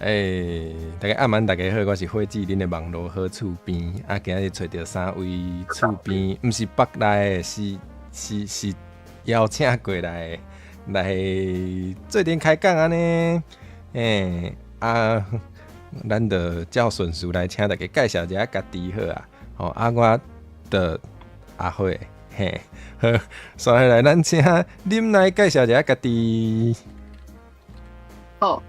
欸，大家暗安，大家好，我是火志恁的網路好厝邊。啊，今日揣著三位厝邊，毋是北來的，是邀請過來的，來做陣開講按呢。欸，啊，咱就照順序來請大家介紹一下家己好啊。吼，啊，我就阿火，嘿，好，所以來咱請恁來介紹一下家己。好。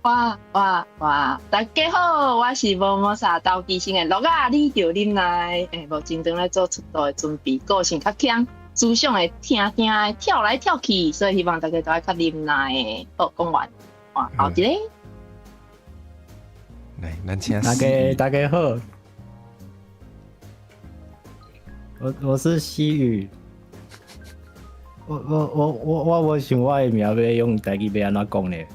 哇哇哇！大家好，我是無毛啥投機性的鹿仔，你著忍耐，欸，目前正咧做出道的準備，個性較強，思想會聽聽會跳來跳去，所以希望大家都愛較忍耐的。好，講完，哇，後一個。來，咱請大家好，我是西雨，我想我的名欲用台語欲按怎講咧？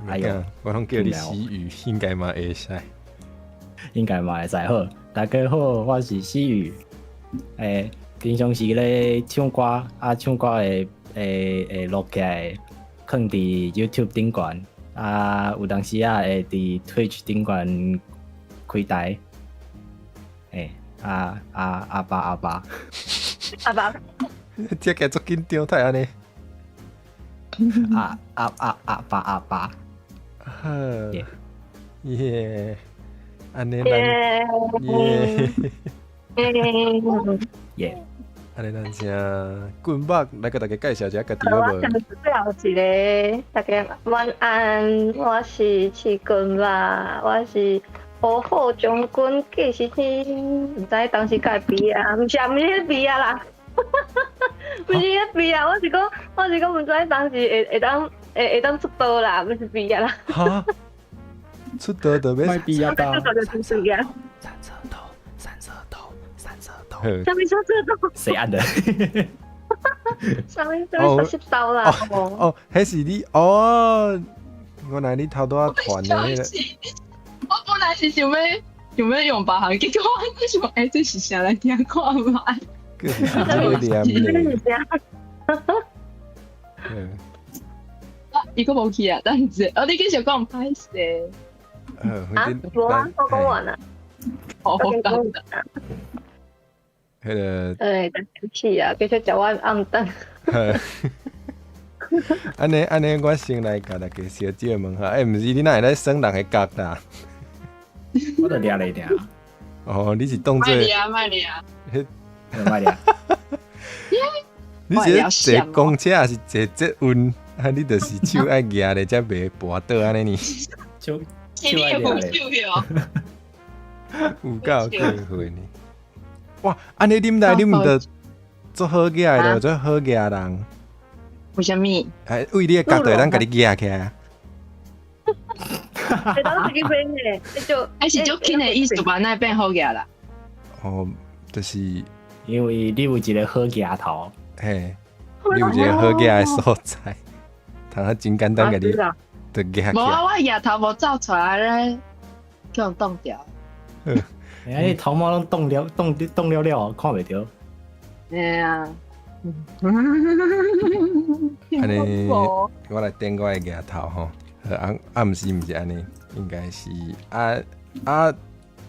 哎呦，我攏叫你西雨，應該嘛會使，應該嘛會使。好，大家好，我是西雨。欸，平常時咧唱歌，啊，唱歌會錄起來，囥佇 YouTube 頂懸，啊，有當時啊會佇 Twitch 頂懸開台。欸，啊啊阿爸阿爸，阿爸，這個足緊張，太按呢？啊啊啊阿爸阿爸。好，耶，按呢咱，耶，耶，按呢咱請棍目來共大家介紹一下家己好無？最後一個，大家晚安，我是徐棍目，我是烏虎將軍計時器，毋知當時敢會比啊？毋是啊，毋是彼比啊啦，毋是彼比啊，我是講，毋知當時會當出道啦，毋是畢業啦。哈？出道就欲莫比啊！三色頭，三色豆，三色豆，三色豆。啥物三色豆？誰按的？啥物啥物三色豆啦？哦，彼是你哦，原來你頭拄仔傳的彼個。我本來是想欲用別項，結果我想，欸，這是啥來聽看覓？閣是這個念咧。嗯。伊閣無去啊？等下，哦，你繼續講，歹勢。啊，無啊，我講完啦。好，講。彼個。欸，對不起啊，繼續食我暗頓。按呢按呢，我先來共大家小借問下，欸，毋是你哪會來耍人的角啦？我就掠咧爾。哦，你是當做？莫掠，莫掠。莫掠。你是坐公車還是坐捷運？啊！你就是手愛舉咧，才袂跋倒按呢呢。手手愛舉咧。有夠過分呢！哇！按呢啉來啉著足好舉的，足好舉人。為啥物？哎，為你的角度會當共你舉起來。會當自己變的，就還是足輕的意思吧？哪會變好舉啦？哦，就是因為你有一個好額頭。嘿，你有一個好舉的所在。通真簡單，共你就舉起來。無啊，我額頭無走出來咧，去予擋掉。欸，你頭毛攏凍了，凍凍了了，看袂著。嘿啊。按呢，我來點我的額頭吼。啊啊，毋是按呢，應該是啊啊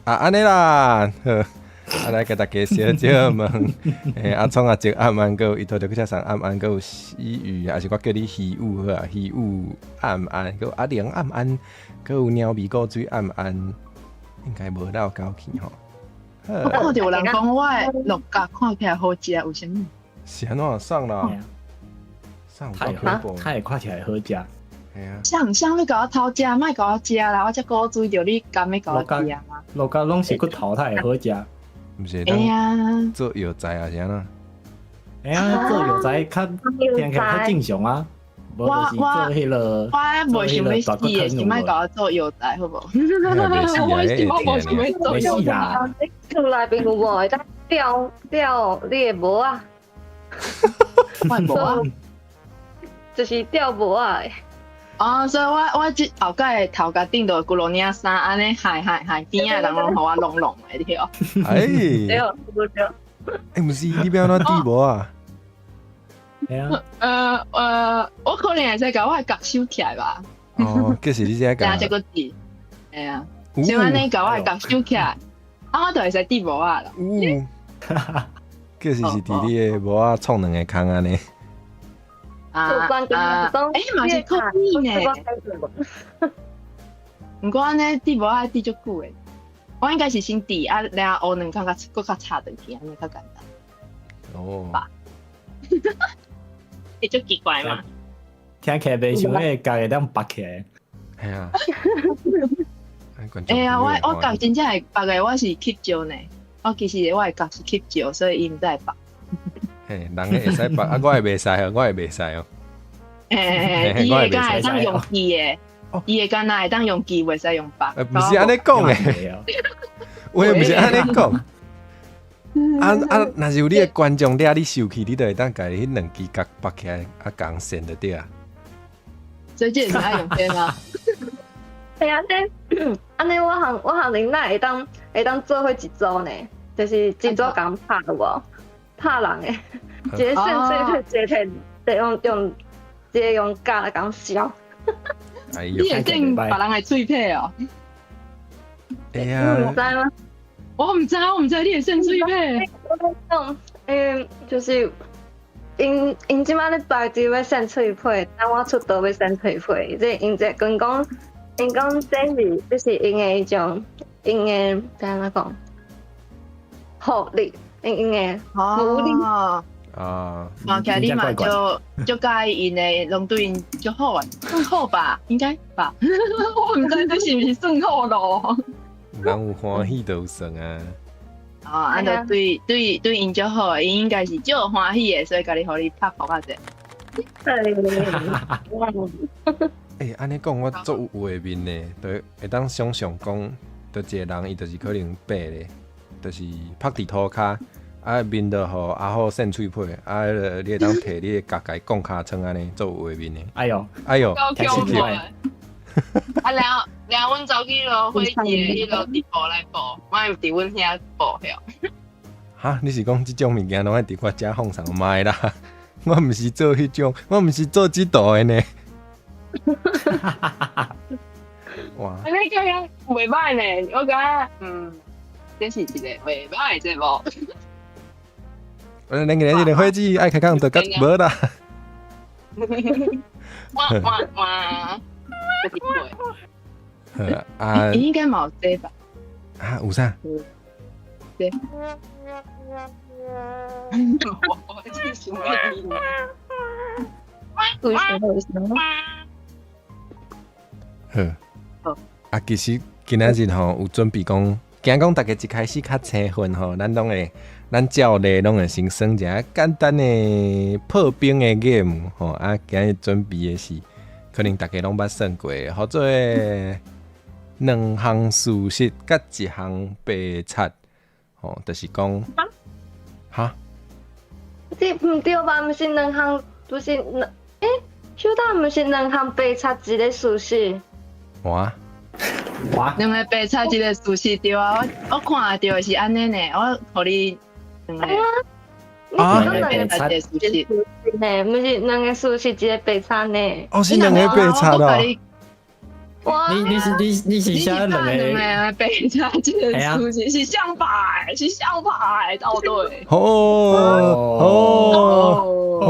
啊按呢啦。好，啊來共大家小少問，欸，阿聰阿叔暗安，閣有伊托著去車上暗安，閣有西雨，還是我叫你虛雨好啊？虛雨暗安，閣有阿玲暗安，閣有鳥味古水暗安，應該無漏交去吼。我看著有人講我的鹿角看起來好食，為啥物？是按怎送啦？送太太看起來好食。嘿啊。啥啥欲共我偷食，莫共我食啦！我才古錐著你甘欲共我食嗎？鹿角攏是骨頭，才會好食。毋是當做藥材還是按怎？哎呀，做藥材較聽起來較正常啊。無就是做彼個，我袂想欲死的，是莫共我做藥材好無？我無想欲做藥材。厝內邊有無會當釣釣你的帽仔？我的帽仔？就是釣帽仔的。哦，所以我這後蓋頭殼頂就規落領衫，按呢海海海邊仔人攏予我弄弄的對。哎，對對。欸，毋是，你欲按怎釣帽仔？嘿啊。我可能會使共我的角收起來吧。哦，其實你這加這個字，會啊，所以按呢共我的角收起來，啊，我就會使戴帽仔啦。有，其實是佇你的帽仔創兩个空按呢。啊啊！欸，嘛是可以呢。毋過按呢戴帽仔戴足久的，我應該是先戴啊，然後烏兩空較閣較插轉去，按呢較簡單。哦。吧。會足奇怪嗎？聽起來袂像彼個角會當拔起來。係啊。會啊，我角真正會拔的，我是吸石呢。我其實我的角是吸石，所以伊毋知會拔。嘿，人的會使拔，啊，我的袂使哦，我的袂使哦。欸，伊的敢會當用記的，伊的敢若會當用記，袂使用拔。毋是按呢講的，我也毋是按呢講。啊啊，若是有你的觀眾掠你生氣，你就會當共彼兩支角拔起來，啊，共線就對啊。所以這是愛用這嗎？欸，按呢，按呢，我和恁奶會當做伙一組呢，就是一組共拍有無？拍人的，一個扇喙皮，一個提，用一個用角來共削。哎呦！你會扇別人的喙皮哦？會啊！你毋知嗎？我毋知，我毋知你會扇喙皮。我講，就是𪜶這擺咧排隊欲扇喙皮，等我出道欲扇喙皮，這𪜶這跟講，𪜶講這是𪜶的一種，𪜶的欲按怎講？福利，𪜶的福利。啊！看起來你嘛足足佮意𪜶的，攏對𪜶足好的，算好吧？應該吧？我毋知這是毋是算好咯。人有歡喜就有算啊。哦，啊，就對𪜶足好的，𪜶應該是足歡喜的，所以共你予你拍噗仔者。對。欸，按呢講我足有畫面呢，就會當想像講，就一個人伊就是可能白咧，就是曝佇塗跤，啊面就予阿虎扇喙皮，啊彼个你會當提你的角共伊摃尻川按呢，足有畫面的。哎喲，哎喲，夠恐怖的。啊，然後然後阮走去囉火機的彼落直播來播，我會佇阮遐播遐。哈，你是講這種物件攏愛佇我遮放送莫啦？我毋是做彼種，我毋是做這道的呢。哇！按呢感覺袂䆀呢，我感覺這是一個袂䆀的節目。咱今日這個火機愛開講就到無啦。哇哇哇！好啊，應該嘛有這吧？啊，有啥？這。我真想欲為什麼？為什麼？好。啊，其實今仔日吼有準備講，驚講大家一開始較生分吼，咱攏會，咱照例攏會先耍一下簡單的破冰的 game 吼。啊，今日準備的是，可能大家攏捌耍過，號做兩項事實佮一項白賊，吼，就是講，哈？這毋對吧？毋是兩項，不是兩，欸，小等毋是兩項白賊一個事實。哇！哇！兩個白賊一個事實對啊，我看著是按呢呢，我予你兩個。啊！兩個白賊一個事實呢，毋是兩個事實一個白賊呢。哦，是兩個白賊哦。哇！你是寫兩個白賊一個事實是相反，是相反，哦對。哦哦哦！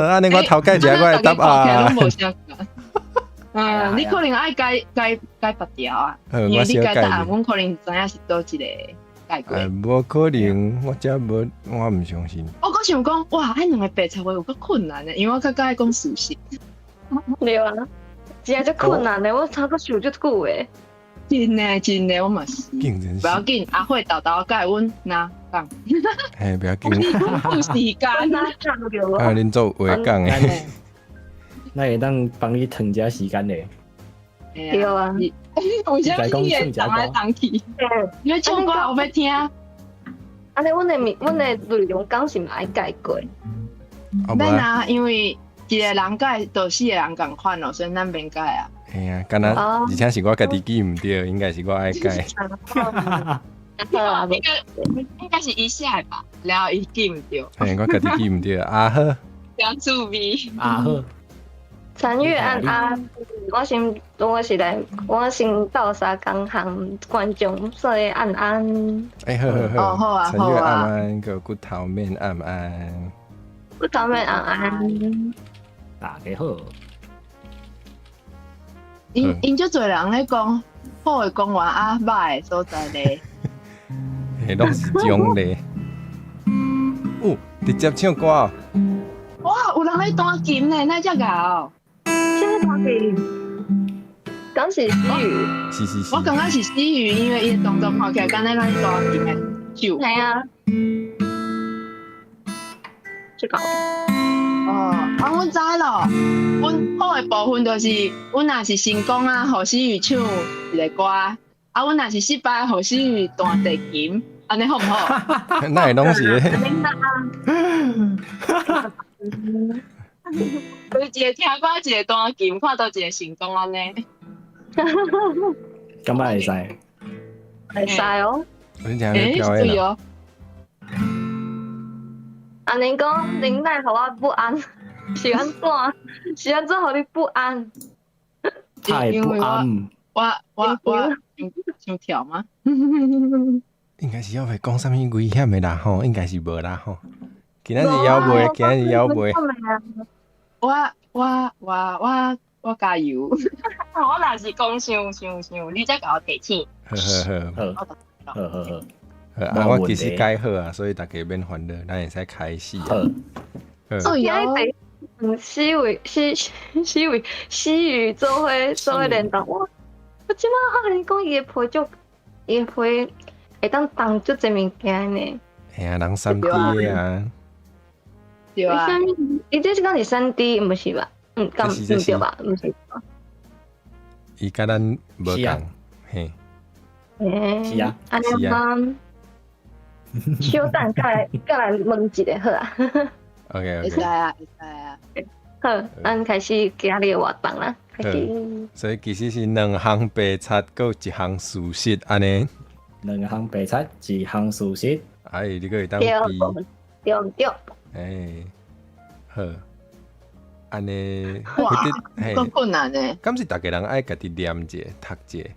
按呢我頭蓋一下我會答案。嗯，你可能愛改改改別條啊，因為你改答案，阮可能知影是佗一個改過。無可能，我這無，我毋相信。我閣想講，哇，彼兩個白賊話有夠困難的，因為我較佮意講事實。對啊，真正足困難的，我差不多想足久的。真的真的，我嘛是。竟然不要緊，阿慧豆豆共阮哪講。嘿，不要緊。有時間啊，啊，恁做話講的。那會當幫你騰一下時間咧。對啊。為啥物你會動來動去？因為唱歌有欲聽。按呢，阮的內容敢是嘛愛改過？免啊，因為一個人改，就四個人仝款咯，所以咱免改啊。嘿啊，敢若而且是我家己記毋著，應該是我愛改。應該是伊寫的吧？然後伊記毋著。嘿，我家己記毋著。啊好。真趣味。啊好。陳月安安，我先我是來，我先鬥相共和觀眾說安安。哎，好好哦好啊陳月好啊暗安，閣骨頭面暗安。骨頭面安安。大家好。𪜶𪜶足濟人咧講好的公園啊，歹的所在咧。嘿，攏是種咧。哦，直接唱歌哦。哇，有人咧彈琴呢，哪遮𠢕？啥物彈琴？敢是思雨？是是是。我感覺是思雨，因為伊的動作看起來敢若咧彈琴的手。係啊。這個。哦，啊，阮知咯。阮好的部分就是，阮若是成功啊，予思雨唱一个歌；啊，阮若是失敗，予思雨彈提琴，按呢好毋好？哪會攏是？就是一个聽歌，一個彈琴，看佗一個成功按呢。感覺會使？會使哦。你聽咧表演哦。按呢講，恁哪予我不安？是按怎？是按怎予你不安？太不安。我我我想跳嗎？應該是猶未講啥物危險的啦吼，應該是無啦吼。今仔日猶未，今仔日猶未。我我我我我加油！我若是講傷傷傷，你才共我提醒。好好好，好好好。啊，我其實改好啊，所以大家免煩惱，咱會使開始啊。好，所以哦，思維思思維思雨做伙做伙聯動，我我這擺發現講伊的皮足，伊的皮會當重足濟物件呢。嘿啊，人3D 的啊。對啊。伊這是講是3D，毋是吧？嗯，敢毋對吧？毋是。伊佮咱無仝，嘿。欸，是啊，按呢嗎？小等，閣來閣來問一下好啊。 OK OK。會使啊，會使啊。好，咱開始今日的活動啦。開始。所以其實是兩項白賊，閣有一項事實按呢。兩項白賊，一項事實。哎，你閣會當比？對毋對？哎，好。按呢，哇，夠困難呢。敢是逐家人愛家己念一下，讀一下。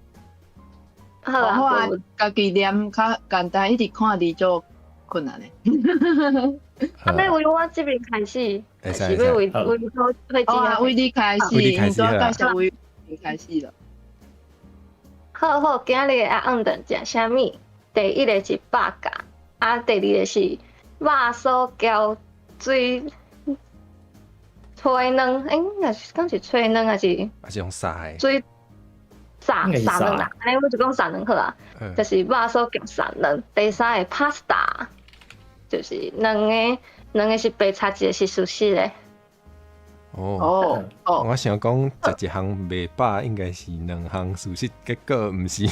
好啊，家己念較簡單，一直看字就困難嘞。啊，欲為我這邊開始，是欲為為做會哦，為你開始，為你開始你介紹為你開始了。好好，今日的阿姆頓食啥物？第一个是肉粽，啊，第二个是肉酥攪水炊卵，欸，應該是敢是炊卵還是？還是用撒的？水撒撒卵啦，按呢我就講撒卵好啊，就是肉酥夾撒卵。第三個 pasta，就是兩个，兩个是白賊，一个是事實的。哦哦，我想講食一項袂飽，應該是兩項事實，結果毋是。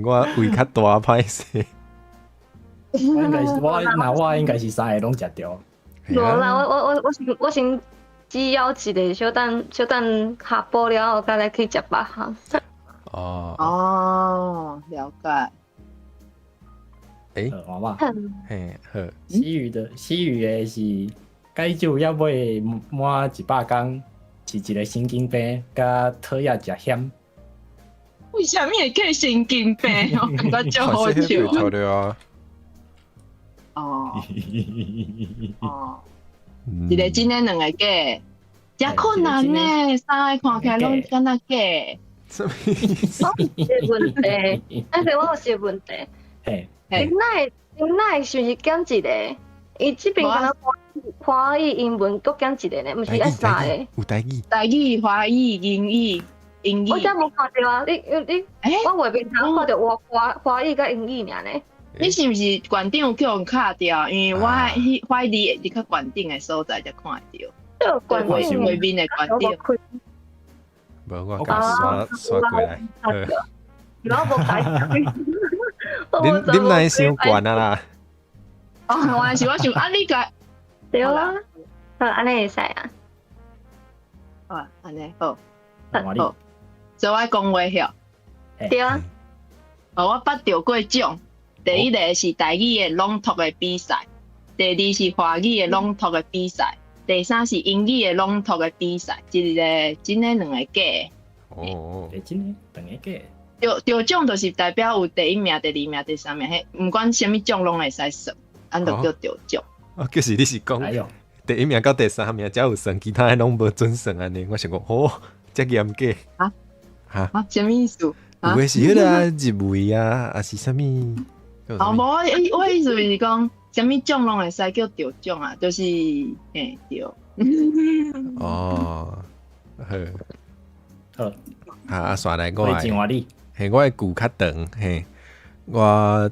我胃較大，歹勢。我應該是我，那我應該是三个攏食著。無啦，我我我我先我先只要一个，小等小等下晡了後，再來去食別項。哦哦，了解。欸，好吧。嘿，好。思雨的思雨的是，解酒猶未滿100工，是一个神經病，佮討厭食鹹。為啥物會叫神經病？我感覺足好笑。啊。哦哦，一個真的，兩個假，誠困難呢。三個看起來攏敢若假。什麼意思？我有一個問題，但是我有一個問題。嘿，恁哪恁哪是毋是減一個？伊這邊敢若華語、英文閣減一個呢？毋是愛三個？有台語、台語、華語、英語、英語。我遮無看著啊！你你，我畫面頭看著華華華語佮英語爾呢。你是毋是館長有去予卡掉？因為我彼懷疑佇較懸頂的所在才看會著。館長畫面的懸頂。無，我共刷刷過來。我無解。恁恁哪會傷懸啊啦？哦，我是我想啊，你共對啊，好，按呢會使啊。好，按呢好，好，所以我講話曉。對啊。哦，我捌著過獎。第一个是台語的朗讀的比賽，第二是華語的朗讀的比賽，第第三是英語的朗讀的比賽，這个真的兩个假的。哦，欸，真的兩个假。得獎就是代表有第一名、第二名、第三名，彼毋管啥物獎攏會使算，按就叫得獎。哦，就是你是講哎喲，第一名到第三名才有算，其他的攏無準算按呢。我想講，哦，遮嚴格。啊？哈？啊？啥物意思？有的是彼个啊，入圍啊，抑是啥物？哦，無我意思是講，啥物獎攏會使叫得獎啊，就是嘿對。哦，好，好，啊，煞來我我真歡喜。嘿，我的句較長，嘿，我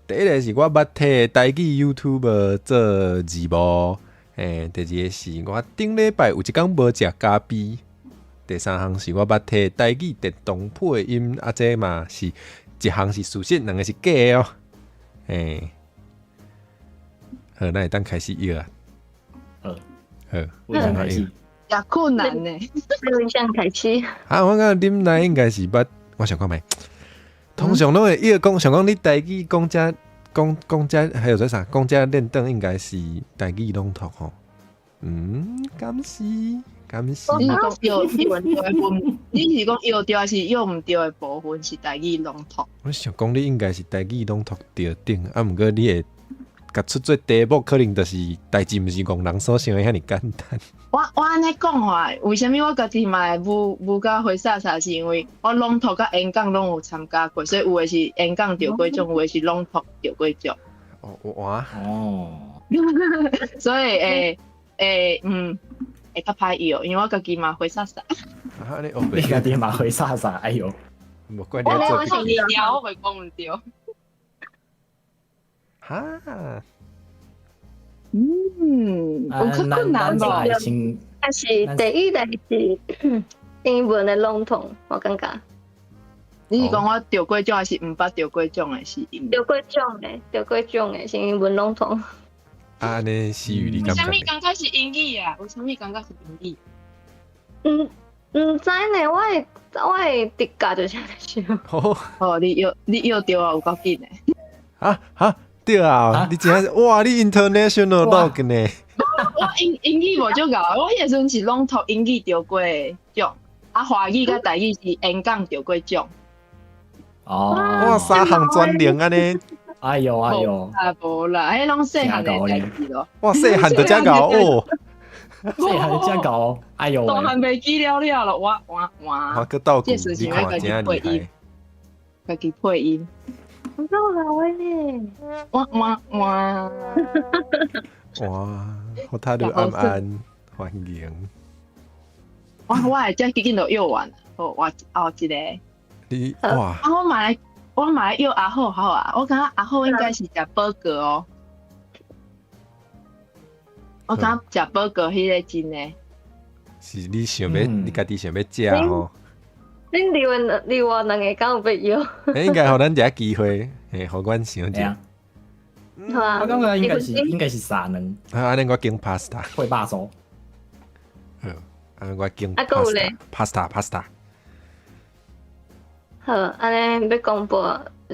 第一个是我捌替台語 YouTuber 做字幕，嘿，第二个是我頂禮拜有一工無食咖啡，第三項是我捌替台語電動配音，啊，這嘛是一項是事實，兩个是假的哦，嘿，好，咱會當開始約啊，好，好，我先開始。也困難呢。你先開始。啊，我感覺恁來應該是捌，我想看覓，通常攏會約講，想講你台語講遮講講遮，還有這啥講遮練轉，應該是台語朗讀吼。嗯，敢是敢是。你是講藥對的部，你是講藥對還是藥毋對的部分是台語朗讀？我想講你應該是台語朗讀著頂，啊，毋過你會共出做題目，可能就是代誌毋是戇人所想的遐爾簡單。我按呢講話，為啥物我家己嘛會舞舞甲花灑灑？是因為我朗讀佮演講攏有參加過，所以有的是演講得過獎，有的是朗讀得過獎。哦，哇！哦，所以會會會較歹藥，因為我家己嘛花灑灑。啊，你你家己嘛花灑灑，哎喲！無怪你做筆記。我袂講毋對。哈？嗯，有較困難無？但是第一個是英文的籠統，我感覺。你是講我得過獎，還是毋捌得過獎的是英文？得過獎的，得過獎的是英文籠統。啊，按呢思雨你感覺？為啥物感覺是英語啊？為啥物感覺是英語？毋知呢，我的直覺就是按呢想。哦，你藥著啊，有夠緊的。啊哈，對啊，你真正哇，你 international dog 呢？我英語無足𠢕，我彼個時陣是攏讀英語得過獎，啊，華語佮台語是演講得過獎。哦，哇，三項專能按呢？哎喲哎喲，啊無啦，彼攏細漢的代誌咯。哇，細漢就遮𠢕哦，細漢就遮𠢕，哎喲，大漢袂記了了咯，我哇哇。我閣鬥句，你看真厲害。家己配音。有夠𠢕的呢！哇哇哇！哇，好他都安安歡迎。我會遮緊緊就約完，好，我後一個。你哇！啊，我嘛來約阿虎好啊，我感覺阿虎應該是食寶哥哦。我感覺食寶哥彼個真的。是你想欲，你家己想欲食吼？恁另外兩个敢有欲約？應該予咱一个機會，嘿，予阮想者。好啊，我感覺應該是沙卵。啊，按呢我揀 pasta。會肉酥。好，啊，我揀啊，閣有咧 pasta，pasta，pasta。好，按呢欲公布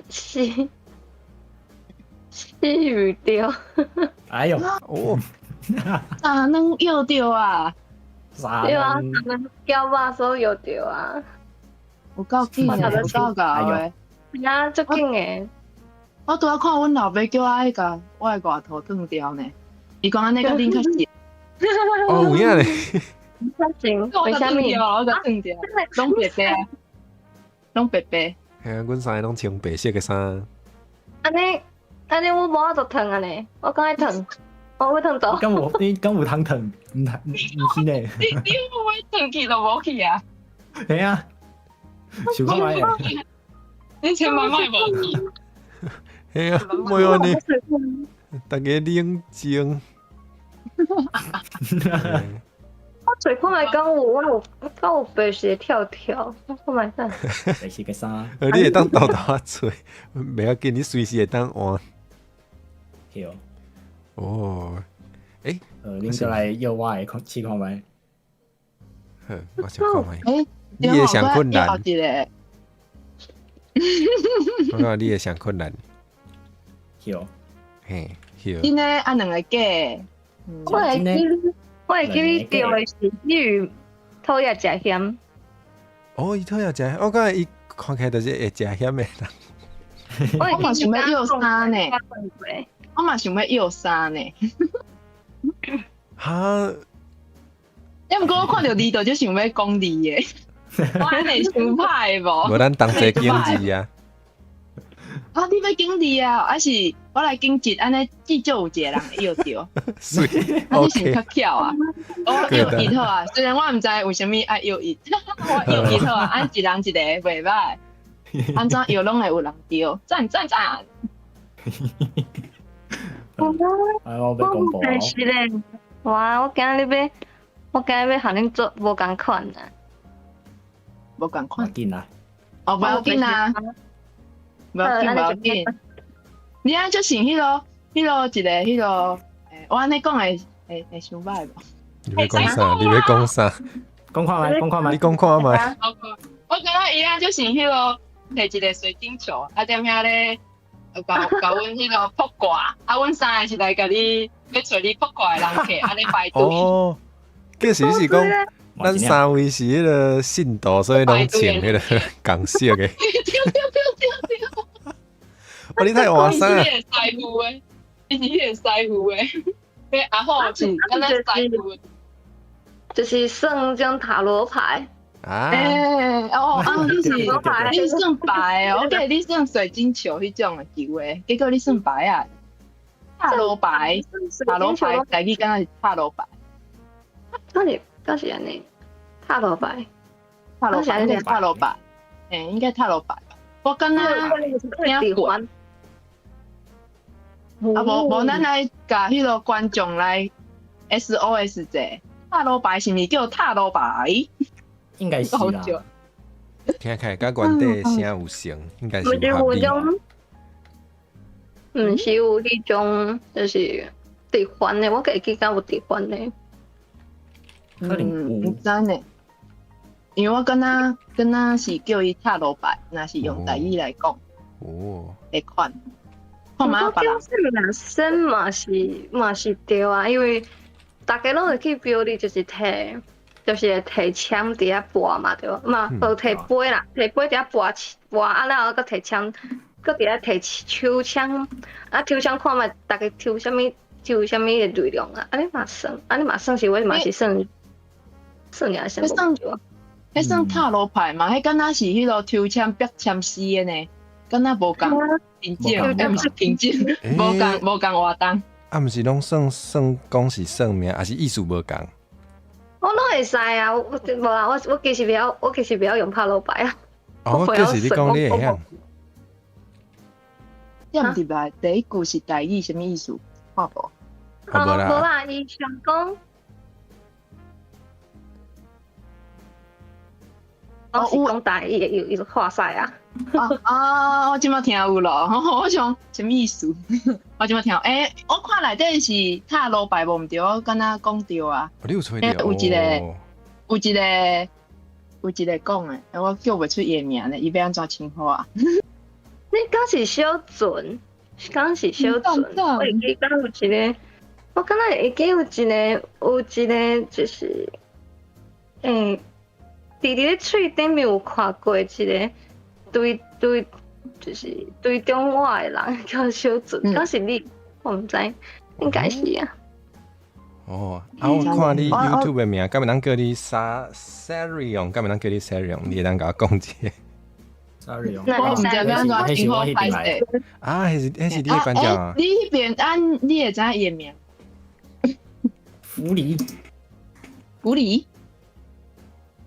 是思雨對。哎喲，哦，沙卵藥著啊！對啊，沙卵攪肉酥藥著啊！有夠緊的，有夠𠢕的。啊，足緊的。我拄仔看阮老爸叫我愛共我的外套脫掉呢，伊講按呢佮恁較熟。哦，有影咧。較熟，為啥物？我共脫掉，攏白白啊，攏白白。嘿啊，阮三个攏穿白色的衫。按呢，按呢，我無法度脫啊呢，我敢愛脫，我欲脫倒。敢有你敢有通脫？毋毋是呢？你有欲脫去就無去啊？嘿啊，想看覓？你千萬莫無去。嘿啊，莫按呢，大家冷靜。我揣看覓敢有，我有敢有白色跳跳，我看覓下。白色的衫。你會當沓沓仔揣，袂要緊，你隨時會當換。對。哦，欸，恁閣來約我的看試看覓。好，我想看覓。欸，你會上困難。我我感覺你會上困難。對。嘿，對。真的啊，兩个假。我會記，我我會記你著的是你討厭食鹹。哦，伊討厭食，我感覺伊看起來就是會食鹹的人。我嘛想欲約衫呢，我嘛想欲約衫呢。哈？抑毋過我看著字就就想欲講字的，我按呢傷歹無？無咱同齊揀字啊！啊，你欲揀字啊？還是我來揀一，按呢至少有一個人會約著。媠，啊，你是較巧啊！我約伊好啊，雖然我毋知為啥物愛約伊，我約伊好啊，按一人一個袂歹。按怎約攏會有人著，讚讚讚！哎，我欲公布哦。是咧，哇！我今日欲，我今日欲予恁做無仝款啊！無仝款。緊啊！哦，無要緊啊！無要緊，無要緊。你按就像彼個、彼個一個、彼個，我按呢講會會會傷歹無？你欲講啥？你欲講啥？講看覓，講看覓，你講看覓。我感覺伊按就像彼個摕一個水晶球，啊踮遐咧，共共阮彼個卜卦，啊阮三个是來共你欲揣你卜卦的人客，按呢排隊。哦，計時是講，咱三位是彼個信徒，所以攏穿彼個仝色的。對對對對對。哦，你太換衫。伊是彼個師傅的，伊是彼個師傅的，彼阿虎是敢若師傅。就是算這種塔羅牌。啊！欸哦啊！你是你是算牌哦，我記得你算水晶球彼種的球的，結果你算牌啊，塔羅牌，塔羅牌，台語敢若是塔羅牌。敢是敢是按呢？塔羅牌，塔羅牌，塔羅牌，欸，應該塔羅牌吧？我敢若聽過。啊，無無，咱來共彼個觀眾來 SOS 者，塔羅牌是毋是叫塔羅牌？應該是啦。聽起來佮原底聲有像，應該是有合理。毋是有彼種，就是兌換的，我會記敢有兌換的。可能有。毋知呢，因為我敢若敢若是叫伊塔羅牌，若是用台語來講，哦，彼款。看覓別人。若算嘛是嘛是對啊，因為逐家攏會去標你，就是提，就是會提籤佇遐跋嘛，對無？嘛，無提杯啦，提杯佇遐跋跋啊，然後閣提籤，閣佇遐提抽籤，啊抽籤看覓逐家抽啥物，抽啥物的內容啊？按呢嘛算，按呢嘛算是我嘛是算，算爾算無對啊。彼算塔羅牌嘛？彼敢若是彼個抽籤、逼籤詩的呢？敢若無仝憑證，毋是憑證，無仝無仝活動。啊，毋是攏算算講是算命，抑是意思無仝？我攏會使啊，我無啊，我我其實袂曉，我其實袂曉用塔羅牌啊。哦，就是你講你會曉。點入來第一句是台語，啥物意思？看無？哦，無啦，伊想講。哦，有講台語，有伊就看晒啊。啊啊！我這擺聽有咯，我想啥物意思？我這擺聽，欸，我看內底是塔羅牌無毋對，我敢若講對啊。你有揣著？有一個，有一個，有一個講的，我叫袂出伊的名咧，伊欲按怎稱呼啊？你敢是小船？敢是小船？我會記敢有一個，我敢若會記有一個，有一個就是，欸，佇咧喙頂面有看過一個。對對，就是對中我的人叫小船，敢是你，我毋知，應該是啊。哦，啊，我看你 YouTube 的名，敢會當叫你沙 Sarion，敢會當叫你 Sarion，你會當共我講一下。 Sarion，我毋知欲按怎稱呼歹勢。啊，彼是彼是你的觀眾啊？你彼邊按你會知影伊的名？狐狸，狐狸，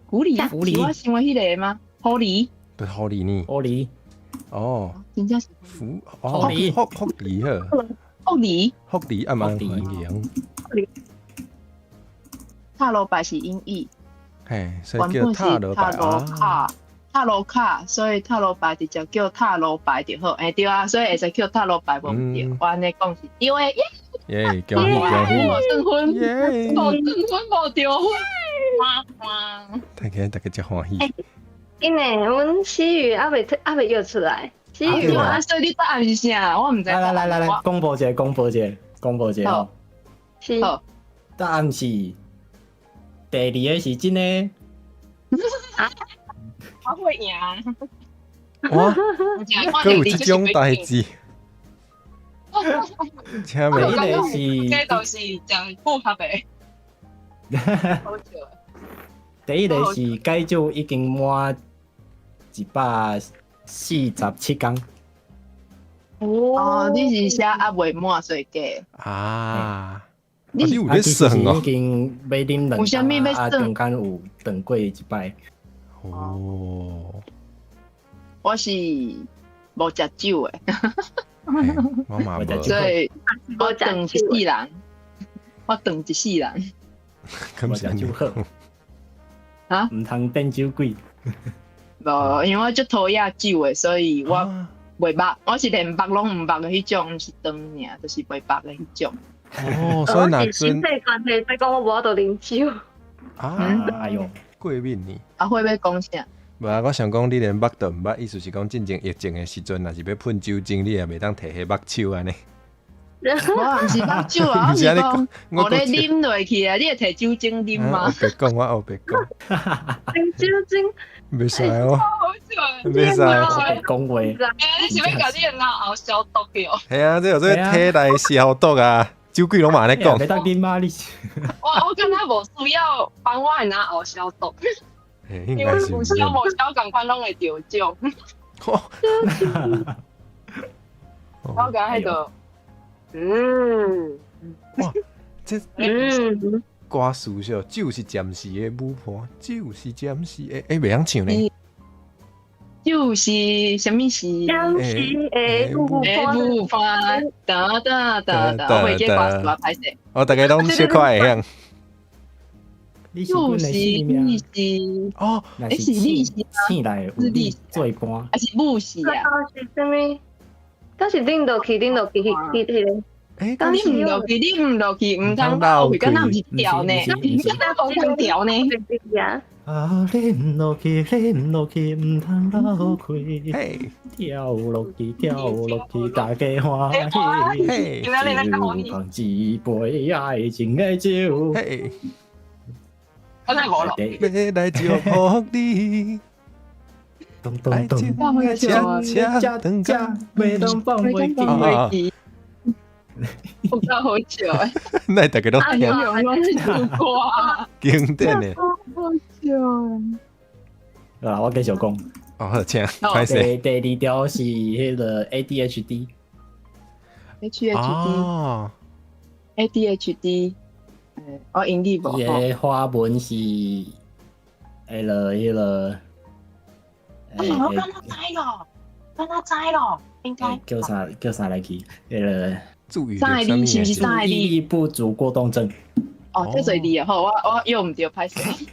狐狸，狐狸，是我想的彼个嗎？狐狸。不是狐狸呢？狐狸，哦，真正是狐，狐狸，狐狐狸呵，狐狸，狐狸啊，蠻歡迎。塔羅牌是音譯，嘿，所以叫塔羅牌啊。塔羅卡，所以塔羅牌直接叫塔羅牌就好。欸，對啊，所以會使叫塔羅牌無毋對。我按呢講是對的，耶！恭喜恭喜！無算分，無算分，無著分。哇哇！大家大家真歡喜。因為阮思雨猶未猶未約出來，思雨啊，所以你答案是啥？我毋知。來來來來，公布一下，公布一下，公布一下。是。答案是第二个是真的。我會贏。哇！閣有這種代誌，請第問一個是，這都是真符合的。好笑。第一個是解酒已經滿147工。哦，你是寫猶未滿所以假。啊！你你有咧算哦？已經欲啉兩有啥物欲啊，算中間有斷過一擺。哦。我是無食酒的，我嘛無，所以我斷一世人，我斷一世人。無食酒好，啊？毋通變酒鬼。無，因為我足討厭酒的，所以我袂捌，我是連捌攏毋捌的彼種，毋是斷爾，就是袂捌的彼種。哦，所以若陣身體關係，再講我無法度啉酒。啊，哎喲，過敏呢？阿慧欲講啥？無啊，我想講你連捌都毋捌，意思是講進前疫情的時陣，若是欲噴酒精，你也袂當提彼目手按呢。我毋是目酒啊，我是講我咧啉落去啊，你會提酒精啉嗎？我白講，我黑白講。啉酒精。袂使哦。袂使。白講話。欸，你是欲共你的腦後消毒去哦？係啊，這叫做體內消毒啊，酒鬼攏嘛按呢講。袂當啉嗎你？我感覺無需要幫我的腦後消毒。因為有消無消，仝款攏會著獎。我感覺彼個，哇，這歌詞是酒是暫時的舞伴，酒是暫時的，欸，袂曉唱呢。酒是啥物是？暫時的舞伴。舞伴，噠噠噠噠，我袂記歌詞啊，歹勢。我逐家攏小可會曉。就是你是哦，欸是你是醒來有你做伴，還是母是啊？是啥物？敢是啉落去，啉落去，彼彼个。欸，啉毋落去，啉毋落去，毋通漏去，敢若毋是調呢？敢若無通調呢？啊，啉落去，啉落去，毋通漏開。跳落去，跳落去，大家歡喜。就放一杯愛情的酒。我真無咯。欲來祝福你，咚咚咚，恰恰，袂當放袂記。有夠好笑的。那大家攏聽。經典的。好笑。好啦，我繼續講。哦，好，請。歹勢。第二條是彼個 ADHD。 HHD。哦。 ADHD。我英語無好。伊个華文是，彼个彼个。啊！我敢若知咯，敢若知咯，應該。叫啥叫啥來去？彼個。注意三個字是毋是三個字？注意力不足過動症。哦，這濟字啊！好，我用毋著歹勢。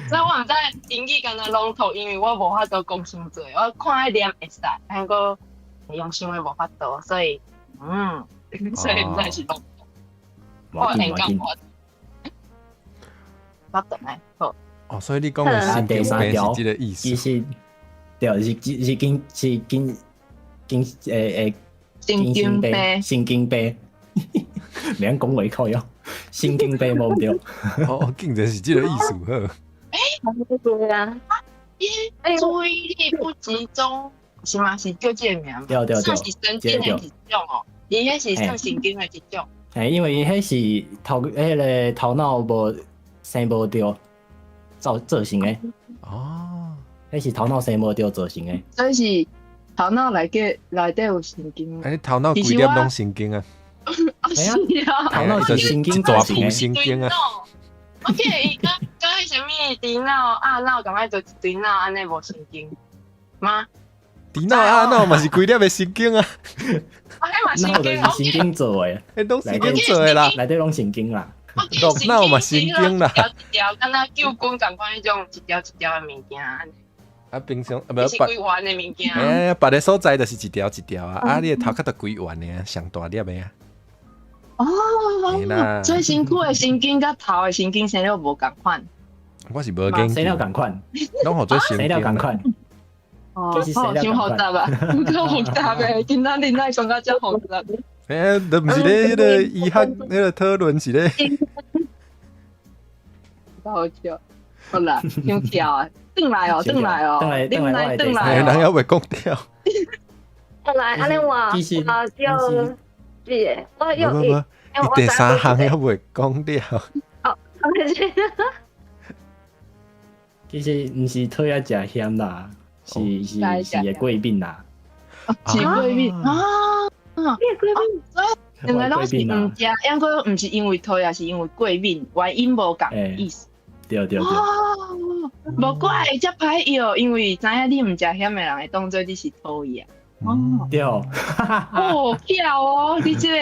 所以我毋知英語敢若籠統，因為我無法度講傷濟，我看彼念會使，但閣用想的無法度，所以所以毋知是籠統。我演講我，我轉來好。哦，所以你講的神經病是這個意思。其實對，是是精是精精神經病，神經病，免講話靠腰，神經病無毋對。哦，竟然是這個意思呵。對啊。注意力不集中是嗎？是叫這個名嗎？對對對，算是神經的一種哦，伊彼是算神經的一種。欸，因為伊彼是頭彼个頭腦無生無著造成的。哦，彼是頭腦生無著造成的。所以是頭腦內底內底有神經。欸，頭腦規粒攏神經啊！是啊，頭腦是神經一大鋪神經啊！我記得伊佮彼啥物豬腦、鴨腦，共款就一堆腦按呢無神經嗎？豬腦、鴨腦嘛是規粒的神經啊！啊，彼嘛神經，神經做的，彼攏神經做的啦，內底攏神經啦。腦腦嘛神經啦，一條一條，敢若救軍仝款彼種一條一條的物件。啊，平常啊，無是規環的物件。欸，別个所在就是一條一條啊，啊，你的頭殼就規圓的啊，上大粒的啊。哦，所以身軀的神經佮頭的神經生了無仝款。我是無研究。生了仝款，攏予做神經。生了仝款。哦，好，傷複雜啊，有夠複雜的，今仔日哪會講甲遮複雜？欸，都毋是咧，彼個醫學彼個討論是咧。夠好笑。好啦，傷巧啊，轉來哦，轉來哦，轉來轉來，轉哎，來哦。人猶未講著。後來按呢我其實我叫幾個，我無有無無，伊第三項猶未講著。其實毋是討厭食鹹啦，是是是會過敏啦。是過敏啊！你會過敏？兩个攏是毋食，猶閣毋是因為討厭，是因為過敏，原因無仝意思。對對對。哦，無怪會遮歹藥，因為知影你毋食鹹的人會當做你是討厭。哦，對。哦，巧哦，你這个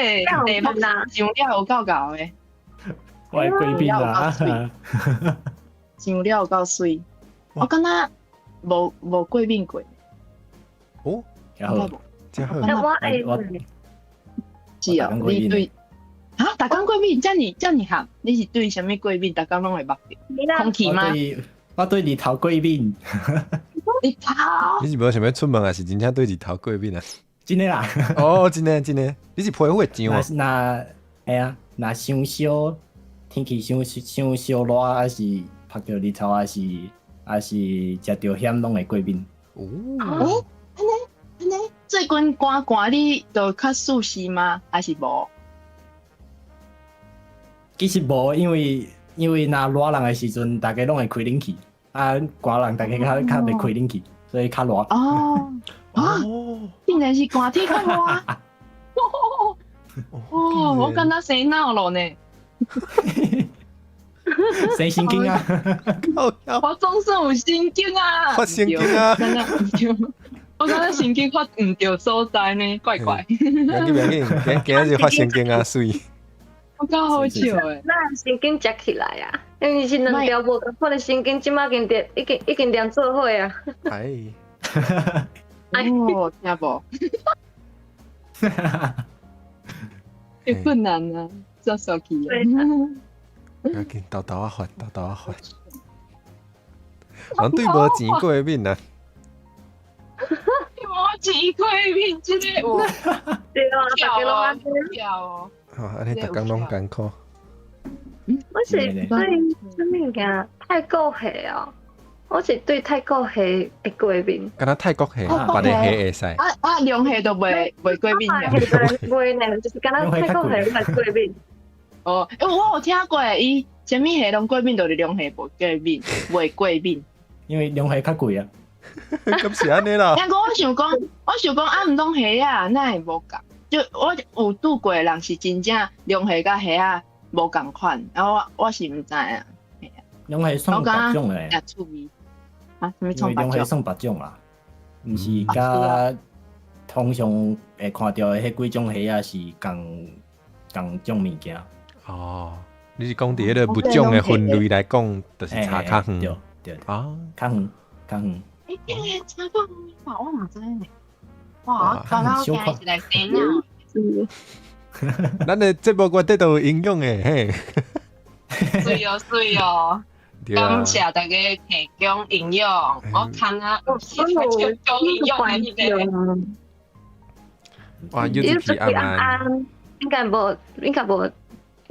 題目想了有夠𠢕的。我會過敏啦。想了有夠媠，我敢若無過敏過。哦，然後，這好。我會。是哦，你對啊，逐工過敏，遮爾遮爾含，你是對啥物過敏？逐工攏會目著空氣嗎？我對日頭過敏。日頭？你是無想欲出門，還是真正對日頭過敏啊？真的啦。哦，真的真的，你是皮膚會脹啊？若會啊，若傷燒，天氣傷傷燒熱，還是曬著日頭，還是食著鹹，攏會過敏。哦。欸，按呢按呢，最近寒寒，你就較舒適嗎？還是無？其實無，因為若熱人的時陣，大家攏會開冷氣，啊，寒人大家較較袂開冷氣，所以較熱。哦，啊，竟然是寒天較熱。哦，我敢若洗腦了呢。生神經啊！我總算有神經啊！發神經啊！我感覺神經發毋著所在呢，怪怪。袂要緊袂要緊，今今仔日發神經啊，媠。我夠好笑的。咱神經食起來啊！因為是兩條無仝款的神經，這馬已經連已經已經連做伙啊。哎。哦，聽無？有困難啊，做手機啊。袂要緊，沓沓仔發，沓沓仔發。人對無錢過敏啊。無錢過敏，這个有。對啊，逐家攏按呢。巧哦。哦，按呢逐工攏艱苦。我是對啥物件泰國蝦哦，我是對泰國蝦會過敏。敢若泰國蝦，別个蝦會使。啊啊，龍蝦都袂袂過敏的。袂呢，就是敢若泰國蝦會過敏。哦，欸，我有聽過，伊啥物蝦攏過敏，就是龍蝦無過敏，袂過敏。因為龍蝦較貴啊。敢是按呢啦？聽講我想講，我想講啊，毋攏蝦仔，哪會無仝？就我有拄過的人是真正龍蝦佮蝦仔無仝款，啊我我是毋知影。龍蝦算別種的。食趣味。啊？啥物創別種？龍蝦算別種啦，毋是佮通常會看著的彼幾種蝦仔是仝仝種物件。哦，你是講佇彼個物種的分類來講，就是差較遠。對對啊，較遠較遠。欸，竟然差較遠吧？我毋知呢。哇，剛剛今日是來洗腦。咱的節目絕對都有營養的嘿。媠哦媠哦，感謝大家提供營養。我看啊，有是提供營養的彼個。哇，又是安安，應該無，應該無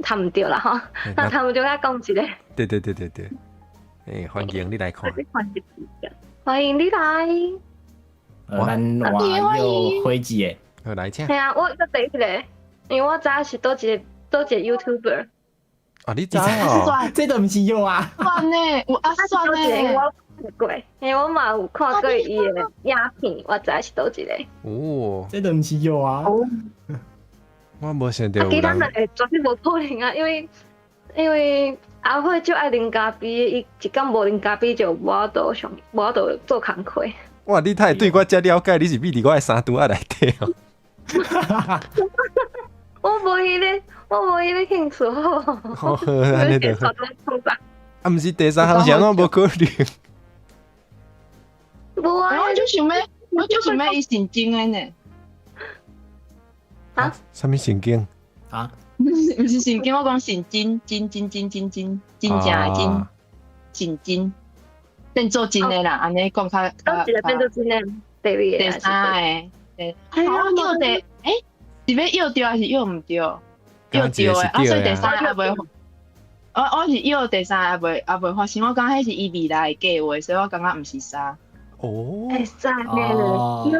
談著啦吼。那談毋著，我講一个。對對對對對，欸，歡迎你來看。歡迎你來。咱換有火雞的。好來請。係啊，我閣第一个，因為我知影是佗一個佗一個 YouTuber。啊，你知哦？這都毋是藥啊。算呢，有啊算呢。我看過，因為我嘛有看過伊的影片，我知影是佗一個。哦，這都毋是藥啊。我無想著有其他人。兩個絕對無可能啊，因為阿火就愛啉咖啡，伊一工無啉咖啡就無法度上，無法度做工課。哇！你太對我遮了解，你是秘佇我的衫櫥仔內底哦。我無彼个，我無彼個興趣。好，按呢就好。啊，毋是第三項是按怎無可能？無啊！我就想欲，我就想欲伊神經的呢。啊？啥物神經？啊？毋是神經，我講神經，真真真真真真正的真神經變做真的啦，按呢講較較。一个變做真的，第二个。第三个，對。好，我叫第，欸，是欲約著還是約毋著？約著的，啊，所以第三个猶袂。我是約第三個猶未發生，我感覺彼是伊未來的計劃，所以我感覺毋是三。哦，會使呢？哦，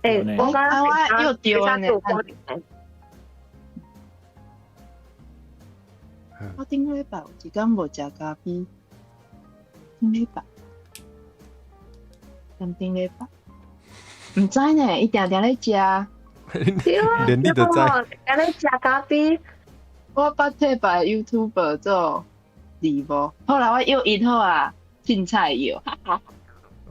欸，我感覺我約著呢。我頂禮拜有一工無食咖啡，頂禮拜，踮頂禮拜，毋知呢，伊定定咧食。對啊，連你都知。定咧食咖啡。我捌替別 YouTuber 做禮物，後來我約𪜶好啊，凊彩約。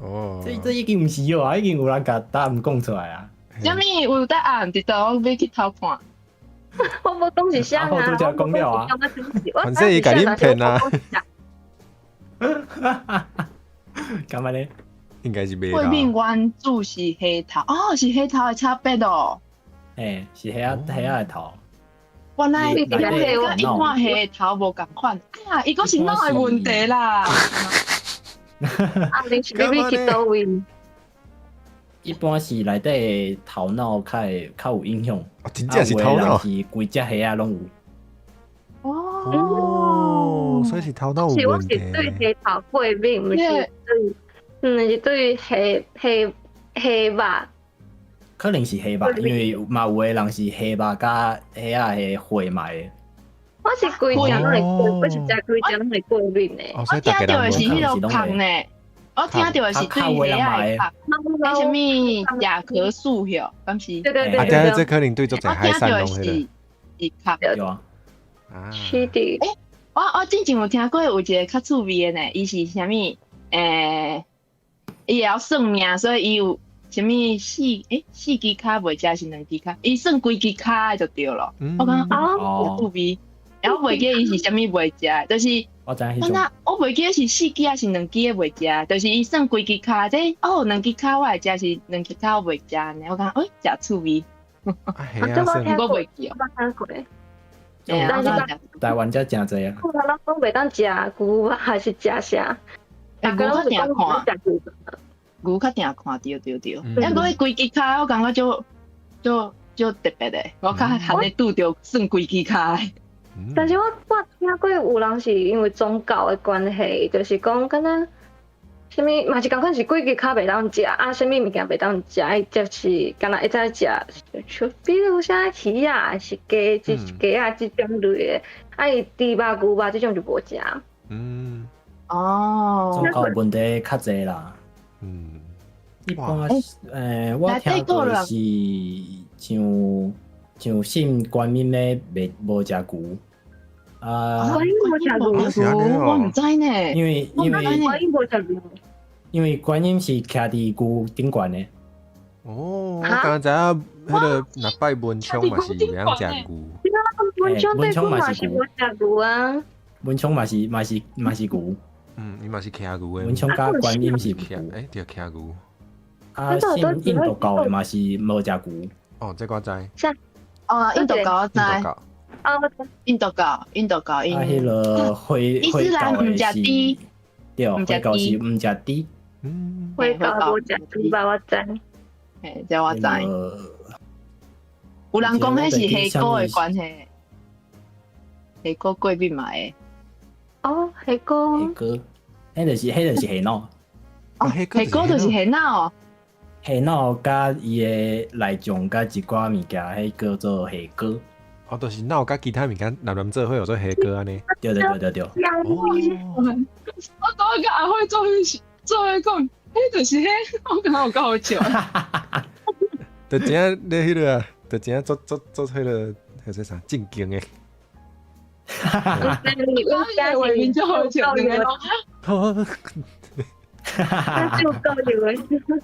哦，這已經毋是約啊，已經有人共答案講出來啊。啥物有答案？直到我欲去偷看。我無講是啥啊，我拄才講了啊。反正伊共恁騙啊。幹嘛咧？應該是袂。過敏原主是蝦頭，哦，是蝦頭的差別哦。嘿，是蝦仔蝦仔的頭。原來伊佮一般蝦頭無仝款，啊，伊閣是腦的問題啦。啊，你是欲去佗位？一般是內底頭腦較會較有影響。哦，真正是頭腦。是規隻蝦仔攏有。哦，所以是頭腦有問題。是我是對蝦頭過敏，毋是對，是對蝦蝦蝦肉。可能是蝦肉，因為嘛有的人是蝦肉佮蝦仔的血嘛會。我是規隻攏會過，我是食規隻攏會過敏的。我聽著的是彼個空呢，我聽著的是對蝦仔的空，彼啥物甲殼素喲，敢是？對對對。啊，對，這可能對足濟海產攏彼個。是空。對啊。是的。欸，我之前有聽過有一個較趣味的呢，伊是啥物？伊會曉算命，所以伊有。啥物四支跤袂食是兩支跤，伊算規支跤就對咯。我感覺啊，趣味，然後袂記伊是啥物袂食，就是我知影彼種。我袂記得是四支還是兩支的袂食，就是伊算規支跤，這哦兩支跤我會食，是兩支跤我袂食呢。我感覺欸，誠趣味。啊，係啊，我袂記。但是台灣才誠濟啊。我攏講袂當食牛肉還是食啥？牛較定看。牛較定看著對對，啊，閣彼規支跤，我感覺足足足特別的，我較罕咧拄著算規支跤的。但是我聽過有人是因為宗教的關係，就是講敢若啥物嘛是仝款是規支跤袂當食，啊，啥物物件袂當食，伊就是敢若會使食，像比如啥魚仔，還是雞、雞仔這種類的，啊，伊豬肉、牛肉這種就無食。嗯。哦。宗教問題較濟啦。嗯，一般我聽過是像信觀音的袂無食牛啊，觀音無食牛，我毋知呢。因為觀音無食牛，因為觀音是徛佇牛頂懸的。哦，我剛知影彼個若拜文昌嘛是袂曉食牛。文昌對阮嘛是無食牛啊。文昌嘛是牛。嗯，伊嘛是騎牛的。文昌佮觀音是牛，欸，對，騎牛。啊，信印度教的嘛是無食牛。哦，這我知。哦，印度教我知。印度教。印度教，印度教。啊，彼个回伊斯蘭毋食豬。對，回教是毋食豬。嗯。回教無食豬吧，我知。嘿，這我知。有人講彼是蝦膏的關係，蝦膏過敏嘛會。哦，蝦膏。蝦膏，彼就是蝦腦。哦，蝦膏就是蝦腦。蝦腦佮伊的內臟佮一寡物件，彼叫做蝦膏。哦，就是腦佮其他物件摠摠做伙，叫做蝦膏按呢。對對對對對。我拄仔佮阿慧做伙講，彼就是彼，我感覺有夠好笑。就真正咧彼個啊，就真正做做做彼個，彼個啥正經的。哈哈哈！我家畫面就好笑，兩個攏。哈哈哈！就夠笑的，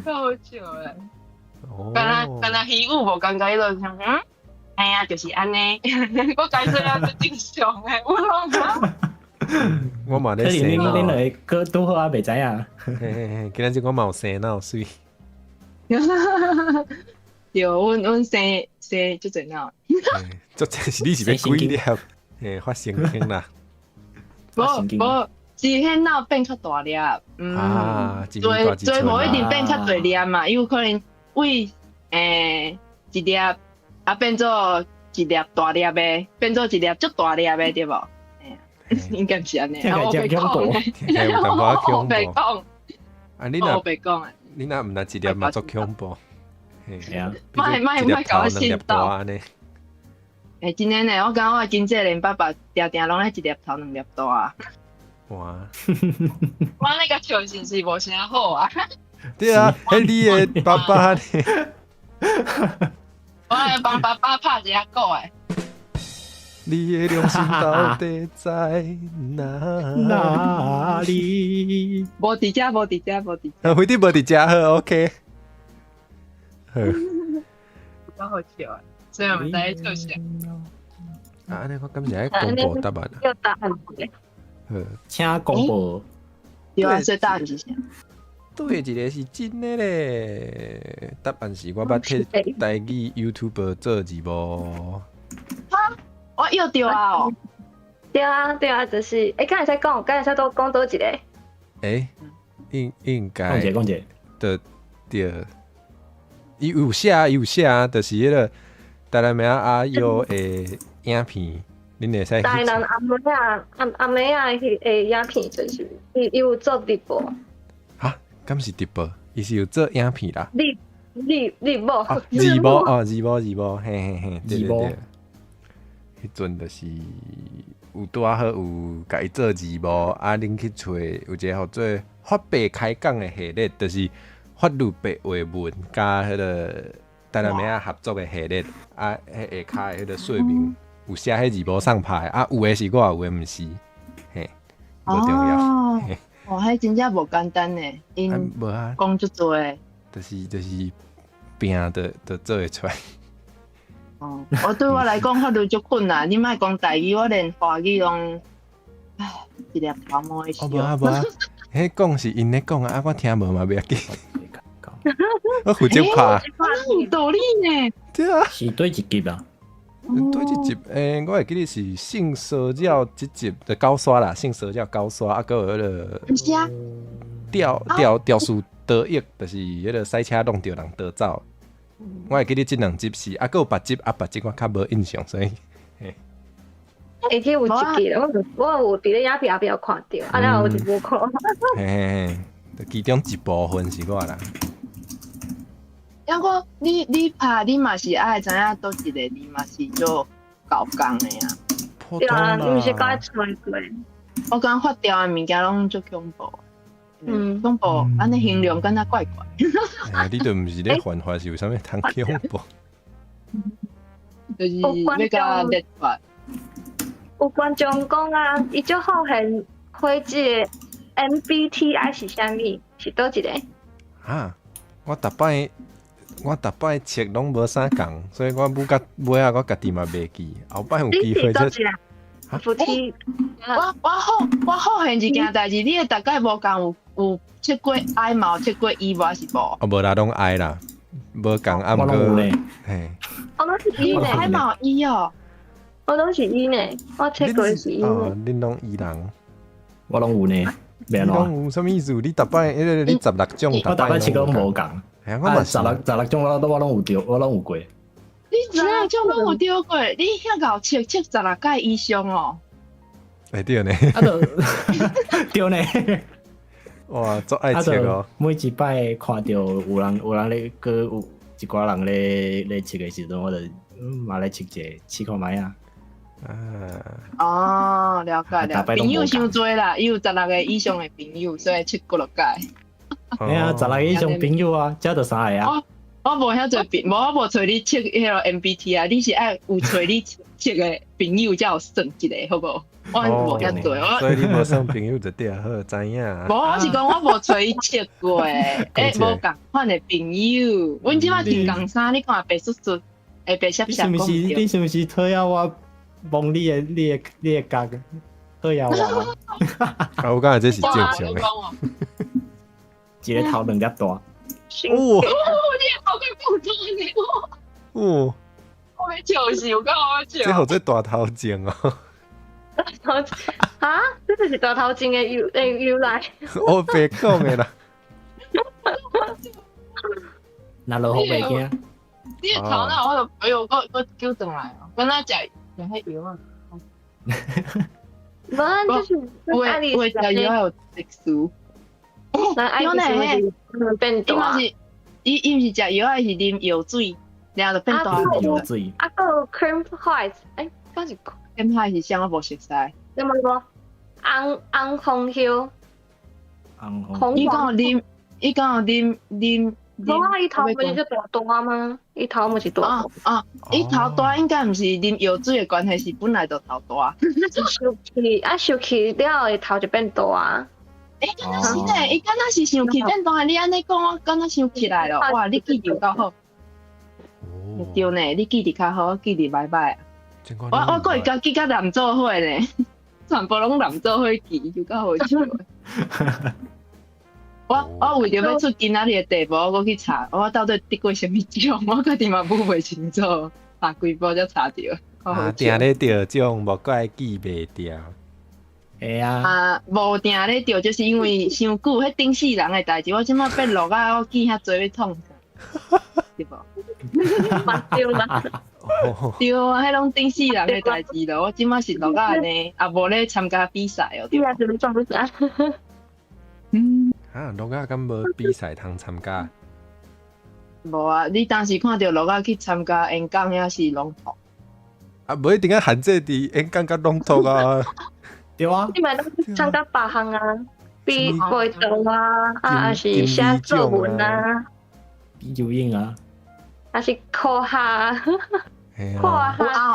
夠好笑的。敢若魚有無感覺彼落像嗯？哎呀，就是按呢。我解釋啊，就正常的，我攏講。我嘛咧生腦。你兩個拄好啊，袂知影。嘿嘿嘿，今仔日我嘛有生腦媠。對，阮生足濟腦。足濟是你是欲幾粒？嘿，發神經啦。無無，是彼腦變較大粒。啊，濟濟無一定變較濟粒嘛，有可能為一粒啊變做一粒大粒的，變做一粒足大粒的，對無？應該毋是按呢。聽起來真恐怖。聽起來有淡薄仔恐我白怖。講，啊，你若我白講啊！你若毋若一粒嘛足恐怖。係啊，莫莫莫共我一粒信到。按呢。欸，真的呢，我感覺我的經紀人爸爸定定攏咧一粒頭兩粒大啊。哇！我那個笑是毋是無啥好啊？對啊，彼你的爸爸呢？我來幫爸爸拍一下鼓的。你的良心到底在哪？哪裡？無佇遮，無佇遮，無佇遮。啊，非得無佇遮好，OK。好。較好笑啊！所以我毋知咧笑啥。啊，按呢我敢是愛公布答案啊？有答案的。好，請公布。對啊，所以答案是啥？對，一個是真的咧。答案是我捌替台語 YouTuber 做字幕。哈？我又對啊！哦。對啊，對啊，就是，欸，敢會使講，敢會使都講佗一個？欸，應應該。講者，講者。對對，伊有寫，伊有寫，就是彼個台南妹阿優的影片，恁會使。台南阿妹仔，阿阿妹仔的影片就是伊伊有做直播。哈？敢是直播？伊是有做影片啦。你你你無？字幕哦，字幕字幕，嘿嘿嘿，對對對。彼陣就是有拄仔好有共伊做字幕，啊，恁去揣有一個號做法白開講的系列，就是法律白話文佮彼個台南妹仔合作的系列，啊，彼下跤的彼個說明有寫彼字幕上拍的，啊，有的是我，有的毋是，嘿，無重要。哦，哦，彼真正無簡單呢，𪜶無啊，講足濟的。就是拼的就做會出來。哦，我對我來講法律足困難，你莫講台語，我連華語攏，唉，一粒頭毛會哦，無啊無啊，彼講是𪜶咧講啊，啊我聽無嘛袂要緊。我負責拍。有道理呢。對啊。是佗一集啊？佗一集，欸，我會記得是性騷擾這集的高刷啦，性騷擾高刷，啊，閣有彼個。毋是啊。吊吊吊樹刀役，就是彼個賽車弄著人逃走。我會記得這兩集是，啊，閣有別集，啊，別集我較無印象，所以。會記有一集啦，我我有佇咧影片後壁有看著，啊，了後我就無看。嘿嘿嘿，其中一部分是我啦。抑閣你你拍你嘛是愛知影佗一个字嘛是足猴工的啊。對啊，毋是閣愛揣過。我感覺發條的物件攏足恐怖。嗯，恐怖，按呢形容敢若怪怪。欸，你都毋是咧犯法，是有啥物通恐怖？就是欲共列出來。有觀眾講啊，伊足好現火子的 MBTI 是啥物？是佗一個？啊，我逐擺我逐擺測攏無啥仝，所以我舞到尾仔我家己嘛袂記。後擺有機會才。夫妻，我我好我好現一件代誌，你的大概無仝有有測過 I 嘛，有測過 E 無還是無？哦，無啦，攏 I 啦，無仝啊，毋過，嘿，我攏是 E 呢，I 嘛有 E 哦，我攏是 E 呢，我測過是 E 哦，恁攏 E 人，我攏有呢，你攏有啥物意思？你逐擺彼個你十六種，我逐擺測攏無仝，我嘛十六種我都我攏有著，我攏有過。你十六種攏有著過，你遐𠢕測測十六擺以上哦。會對呢，啊就對呢。哇，足愛測哦！每一擺看著有人有人咧，閣有一寡人咧咧測的時陣，我就嘛來測一下，試看覓啊。哦，了解了。朋友傷濟啦，伊有十六个以上的朋友，所以測幾落擺。哎呀，十六個以上朋友啊，這就三个啊。我無遐濟朋，無我無揣你測彼個 MBTI，你是愛有揣你測的朋友才有算一個，好無？我無遐濟，我所以你無算朋友就對，好知影。無，我是講我無揣伊測過，欸，無仝款的朋友。阮這擺穿仝衫，你看白雪雪，會白閃閃。你是毋是你是毋是討厭我摸你的你的你的角？討厭我？啊，我感覺這是正常的。一个頭兩粒大。哦！你的頭閣普通呢？哦！我欲笑死，有夠好笑。這號做大頭症哦。頭啊！這就是大頭症的由的由來。我白講的啦。若落雨袂驚。你的頭腦我就哎喲，閣閣揪轉來哦，敢若食食彼藥啊。無，就是有的有的食藥有特殊。咱愛是變大。伊伊毋是食藥，還是啉藥水，然後就變大。藥水。啊，閣有 cream white，欸，敢是 cream white 是啥？我無熟悉。你問過？紅紅紅葉。紅紅。伊敢有啉？伊敢有啉啉？無啊！伊頭毋是就大大嗎？伊頭毋是大。啊啊！伊頭大應該毋是啉藥水的關係，是本來就頭大。生氣啊！生氣了後，伊頭就變大啊！欸，敢若是呢？伊敢若是生氣變大？你按呢講，我敢若想起來了。哇！你記憶夠好。對呢，你記憶較好，我記憶歹歹。我我閣會家記甲男做伙呢，全部攏男做伙記，就夠好笑。我我為著欲出今仔日的題目，我閣去查，我到底得過啥物獎，我家己嘛舞袂清楚，查幾步才查著。啊，定咧得獎，無怪記袂牢。會啊。啊，無定咧得，就是因為傷久，彼頂世人的代誌，我這馬變落啊，我記遐濟欲創啥，對無？對嘛？對啊，彼攏頂世人的代誌咯，我這馬是落啊呢，也無咧參加比賽哦。對啊，就是創比賽。嗯。啊，樂仔敢無比賽通參加？無啊，你當時看著樂仔去參加演講，抑是朗讀？啊，無一定愛限制佇演講佮朗讀啊。對啊。你嘛攏參加別項啊，比背讀啊，啊，抑是寫作文啊，比游泳啊，抑是科學，科學啊，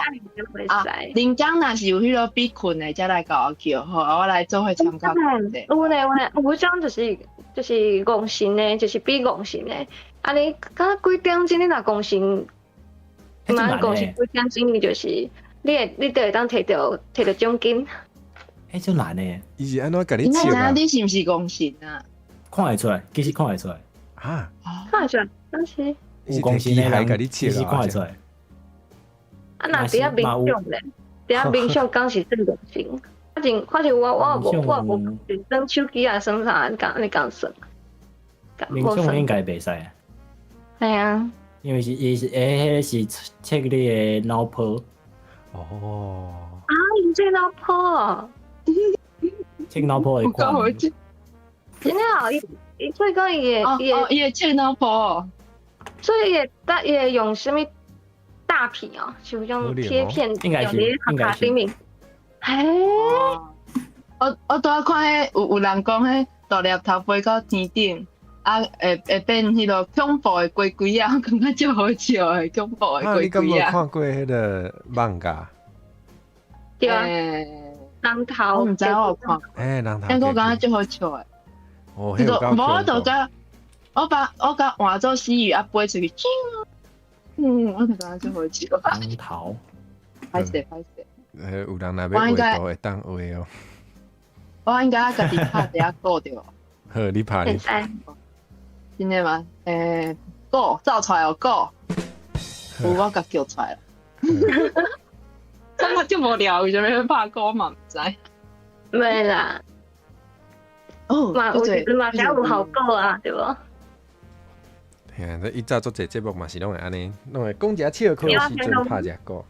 恁講若是有彼個比睏的，才來共我叫好，我來做伙參加。有呢有呢，有種就是就是戇神的，就是比戇神的。啊，你敢幾點鐘你若戇神，嘛戇神幾點鐘，你就是你會你就會當提著提著獎金。彼足難的。伊是按怎共你測啊？你是毋是戇神啊？看會出來，其實看會出來。啊？看會出來，當時。有戇神的人，其實看會出來。啊，若佇遐冥想咧，佇遐冥想敢是算戇神？反正反正我我無我無耍手機啊，耍啥按呢共算。冥想應該袂使。係啊。因為是伊是欸，彼個是測你的腦波。哦。啊，伊測腦波。測腦波會看。真的哦，伊伊所以講伊會伊會伊會測腦波。所以伊會搭伊會用啥物大片哦，是有種貼片應該是應該是。嘿，我我拄仔看彼有有人講彼大粒頭飛到天頂，啊會會變彼個恐怖的龜龜仔，我感覺足好笑的恐怖的龜龜仔。你敢無看過彼個漫畫？對啊，人頭。我毋知我有看。欸，人頭。但我感覺足好笑的。哦，這個無我就共我把我共換做死魚啊飛出去，嗯，我就感覺足好笑。人頭。歹勢歹勢。欸，有人若欲畫圖會當畫哦。我應該家己拍一下鼓對無？好，你拍你。真的嗎？欸，鼓走出來哦，鼓。有我共叫出來了。感覺足無聊，為啥物欲拍鼓嘛毋知。袂啦。哦，嘛有嘛才有效果啊，對無？嘿啊，這以早足濟節目嘛是攏會按呢，攏會講一下笑口的時陣拍一下鼓。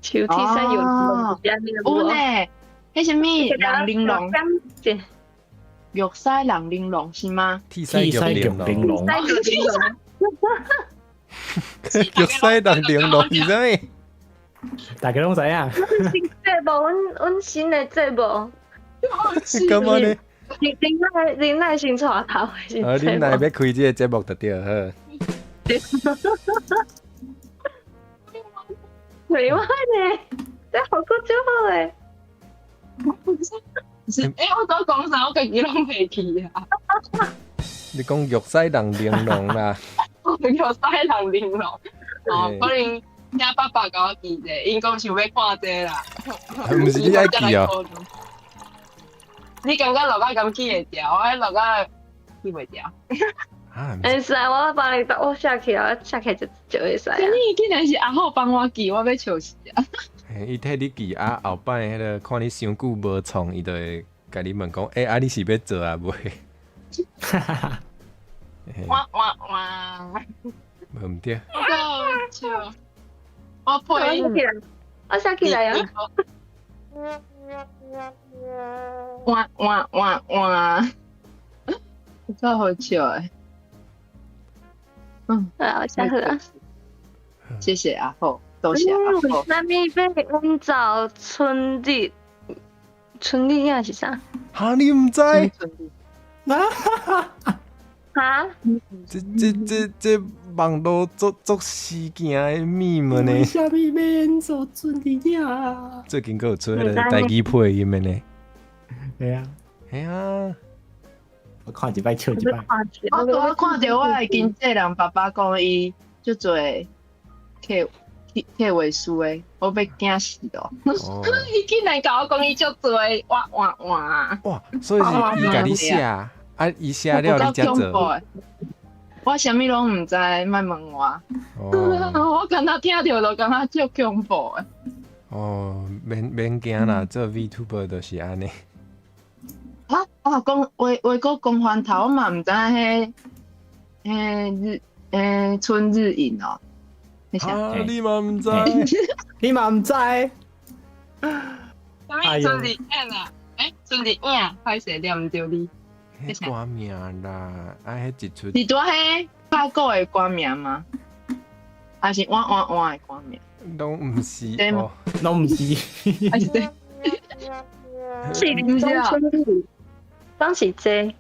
手提山有有呢，彼啥物人玲瓏，玉屎人玲瓏是嗎？鐵屎玉玲瓏，玉屎人玲瓏是啥物？大家攏知影。新節目，阮阮新的節目。感覺呢？恁奶恁奶先帶頭。啊，恁奶欲開這個節目就對好。袂歹呢，這效果足好的。是，欸，我拄講啥，我家己攏袂記啊。你講玉屎人玲瓏啦。玉屎人玲瓏，哦，可能聽爸爸共我記者，𪜶講想欲看這啦。毋是你愛記哦。你感覺落仔敢記會牢？我落仔記袂牢。會使，我幫你我寫起來，寫起來就就會使。你竟然是阿虎幫我記，我欲笑死啊！伊替你記啊，後擺彼個看你傷久無創，伊就會共你問講：欸，啊，你是欲做啊未？哇哇哇！無毋對。我笑，我配我寫起來啊！哇哇哇哇！真好笑欸。嗯，啊，下好啊。謝謝阿虎，多謝阿虎。啥物欲演奏春日？春日影是啥？哈，你毋知？哈？這網路足足事件的秘密呢？啥物欲演奏春日影？最近閣有出彼个台語配音的呢。對啊，嘿啊，我看一擺笑一擺。我拄仔看著我的經紀人爸爸講伊足濟客客畫師的，我欲驚死咯！伊竟然共我講伊足濟，哇哇哇！哇，所以是伊共你寫，啊，伊寫了你才做。我啥物攏毋知，莫問我。我敢若聽著就感覺足恐怖的。哦，免免驚啦，做 VTuber 就是按呢。啊啊！講話話閣講翻頭，我嘛毋知彼彼日彼春日影哦。啊！你嘛毋知？你嘛毋知？啥物春日影啊？欸，春日影，歹勢念毋著你。彼歌名啦，啊，彼一出是拄彼拍鼓的歌名嗎？還是換換換的歌名？攏毋是哦，攏毋是。還是這？是林中春日，當時這。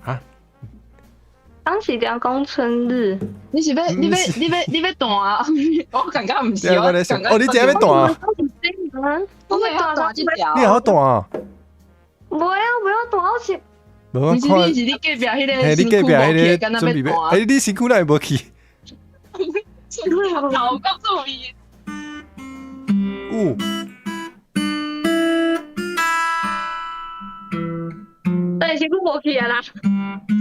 啊？當時涼宮春日，你是欲你欲你欲你欲斷啊？我感覺毋是，我哦，你真欲斷？我欲斷這條。你會曉斷啊？袂啊，袂曉斷，我是。無是你是你隔壁彼個，嘿，你隔壁彼個準備欲，欸，你身軀哪會無去？頭夠注意。有。對，身軀無去啊啦！是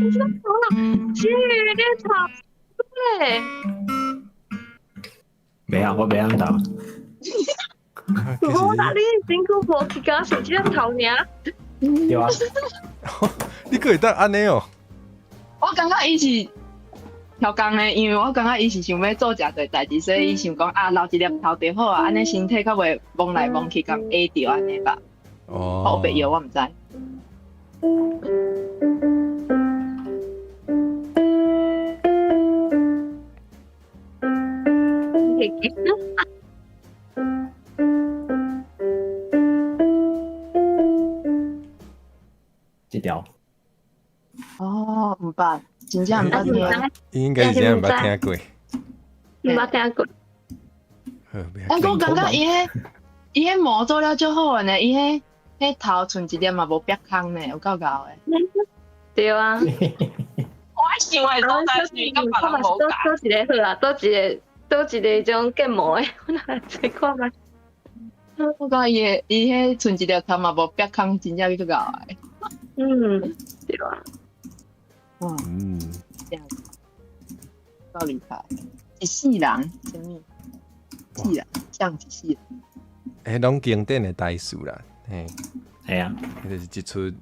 你吵咧？袂啊，我袂曉鬥。無啦，你身軀無去，敢是這個頭爾。對啊。你閣會當按呢哦？我感覺伊是超工的，因為我感覺伊是想欲做誠濟代誌，所以伊想講啊，留一粒頭就好啊，按呢身體較袂摸來摸去，共壓著按呢吧。哦。我白藥我毋知。這條。哦，毋捌，真正毋捌聽。應該是真正毋捌聽過。毋捌聽過。啊，我感覺伊彼伊彼毛做了足好的呢，伊彼彼頭賰一粒嘛無煏空呢，有夠𠢕的。對啊。我想的所在是佮別人無仝。倒一个好啊，倒一个倒一个種建模的，我來揣看覓。我感覺伊的伊彼賰一粒頭嘛無煏空，真正足𠢕的。嗯，對啊。嗯，這樣夠厲害，一世人，啥物？世人，像一世人。彼攏經典的台詞啦，嘿。係啊，彼就是一齣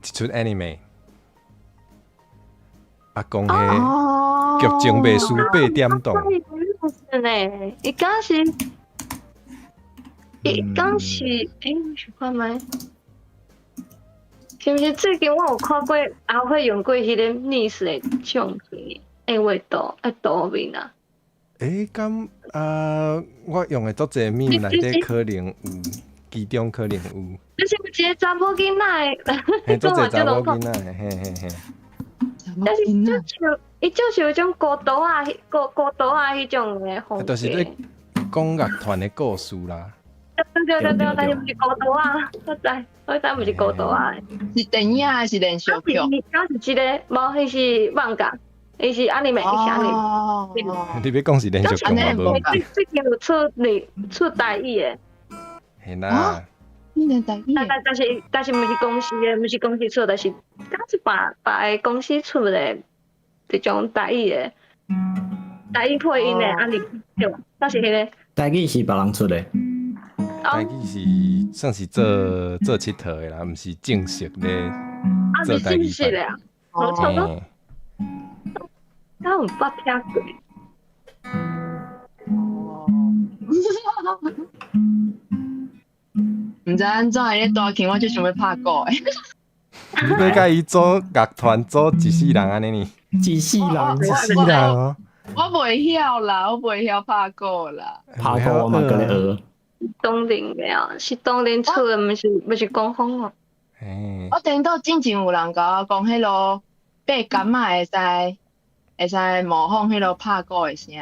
一齣 anime。啊，講彼劇情袂輸八點檔。是呢，伊敢是，伊敢是，欸，我想看覓。是毋是最近我有看過阿輝用過彼個 Nice 的唱片的畫圖的圖面啊？欸，敢啊，我用的足濟面內底可能有，其中可能有。你是有一個查某囡仔的？嘿，足濟查某囡仔的，嘿嘿嘿。但是就像伊就是有種孤獨啊，孤孤獨啊彼種的風格。就是咧講樂團的故事啦。對對對對，但是毋是孤獨啊，我知，我知毋是孤獨啊。是電影還是連續劇？敢是這個，無，伊是漫畫，伊是 anime，伊是 anime。你欲講是連續劇嘛？無。最近有出日出台語的。嘿啦。你連台語？但是毋是公司的，毋是公司出，但是敢是別別个公司出的，這種台語的，台語配音的 anime 對吧？但是彼個。台語是別人出的。台語是算是做做𨑨迌的啦，毋是正式咧做台語版。我想講，敢有捌聽過？哦，毋知按怎會咧彈琴，我就想欲拍鼓的。你欲共伊組樂團組一世人按呢呢？一世人，一世人哦。我袂曉啦，我袂曉拍鼓啦。拍鼓我嘛閣咧學。當然的啊，是當然出的，毋是官方哦。我頂到之前有人共我講，彼囉爬柑仔會使模仿彼囉拍鼓的聲。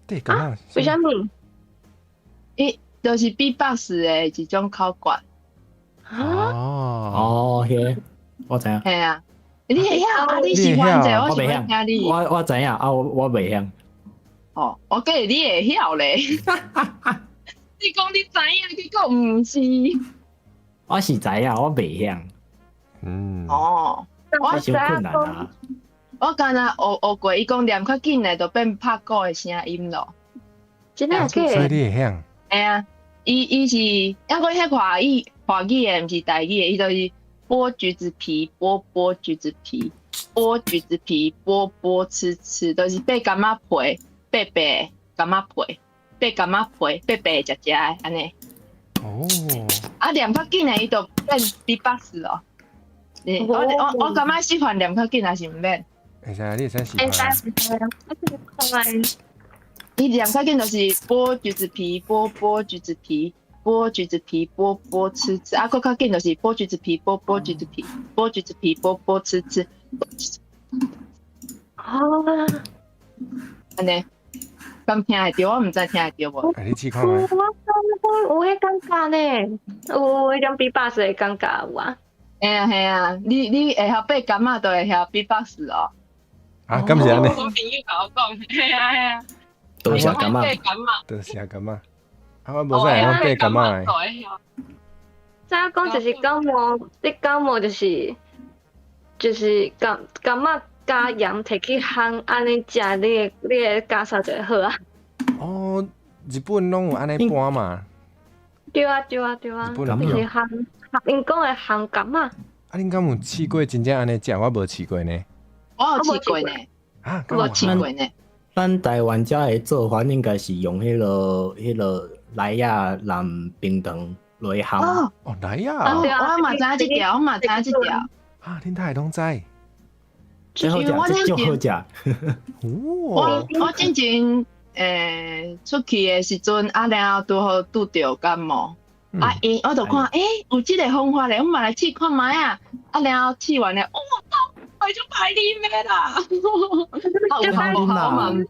爬柑仔？為啥物？伊就是 B-box 的一種口訣。哦哦，彼个我知影。嘿啊，你會曉啊？你喜歡者，我想欲聽你。我知影啊，我袂曉。哦，我記得你會曉咧。你講你知影，結果毋是。我是知影，我袂曉。哦，我傷困難啊！我敢若學過，伊講念較緊的，就變拍鼓的聲音咯。真的假？所以你會曉？嘿啊，伊是，抑閣彼華語的，毋是台語的，伊就是剝橘子皮，剝剝橘子皮，剝橘子皮，剝剝吃吃，就是爬柑仔皮，爬爬柑仔皮，爬柑仔皮，爬爬食食的按呢。哦。啊，念較緊的，伊就變 B-box 咯。我感覺示範念較緊，還是毋免？會使，你會使示範。會使，會使。伊念較緊就是剝橘子皮，剝剝橘子皮，剝橘子皮，剝剝吃吃。啊，閣較緊就是剝橘子皮，剝剝橘子皮，剝橘子皮，剝剝吃吃。哦。按呢，敢聽會著？我毋知聽會著無。啊，你試看覓。我有彼感覺呢，有彼種 B-box 的感覺有啊。嘿啊嘿啊，你會曉爬柑仔，就會曉 B-box 哦。啊，敢是按呢？我朋友共我講，嘿啊嘿啊。多謝柑仔。多謝柑仔。啊，我無啥會曉爬柑仔的。知影講就是感冒，你感冒就是柑仔加鹽提去烘，按呢食，你的感受就會好啊。哦，日本攏有按呢搬嘛？對啊對啊對啊，就是烘，𪜶講的烘柑仔。啊，恁敢有試過真正按呢食？我無試過呢。我有試過呢。啊，我試過呢。咱台灣遮的做法應該是用彼个梨仔淋冰糖落去烘。哦，梨仔。我嘛知影這條，我嘛知影這條。啊，恁哪會攏知？這好食，這足好食。我之前出去的時陣，啊，然後拄好拄著感冒，啊，𪜶我就看，有這个方法咧，我嘛來試看覓啊，啊，然後試完咧，哇，足歹啉的啦！啊，有效無效我嘛毋知。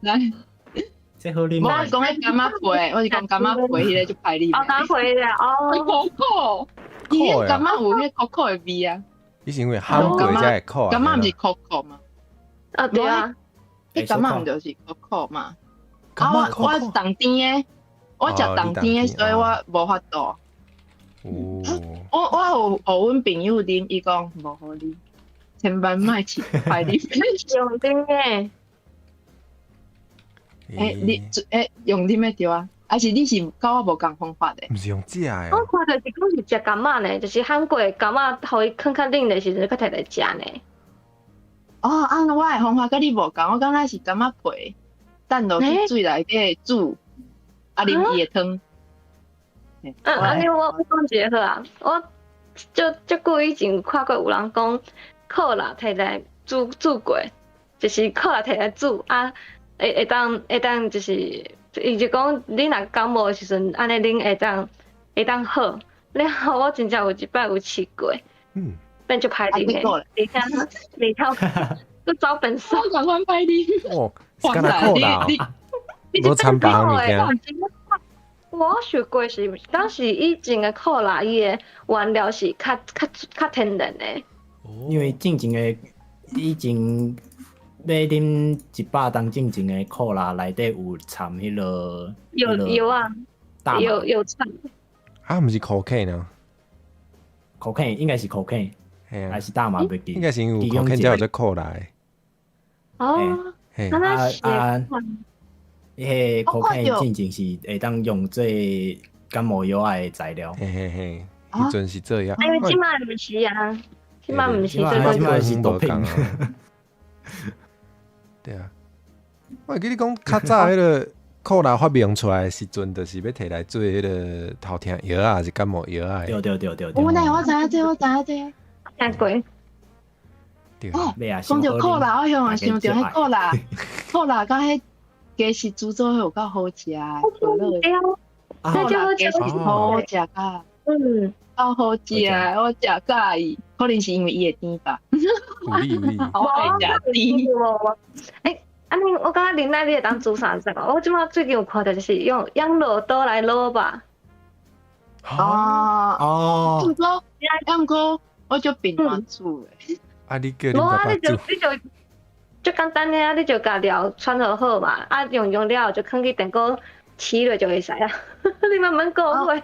這好啉。我是講彼柑仔皮，我是講柑仔皮彼个足歹啉。哦，柑仔皮咧，哦。苦苦，伊彼柑仔有彼苦苦的味啊。伊是因為烘過才會苦。柑仔毋是苦苦嗎？啊對啊。彼柑仔毋就是苦苦嘛？啊，我重甜的，我食重甜的，所以我無法度。我有予阮朋友啉，伊講無好啉，千萬莫試，歹啉。用啉的。你用啉的對啊？還是你是佮我無仝方法的？毋是用食的。我看著是講是食柑仔呢，就是烘過柑仔，予伊囥較冷的時陣，閣提來食呢。哦，啊，我的方法佮你無仝，我感覺是柑仔皮，等落去水內底煮，啊，啉伊的湯。啊，按呢我講一个好啊，我足足久以前有看過有人講，可樂提來煮過，就是可樂提來煮啊，會當就是，伊就講你若感冒的時陣，按呢啉會當好。了後我真正有一擺有試過，變足歹啉的，而且閣走變瘦，仝款歹啉。哦，是敢若可樂，無摻別項物件。我想過是，當時以前的可樂，伊的原料是較天然的。因為進前的以前欲啉100冬進前的可樂內底有摻彼个。有有啊，有摻。啊，毋是 cocaine 啊？cocaine 應該是 cocaine，還是大麻袂記。應該是因為 cocaine 才有這可樂的。哦，啊啊！彼个 cocaine 進前是會當用做感冒藥的材料。嘿嘿嘿，彼陣是這樣。因為這擺毋是啊，這擺毋是，這擺是毒品。對啊，我會記你講較早彼个。苦蜊發明出來的時陣，就是欲提來做彼个頭痛藥啊，還是感冒藥啊的。對對對對對。有呢，我知影這，我知影這。聽過。對。哦，咩啊？講著苦蜊，我向想著彼苦蜊，苦蜊佮彼雞翅煮做伙有夠好食的。對啊，苦蜊雞翅好食甲，夠好食，我食佮意，可能是因為伊會甜吧。有理有理。我愛食甜。欸，按呢，我感覺啉奶你會當煮啥食？我這擺最近有看著就是用養樂多來滷肉。哦哦。毋過，毋過，我足頻繁煮的。啊！你叫恁爸爸無啊，你就煮。你就足簡單的啊，你就共料汆好好嘛，啊用用了後就囥去電鍋起落就會使啊。你慢慢過會。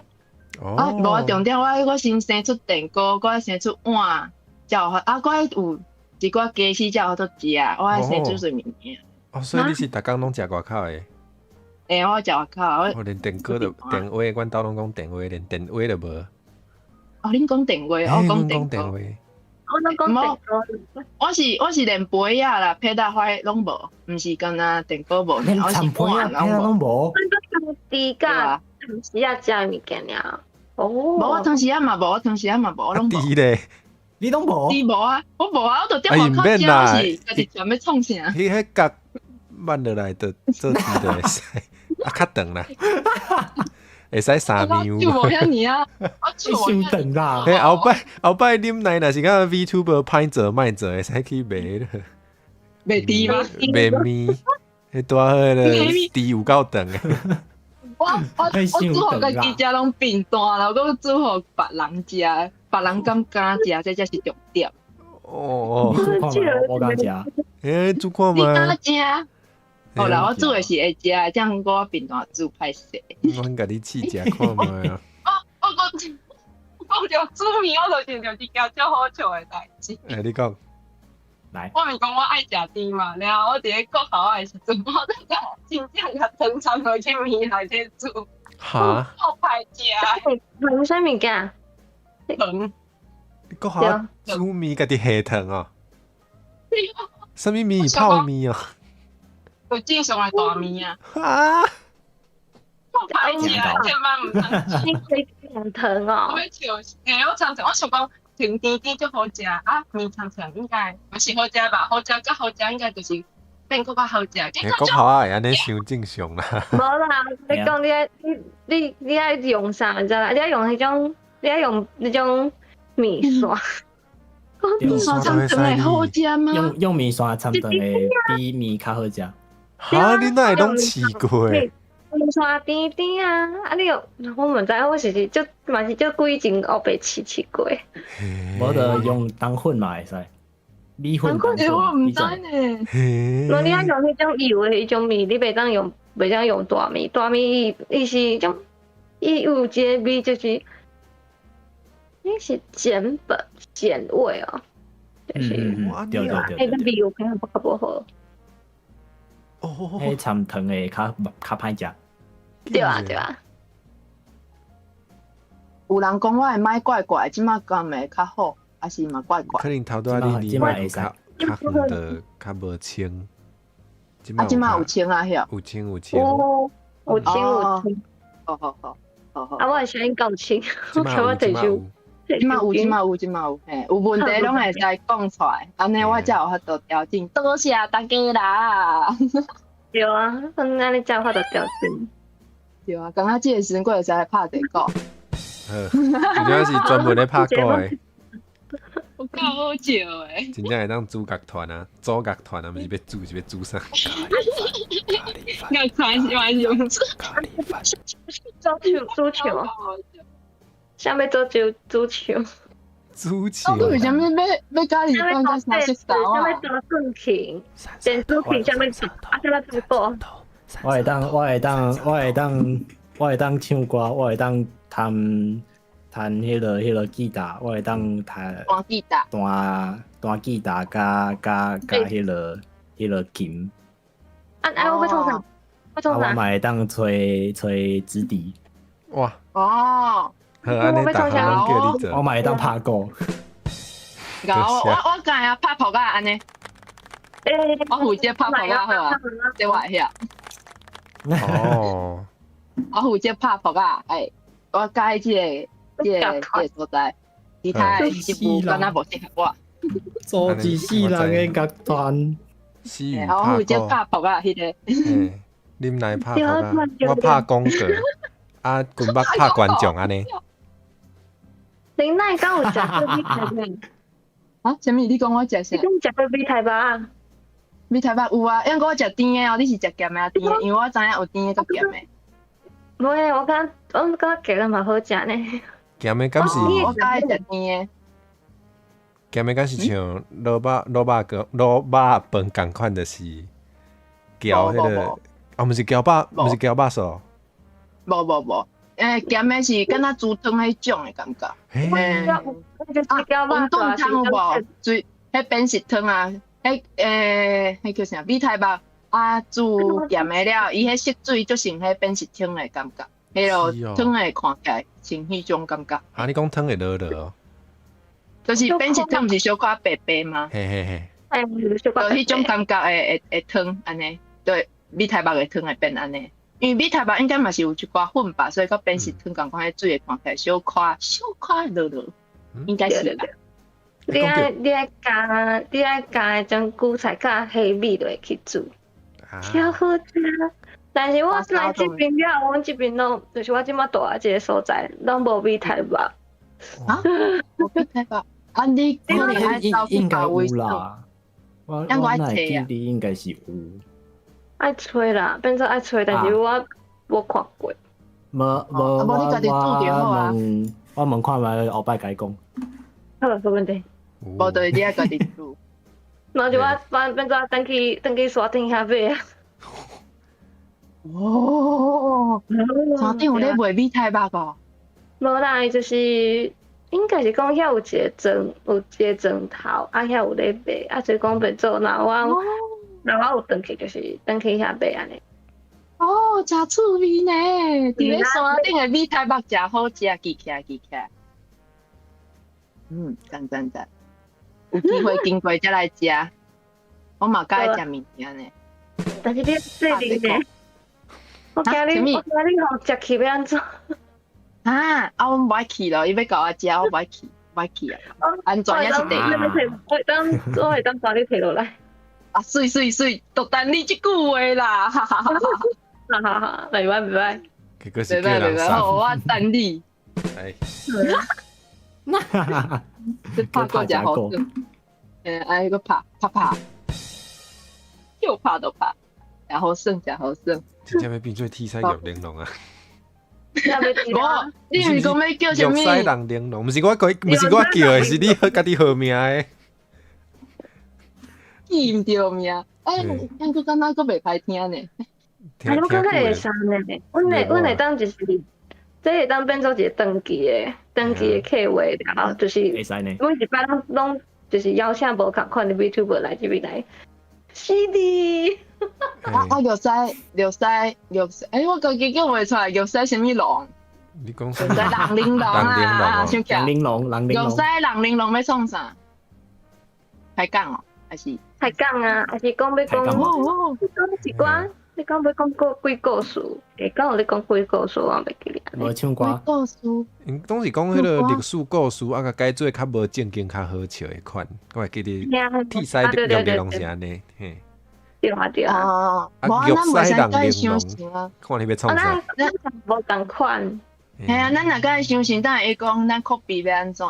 啊，無啊，重點我先生出電鍋，閣愛生出碗，才有法啊，閣愛有一寡家私才有法度食，我愛生煮啥物件。哦，所以你是逐工攏食外口的？欸，我食外口。我連電鍋都電話，阮兜攏講電話，連電話都無。哦，恁講電話，我講電鍋。我攏講電鍋。我是連杯仔啦、撇仔花攏無，毋是干焦電鍋無，連我是餐碗攏攏無。豬甲湯匙仔食物件爾。哦。無，我湯匙仔嘛無，我湯匙仔嘛無，我攏無。豬咧？你攏無？豬無啊，我無啊，我就踮外口食，我是家己食欲創啥？彼彼角挽落來就做豬就會使，啊較長啦，會使3秒。手無遐爾啊，我手無傷長啦。彼後擺啉奶若是敢 VTuber 歹做歹做，會使去賣咧。賣豬嗎？賣麵，彼拄好彼个豬有夠長的。我煮予家己食攏變大啦，我閣煮予別人食，別人敢敢食，這才是重點。哦哦，我敢食。欸，煮看覓？你敢食？好啦，我煮的是會食，這樣我平常煮歹勢。阮共你試食看覓啊？我講講著煮麵，我就想著一件足好笑的代誌。欸，你講。來。我毋講我愛食甜嘛，然後我佇咧國校的時陣，我就共真正共糖摻落去麵內底煮。哈？好歹食。糖啥物件？糖。你國校煮麵，家己下糖哦？啥物麵？泡麵哦？就正常的大麵啊。啊！好歹食，千萬毋通食。你可以放糖哦。我欲笑，欸，我常常我想講糖甜甜足好食啊，麵摻摻應該嘛是好食吧？好食較好食應該就是變閣較好食。欸，國校仔會按呢傷正常啦。無啦，你講你愛你愛用啥？你知啦？你愛用彼種，你愛用彼種麵線。麵線摻腸會好食嗎？用麵線摻腸會比麵較好食。哈，你哪會攏試過？麵線甜甜啊！啊，你有我毋知，我是是足嘛是足久以前烏白試過。無就用冬粉嘛會使，米粉、冬粉。我毋知呢。無你愛用彼種油的彼種麵，你袂當用大麵，大麵伊是種，伊有一个味就是，伊是鹼本鹼味哦，就是，對對對，彼个味有可能較無好。哦，彼摻糖的較歹食。對啊對啊。有人講我的麥怪怪，這擺敢會較好，還是嘛怪怪？可能頭拄仔你離麥較遠的較無清。啊，這擺有清啊，曉？有清有清。有清有清。好好好，好好。啊，我的聲音夠清，我感覺提這擺有，這擺有，這擺有，嘿，有問題攏會使講出來，按呢我才有法度調整。多謝大家啦。對啊，按呢才有法度調整。對啊，感覺這個時陣閣會使來拍電鼓。好，真正是專門咧拍鼓的。有夠好笑的。真正會當組樂團啊，組樂團啊，毋是欲煮，是欲煮啥？樂團是蠻用咖喱飯。煮球，啥欲做酒煮球？煮球。你為啥物欲咖喱飯佮三色豆啊？啥欲做鋼琴？電子琴啥欲做？啊，啥欲做鼓？我會當唱歌，我會當彈彼个吉他，我會當彈彈吉他，彈吉他佮彼个琴。啊啊！我欲創啥？欲創啥？我嘛會當吹直笛。哇！哦。好，按呢逐項攏叫你做。我嘛會當拍鼓。我敢啊，拍噗仔按呢。我負責拍噗仔好啊，這我會曉。哦，我負責拍噗仔，欸，我佮意這個所在，其他的職務敢若無適合我。組一世人的樂團，死魚我負責拍拍噗仔，彼個。嘿，啉奶拍噗仔，我拍廣告，啊，軍北拍觀眾按呢。恁奶敢有食過米苔目？啊？啥物？你講我食啥？你敢食過米苔目？米苔目有啊，毋過我食甜的哦，你是食鹹的抑甜的？因為我知影有甜的佮鹹的。無欸，我感覺鹹的嘛好食呢。鹹的敢是？我較愛食甜的。鹹的敢是像滷肉飯仝款，就是攪彼個，啊，毋是攪肉，毋是攪肉素。無無無，欸，鹹的是敢若煮湯彼種的感覺。嘿，啊，餛飩湯有無？水，彼扁食湯啊，彼欸，彼叫啥？米苔目啊，煮鹹的了，伊彼色水就像彼扁食湯的感覺，彼落湯會看起來像彼種感覺。啊，你講湯會濁濁哦？就是扁食湯，毋是小可白白嗎？嘿嘿嘿。就彼種感覺的湯按呢，對，米苔目的湯會變按呢。因為米苔目應該嘛是有一寡粉吧，所以佮扁食湯仝款，彼水會看起來小可濁濁，應該是啦。你愛加種韭菜佮黑米落去煮，超好食。但是我來這邊了，阮這邊攏就是我這馬住佇這个所在，攏無米苔目。啊？無米苔目？啊，你可能愛走去應該別位有啦。我我哪會記得應該是有。愛揣啦，變做愛揣，但是我無看過。無無我我問我問看覓，後擺共你講。好，無問題。無就是你愛家己煮。無就我變做轉去山頂遐買啊。哦，山頂有咧賣米苔目哦？無啦，伊就是應該是講遐有一个莊，有一个莊頭，啊遐有咧賣，啊所以講變做若我有轉去，就是轉去遐買按呢。哦，誠趣味呢！佇咧山頂的米苔目誠好食，記起來記起來。嗯，讚讚讚！有機會經過才來食，我嘛佮意食物件呢。但是你細陣呢？我驚你予食去欲按怎？啊啊！我無愛去咯，伊欲共我食，我無愛去，無愛去啊！安全也是第一。我會當把你提落來。啊，媠媠媠，就等你這句話啦！哈哈哈哈哈哈，袂歹袂歹。結果是叫人送。好，我等你。哎。哈哈這拍過誠好耍。嗯，愛閣拍拍拍，又拍都拍，誠好耍，誠好耍。真正欲變做鐵西玉玲瓏啊！無，你毋是講欲叫啥物？玉西人玲瓏，毋是我毋是我叫的，是你家己號名的。記毋著名，欸，咱閣感覺閣袂歹聽呢。啊，我感覺會使呢。阮會當就是，這會當變做一個長期的計劃，然後就是每一擺攏就是邀請無仝款的 VTuber 來這邊來。是的。啊啊！玉西玉西玉西，欸，我家己叫袂出來，玉西啥物龍？你講玉西人玲瓏啊！想起來。人玲瓏，人玲瓏。玉西人玲瓏欲創啥？開講哦，還是？開講啊，還是講欲講？你講一寡，你講欲講個鬼故事？會講有咧講鬼故事，我袂記得。無唱歌。故事。𪜶總是講彼个歷史故事，啊，共改做較無正經、較好笑的款。我會記得鐵西玉玲瓏是按呢，嘿。對啊對啊。啊，玉西人玲瓏，看你欲創啥？咱無仝款。嘿啊，咱若共伊相信，等下會講咱 copy 欲按怎？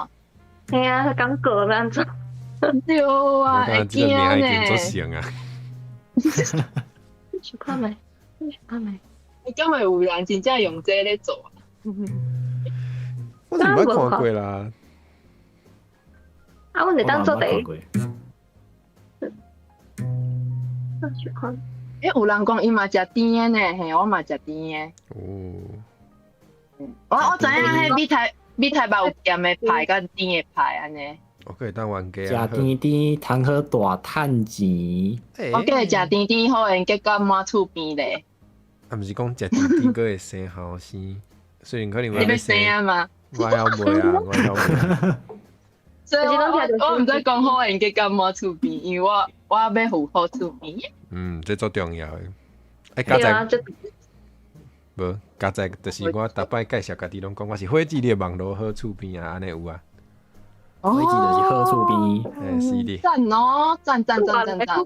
嘿啊，廣告欲按怎？對啊，會驚呢。這個名已經足成啊。想看覓？想看覓？你敢會有人真正用這咧做啊？我是毋捌看過啦。啊，阮會當做第一。欸，有人講伊嘛食甜的呢，嘿，我嘛食甜的。哦。我知影，彼米苔目有鹹的派佮甜的派按呢。我閣會當冤家。食甜甜通好大趁錢。我閣會食甜甜好緣結到滿厝邊咧。啊，毋是講食甜甜閣會生後生，雖然可能你欲生啊嘛？我曉袂啊，我曉袂。所以我毋知講好緣結到滿厝邊，因為我欲赴好厝邊。嗯，這足重要的。愛加在無，加在就是我逐擺介紹家己攏講，我是火姊你的網路好厝邊啊，按呢有啊。火姊就是好厝邊。欸，是的。讚哦，讚讚讚讚讚。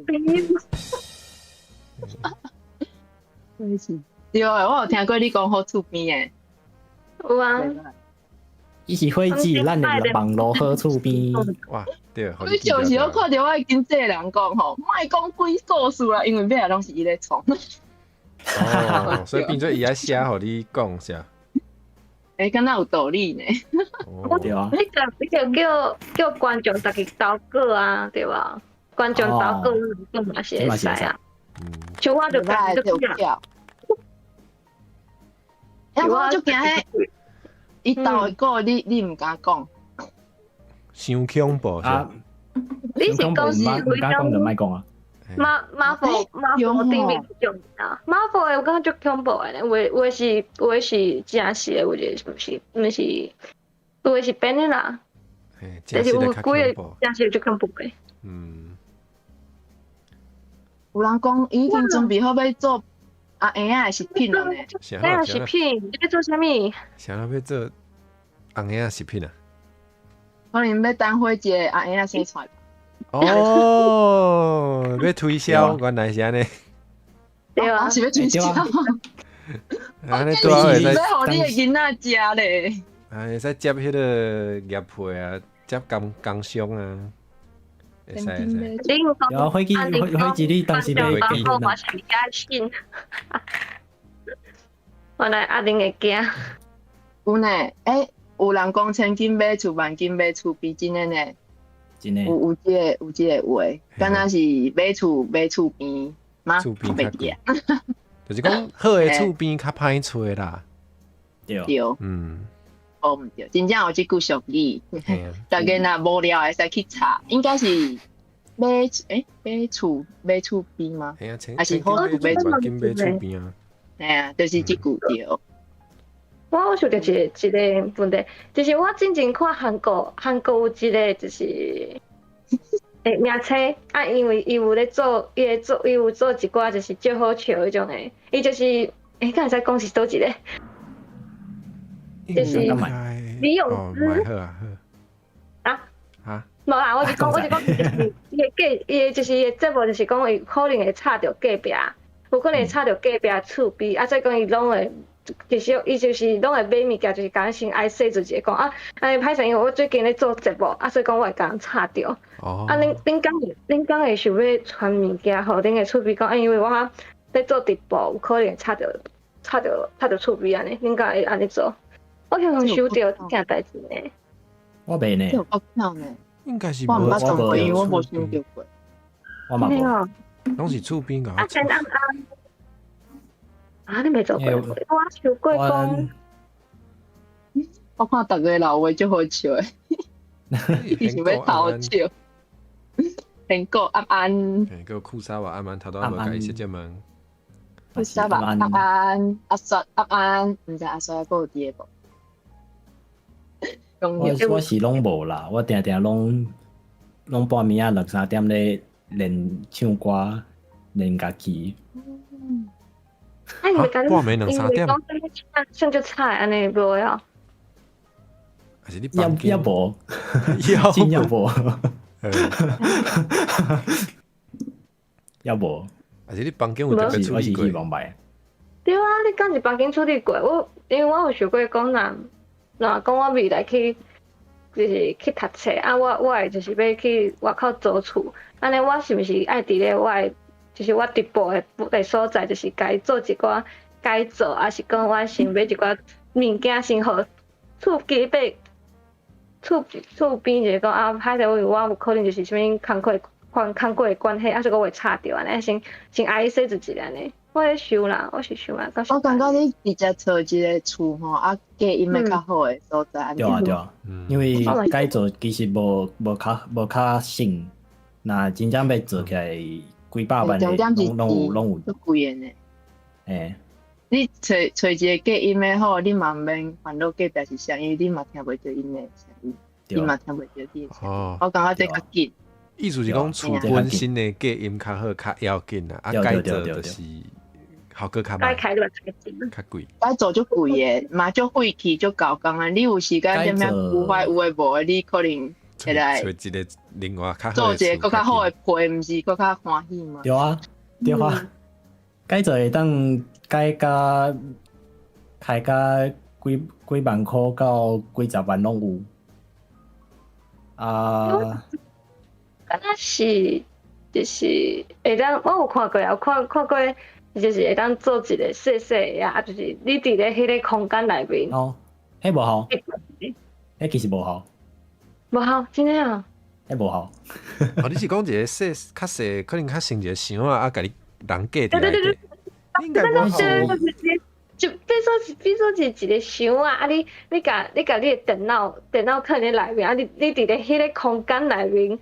對，我有聽過你講好厝邊的。有啊。伊是火姊，咱的網路好厝邊。哇，對。你就是我看著我的經紀人講吼，莫講鬼故事啦，因為尾仔攏是伊咧創。哦，所以變做伊愛寫予你講是啊。欸，敢若有道理呢。對啊。你就叫觀眾家己投稿啊，對吧？觀眾投稿嘛是會使啊。像我就家己就跳。欸，我就驚彼，伊投的稿你毋敢講。傷恐怖啊！你是講是毋敢講就莫講啊。馬馬虎馬虎頂面種啊，馬虎的我感覺足恐怖的呢，有的是真實的，有的毋是，有的是編的啦。但是有幾個真實足恐怖的。嗯。有人講已經準備好欲做阿嬰仔的食品了呢。咩食品？你欲做啥物？啥人欲做紅嬰仔食品啊？可能欲等火姊的阿嬰仔生出來。哦，欲推銷，原來是按呢。對啊，是欲推銷。按呢拄好會使，欲予你的囡仔食咧。啊，會使接彼个業配啊，接工商啊，會使會使。有啊，火姊火姊，你當時袂記得。我是較信。原來阿玲會驚。有呢，欸，有人講千金買厝，萬金買厝邊，真的呢。真的。有這個話，敢若是買厝買厝邊嗎？厝邊較貴。就是講好的厝邊較歹揣啦。對。對。嗯。哦，毋對，真正有這句俗語，大家若無聊會使去查，應該是買厝邊嗎？還是好厝買萬金買厝邊啊？嘿啊，就是這句對。我有想著一個問題，就是我之前看韓國，韓國有一個就是名冊啊，因為伊有咧做，伊會做，伊有做一寡就是足好笑彼種的，伊就是敢會使講是佗一個？就是李永芝啊啊，無啦，我是講，就是伊的就是伊的節目，就是講伊可能會插著隔壁，有可能會插著隔壁厝邊，啊，再講伊攏會。其實伊就是攏會買物件，就是共先愛說做一個講啊，按呢歹勢，因為我最近咧做節目，啊，所以講我會共人插著。哦。啊，恁敢會想欲傳物件予恁的厝邊講？啊，因為我咧做直播，有可能插著厝邊按呢，恁敢會按呢做？我常常收著這件代誌呢。我袂呢。這有夠巧呢。應該是我毋捌做過，因為我無收著過。我嘛無。攏是厝邊共我啊，真暗暗。啊！你袂做過？我想過講，我看逐个老話足好笑的，伊是欲偷笑。蘋果暗暗，嘿，閣有庫沙瓦暗暗，頭拄仔無共伊直接問。庫沙瓦暗暗，阿雪暗暗，毋知阿雪還閣有佇個無？我是攏無啦，我定定攏半暝仔兩三點咧練唱歌，練家己。啊！你半暝兩三點，唱足彩按呢無啊？還是你也無，真也無，也無。還是你房間有特別處理過？對啊，你敢是房間處理過？我因為我有想過講，若講我未來去，就是去讀冊啊，我會就是欲去外口租厝，按呢我是毋是愛佇咧我的？就是我直播的所在，就是共伊做一寡改造，抑是講我先買一寡物件，先予厝基買厝邊就是講啊，歹勢，我有可能就是啥物工課的關係，抑是講會插著按呢，先愛伊說一下按呢。我咧想啦，我是想啊。我感覺你直接揣一個厝吼，啊，隔音會較好的所在。對啊對啊，因為改造其實無較省，若真正欲做起來。幾百萬的，攏有，足貴的呢。欸，你揣一個隔音的好，你嘛毋免煩惱隔壁是啥，因為你嘛聽袂著𪜶的聲音，你嘛聽袂著你的聲音。哦，我感覺這較緊。意思是講厝本身的隔音較好，較要緊啦。啊，改造就是效果較歹，該開就開錢。較貴。改做足貴的，嘛足費氣足猴工的。你有時間踮遐規劃有的無的，你可能會來揣一個另外較做一個閣較好的配，毋是閣較歡喜嗎？對啊，對啊，改做會當改甲開甲幾幾萬箍到幾十萬攏有。啊，敢若是就是會當，我有看過啊，有看看過，就是會當做一個細細的啊，就是你佇咧彼個空間內面。哦，彼無效，彼其實無效。無效，真的啊？彼無效。哦，你是講一個細較細，可能較像一個箱仔啊，共你人隔佇內底。應該無效。就變做是變做是一個箱仔，啊你你共你共你的電腦電腦囥佇內面，啊你你佇咧彼個空間內面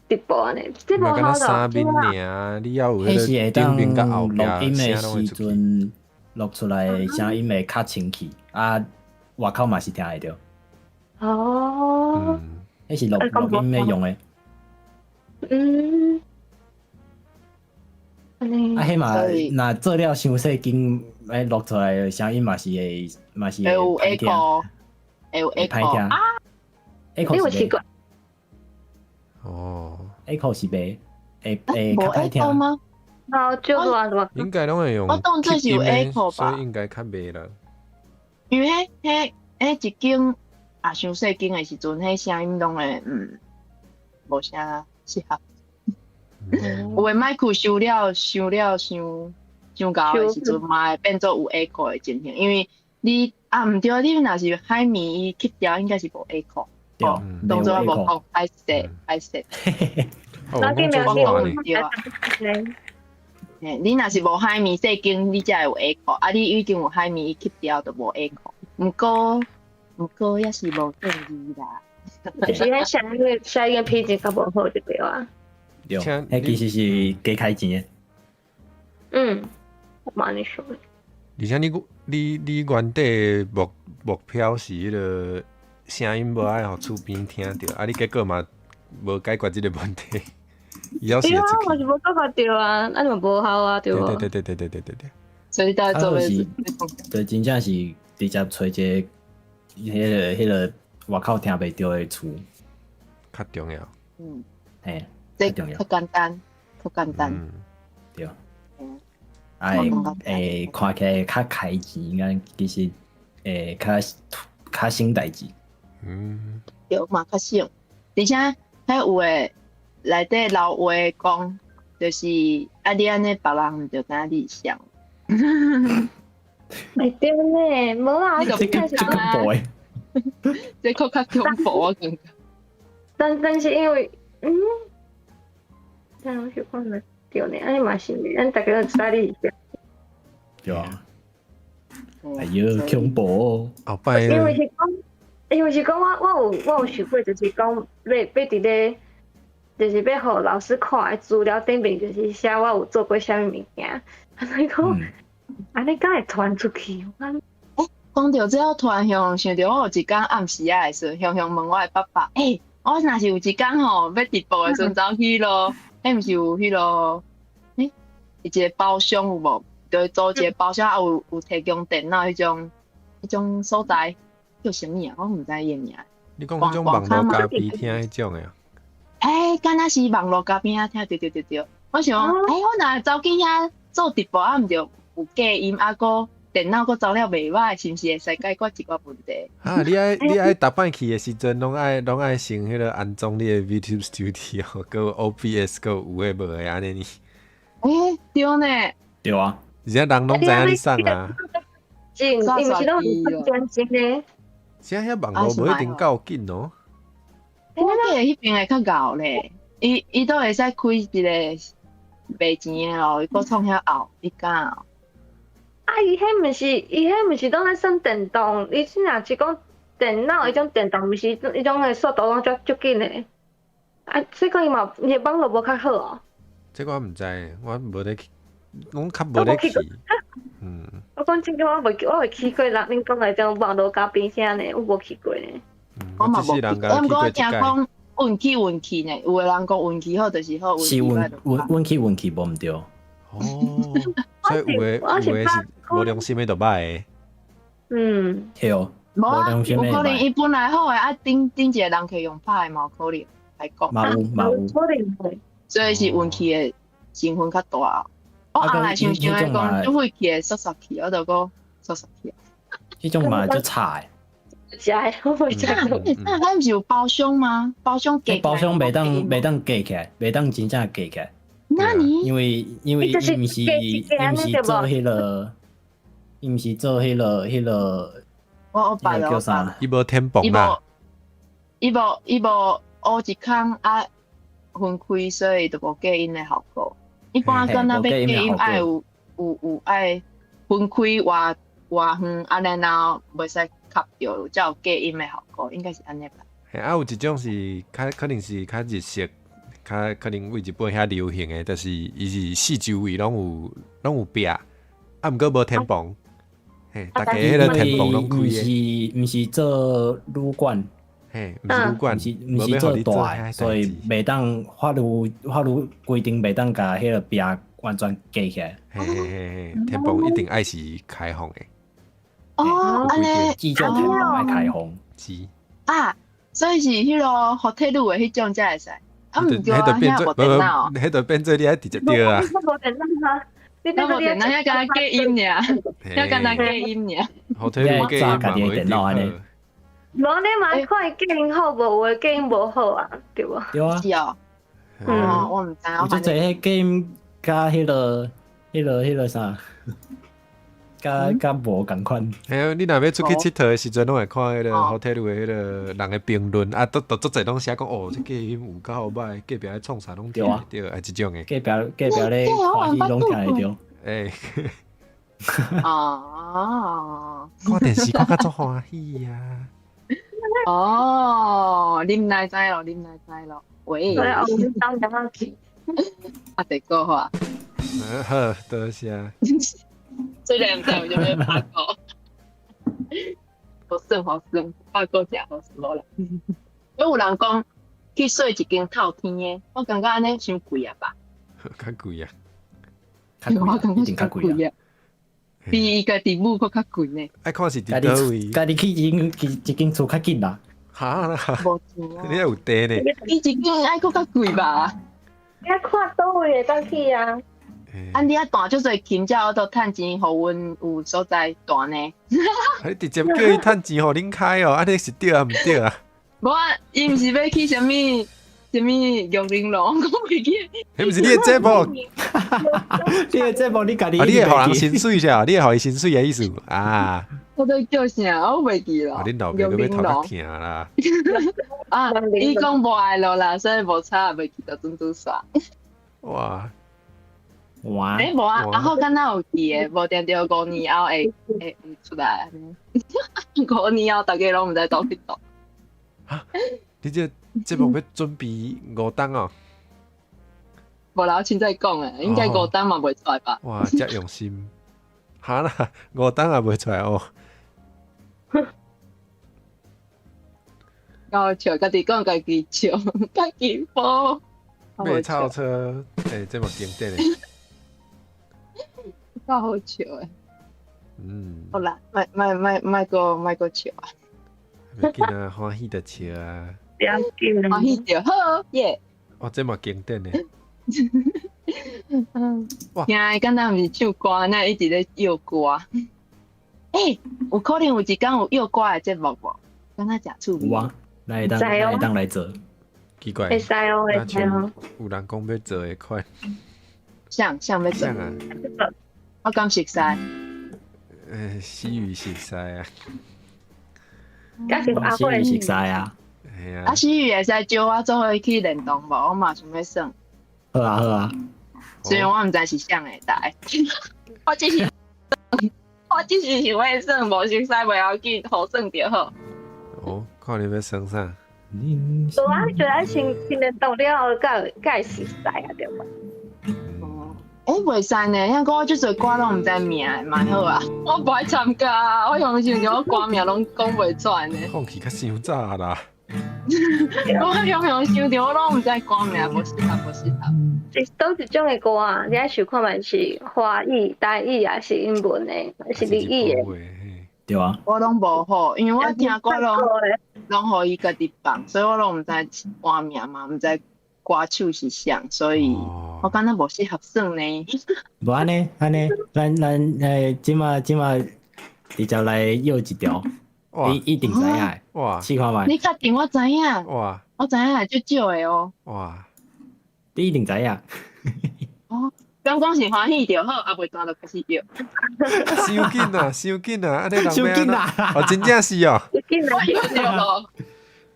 直播按呢，這無效三面爾，你猶有彼個頂面佮後壁錄音的時陣錄出來的聲音會較清氣，啊外口嘛是聽會著。哦，彼是錄錄音咧用的。啊，彼嘛，若做了傷細間，欸錄出來的聲音嘛是會，嘛是會有 echo，會有 echo 啊，echo 是袂。哦，echo 是袂，會會較歹聽嗎？好，就亂亂。應該攏會用，我當做是有 echo 吧，所以應該較袂啦。因為彼彼一間啊，傷細間的時陣，彼聲音攏會無啥適合。有的麥克收了收了傷傷厚的時陣，嘛會變做有 echo 的情形。因為你啊毋對，你若是海綿伊吸掉，應該是無 echo。對，當做無講歹勢歹勢。我講對啊。嘿，你若是無海綿細間，你才會有 echo。啊，你已經有海綿伊吸掉，就無 echo。毋過毋過也是無建議啦。就是彼聲音聲音品質較無好就對啊。對，彼其實是加開錢的。嗯，我嘛按呢想。而且你你你原底目目標是彼個聲音無愛予厝邊聽著，啊，你結果嘛無解決這個問題。伊猶是會對啊，嘛是無解決著啊，按呢嘛無效啊，對無？對對對對對對對對。所以大家做是，對，真正是直接揣一個彼個彼個外口聽袂著的厝，較重要。嘿。這較簡單，較簡單。對。啊，會會看起來較開錢，敢其實會較較省代誌。對嘛，較省。而且，彼有的內底老話講，就是啊，你按呢別人毋就知影你是誰。會對呢，無啊，這這這恐怖的。這閣較恐怖，我感覺。但但是因為，但我是看袂著呢，按呢嘛是，咱逐家都知你是誰。對啊。哎喲，恐怖哦！後擺。因為是講，因為是講我我有我有想過，就是講欲欲佇咧，就是欲予老師看的資料頂面，就是寫我有做過啥物物件。所以講，按呢敢會傳出去？欸，講著這個突然雄想著，我有一工暗時仔的時陣，雄雄問我的爸爸，欸，我若是有一工吼欲直播的時陣，走去囉，彼毋是有彼囉，欸，一個包廂有無？就租一個包廂，啊有有提供電腦彼種彼種所在，叫啥物啊？我毋知伊的名。你講彼種網路咖啡廳彼種的啊？欸，敢若是網路咖啡廳，對對對對。我想講，欸，我若走去遐做直播，啊毋著有隔音，啊閣電腦閣走了袂歹，是毋是會使解決一寡問題？啊，你愛你愛逐擺去的時陣，攏愛攏愛先彼個安裝你的 VTube Studio，閣有 OBS，閣有有的無的按呢呢。欸，對呢。對啊。而且人攏知影你送啊。真，伊毋是攏有專心的。現在遐網路無一定夠緊哦。我記得彼邊會較𠢕咧，伊伊都會使開一個賣錢的哦，伊閣創遐後，伊敢哦。啊，伊彼毋是，伊彼毋是攏咧算電動，伊若是講電腦彼種電動，毋是彼種的速度攏足足緊的。啊，所以講伊嘛，伊的網路無較好哦。這個我毋知，我無咧去，攏較無咧去。我講真正，我袂我袂去過人恁講的這種網路咖啡廳呢，我無去過呢。我嘛無去，毋過我聽講運氣運氣呢，有的人講運氣好就是好，是運運運氣運氣無毋對。哦，所以有的有的是無良心的就歹的。嗯，對，無啊，無良心有的歹可能伊本來好的，啊頂頂一個人客用拍的嘛有可能來講，嘛有嘛有。可能會。所以是運氣的成分較大。我後來想想來講，做晦氣的煞煞去，我就閣煞煞去。彼種嘛足差的。食的，我袂食那咱毋是有包廂嗎？包廂隔包廂袂當隔起來，袂當真正隔起來。那你因為伊毋是做彼個，伊毋是做彼個，我捌叫啥？伊無天棚啦。伊無烏一空啊，分開，所以就無隔音的效果。一般敢若欲隔音，愛有愛分開偌偌遠，啊然後袂使吸著，才有隔音的效果，應該是按呢吧。嘿，啊有一種是較可能是較日式，較可能為日本遐流行的，就是伊是四周圍攏有壁，啊毋過無天棚，嘿，逐家彼个天棚攏開的。毋是做旅館，嘿，毋是旅館，毋是做大的，所以袂當法律規定袂當共彼个壁完全隔起來。嘿嘿嘿嘿，天棚一定愛是開放的。哦，按呢，至少天棚愛開放。是。啊，所以是彼个滑鐵盧的彼種才會使。啊，毋對啊，遐無電腦，彼就變做你愛直接對啊。無電腦啊，你無電腦，遐敢若隔音爾，遐敢若隔音爾。滑鐵盧隔音嘛，無電腦按呢。無你嘛愛看伊隔音好無？有的隔音無好啊，對無？對啊。是哦。嗯，我毋知。有足濟彼隔音佮彼个啥？佮無仝款。嘿啊，你若欲出去𨑨迌的時陣，攏會看彼个滑鐵盧的彼个人的評論，啊，都足濟攏寫講哦，這隔音有夠歹，隔壁咧創啥攏聽會著，啊，這種的。隔壁咧歡喜攏聽會著。欸。哦。看電視看甲足歡喜啊！哦，啉奶知咯，啉奶知咯。喂。啊，第個話。好，多謝。雖然毋知為啥物拍鼓，好耍好耍，拍鼓誠好耍無啦。閣有人講去稅一間透天的，我感覺按呢傷貴啊吧？較貴啊！我感覺一定較貴啊！比伊家己母閣較貴呢。愛看是佇佗位？家己去一間厝較緊啦。哈啦！無錢啊！你有地呢？伊一間愛閣較貴吧？你愛看佗位會當去啊？啊！你遐彈足濟琴，才有法度趁錢，予阮有所在彈呢。你直接叫伊趁錢予恁開哦，按呢是對啊，毋對啊？無啊，伊毋是欲去啥物啥物玉玲瓏，我袂記。彼毋是你的節目，你的節目你家己。啊！你會予人薪水啥？你會予伊薪水的意思啊？我都叫啥？我袂記咯。恁老爸閣欲頭殼疼啦！啊！伊講無愛咯啦，所以無差，袂去到珍珠沙。哇！哇！欸，無啊，阿好敢若有記的，無定著5年後會出來。5年後逐家攏毋知佗去佗。哈！你這節目欲準備5冬哦？無啦，我凊彩講的，應該5冬嘛袂出來吧？哇！遮用心，哈啦，5冬也袂出來哦。夠笑，家己講家己笑，家己報。馬草車，欸，這嘛經典的。夠好笑的。嗯。好啦，莫莫莫莫閣莫閣笑啊！袂緊啊，歡喜就笑啊。不要緊。歡喜就好耶。哦，這嘛經典的。嗯。哇！聽的敢若毋是唱歌，哪一直咧唱歌。欸，有可能有一工有唱歌的節目無？敢若誠趣味。有啊，來會當來做。奇怪。會使哦，會使哦。有人講欲做的款。啥啥欲做？啥啊？我敢熟悉。欸，死魚熟似啊。敢是阿慧熟似啊。嘿啊。啊，思雨會使招我做伙去練動無？我嘛想欲耍。好啊好啊。雖然我毋知是啥會來，我只是想欲耍，無熟似袂要緊，予耍就好。哦，看你欲耍啥？無啊，就愛先練動了後，才會熟似啊，對無？欸，袂使呢，遐個我足濟歌攏毋知名的，嘛好啊。我無愛參加，我雄想著我歌名攏講袂出來呢。放棄較傷早啦。我雄雄想著我攏毋知歌名，無適合，無適合。是佗一種的歌啊？你愛想看覓是華語、台語，還是英文的，還是日語的？對啊。我攏無好，因為我聽歌攏予伊家己放，所以我攏毋知歌名嘛，毋知歌手是啥，所以我感覺無適合耍呢。無按呢，按呢，咱這馬直接來約一條，你一定知影。哇！試看覓。你確定我知影？哇！我知影係足少的哦。哇！你一定知影。哦，敢講是歡喜就好，啊袂彈就開始叫。傷緊啊，傷緊啊！按呢人傷緊啊！哦，真正是哦。傷緊啊！我搖著咯，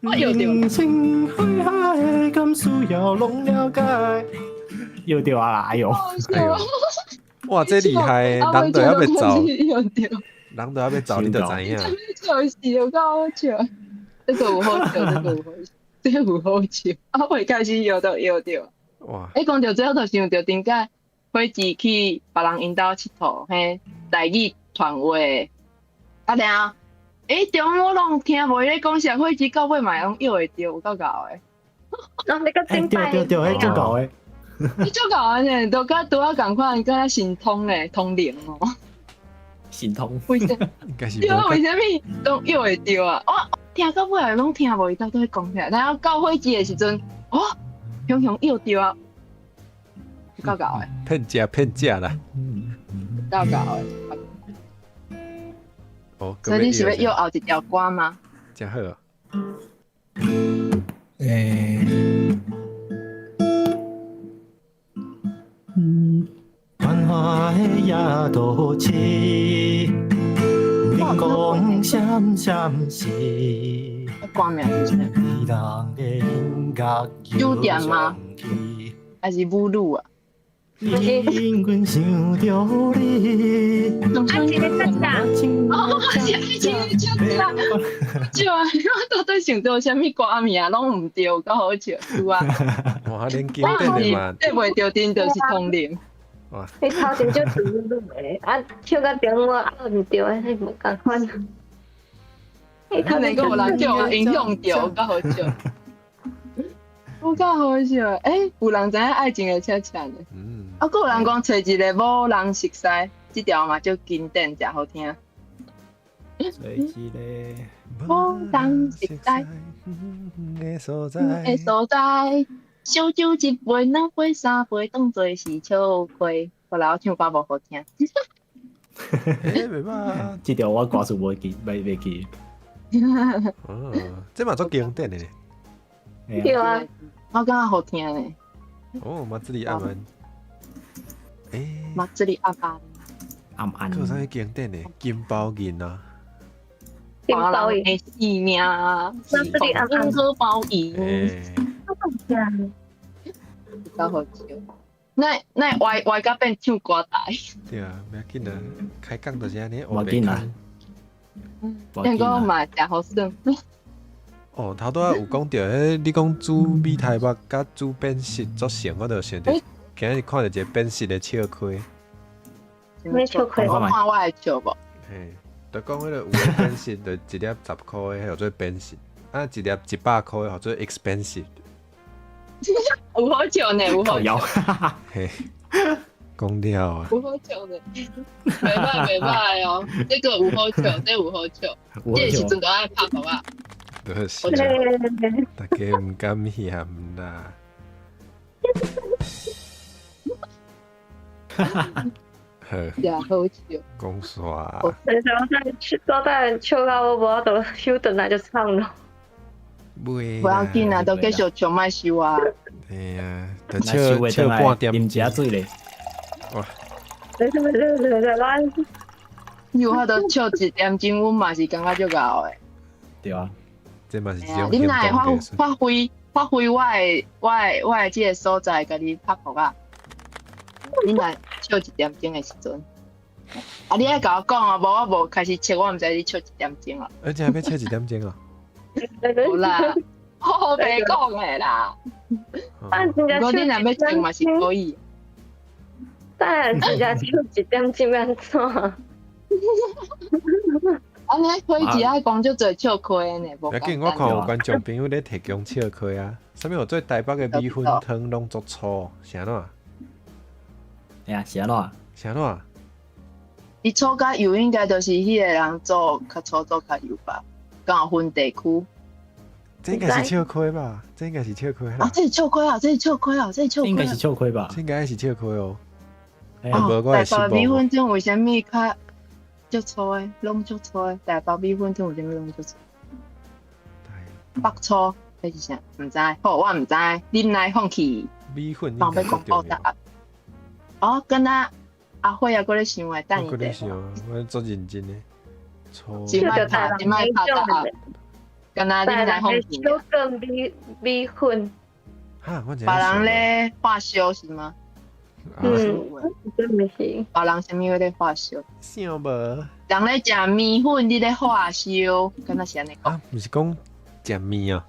我搖著。人生海海，敢需要攏了解？搖著啊啦！哎喲！哎喲！哇，這厲害，人都猶欲走，人都猶欲走，你就知影。笑死，有夠好笑。這個有好笑，這個有好笑，這個有好笑。啊，未開始搖就搖著。哇！欸，講著這，我就想著頂擺火姊去別人𪜶兜𨑨迌，彼台語傳話，啊然後，欸，中午我攏聽無伊咧講啥，火姊到尾嘛攏搖會著，有夠𠢕的。哦，你個頂擺。對對對，彼足𠢕的。你足𠢕的呢，都佮拄仔仝款，敢若神通咧，通靈哦。神通。為啥？應該是。對啊，為啥物攏搖會著啊？我聽到尾攏聽無伊到底講啥，然後到火姊的時陣，哦，雄雄搖著啊，夠𠢕的。騙食騙食啦。夠𠢕的。哦，所以你是欲搖後一條歌嗎？真好。欸。繁華的夜都市，燈光閃閃閃。歌名是啥？酒店嗎？還是母女啊？靈魂想著你。愛情的恰恰。哦，是愛情的恰恰。笑啊！我到底想著啥物歌名攏毋對，有夠好笑，是啊。哇，連經典的嘛。對袂著陣就是通靈。哇！你頭前就拄拄的，啊，唱到中午啊，毋對，彼無仝款。可能閣有人叫我影響著，有夠好笑。有夠好笑，欸，有人知影愛情的恰恰呢？啊，閣有人講揣一个無人熟似，這條嘛足經典，誠好聽。揣一個無人熟似的所在，的所在，燒酒一杯、兩杯、三杯，當做是笑虧。後來我唱歌無好聽。欸，袂歹。這條我歌詞無記，袂記。哦，這嘛足經典的呢。對啊，我感覺好聽呢。哦，馬子里暗安。欸，馬子里暗安。暗安。閣有啥物經典的？金包銀啊。金包銀的性命，馬子里暗安。金包銀。夠好笑。那歪歪甲變唱歌台。對啊，袂要緊啊，開講就是按呢，無要緊啦。聽講嘛誠好耍。哦，頭拄仔有講著，彼你講煮米苔目佮煮扁食做成，我就想著今日看著一個扁食的笑虧。咩笑虧？我看我會笑無？嘿，就講彼个有的扁食，就一粒十箍的，彼號做扁食；啊，一粒100箍的，號做 expensive。有好笑呢，有好笑。嘿，講了啊。有好笑呢，袂歹袂歹哦，這個有好笑，這個有好笑。這個時陣就愛拍噗仔。就是啊，大家毋敢嫌啦。好，誠好笑。講煞。我等笑到我無法度收轉來就慘咯。袂無要緊啊，都繼續笑，莫收啊。嘿啊，就笑笑半點。啉一下水咧。哇！對對對對對，咱有法度笑一點鐘，阮嘛是感覺足𠢕的。對啊。這嘛是一種你若會發揮我的這個所在，共你拍噗仔。你若笑一點鐘的時陣，啊！你愛共我講啊，無我無開始笑，我毋知你笑一點鐘啊。而且還欲笑一點鐘啊？無啦，我白講的啦。如果你若欲笑嘛是可以。但真正笑一點鐘欲按怎？按呢火姐愛講足濟笑虧的呢，無要緊，簡我看單。有觀眾朋友咧提供笑虧啊，啥物有做台北的米粉湯攏足粗，是按怎？哎呀，是按怎？是按怎？伊粗甲幼應該就是彼個人做較粗做較幼吧？敢有分地區？這應該是笑虧吧？這應該是笑虧啊，啦，這是笑虧啊，這是笑虧啊，這是笑應該是虧啊。笑虧吧？這應該是笑虧哦。哎啊無我會失台北米望。粉湯為啥物較足粗的？攏足粗的？台北米粉湯為啥物攏足粗？北粗還是啥？毋知，好，我毋知。忍耐放棄，米粉應放欲該公布答案。哦，敢若阿慧猶閣咧想的，等我閣咧伊者。想，我足認真的。粗這擺拍，這擺拍答案。敢若忍耐放棄。小羹米粉，哈，我別人咧化燒是嗎？嗯，這毋是。別人啥物咧化燒？想無？人咧食麵粉，你咧化燒，敢若是按呢講？啊，毋是講食麵啊？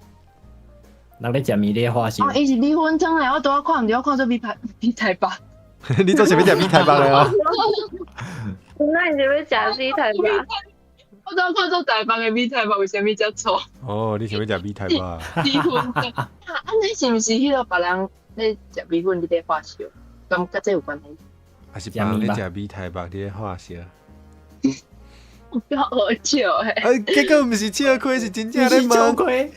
人咧食麵，你咧化燒。啊，伊是米粉湯的，我拄仔看毋著，我看做米台米台北。你做啥物食米台北的哦？那你是欲食米台北？我拄仔看做台北的米台北，為啥物遮粗？哦，你想欲食米台北？米粉湯啊，按呢是毋是彼个別人咧食米粉，你咧化燒？敢佮這有關係？還是別人咧食米台北，你咧化燒？有夠好笑的。啊，結果毋是笑虧，是真正咧問。虧。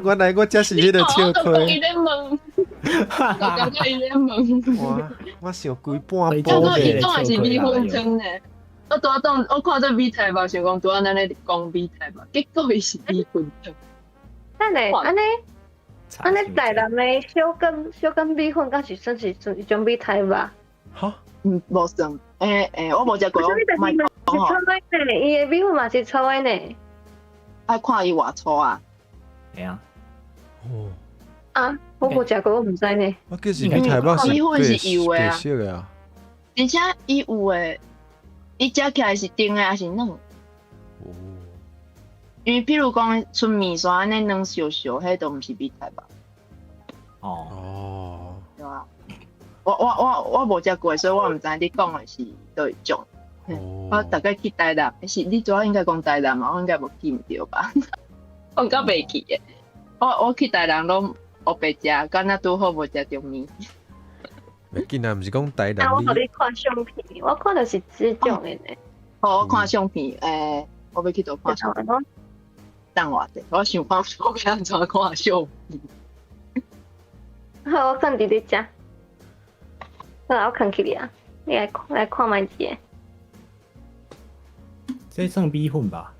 原來我才是彼個笑虧。伊咧問，我感覺伊咧問。哇！我想規半叫做晡伊總是米粉湯呢。我拄仔當我看這米台北，想講拄仔咱咧講米台北，結果伊是米粉湯。等下，按呢按呢台南的小羹米粉，敢是算是算一種米台北？哈？嗯，無算。欸，我無食過，我莫講吼。是粗的呢，伊的米粉嘛是粗的呢。愛看伊偌粗啊？會啊。哦。啊，我無食過，我毋知呢。我記是米台北是米粉是油的啊白色的啊。而且伊有的，伊食起來是甜的還是軟？哦。因為譬如講，賰麵線按呢軟燒燒，彼都毋是米台北。哦。哦。對啊。我無食過，所以我毋知你講的是佗一種。我大概去台南，是你拄仔應該講台南嘛？我應該無記毋著吧？我敢袂記的。我去台南攏烏白食，敢若拄好無食著麵。袂緊啊，毋是講台南。啊，我予你看相片，我看著是這種的呢。好，我看相片，我欲去佗看相片。等我者，我想看我欲按怎看相片。好，我放佇咧遮。好，我囥起來啊，你來看來看覓一下。這算米粉吧？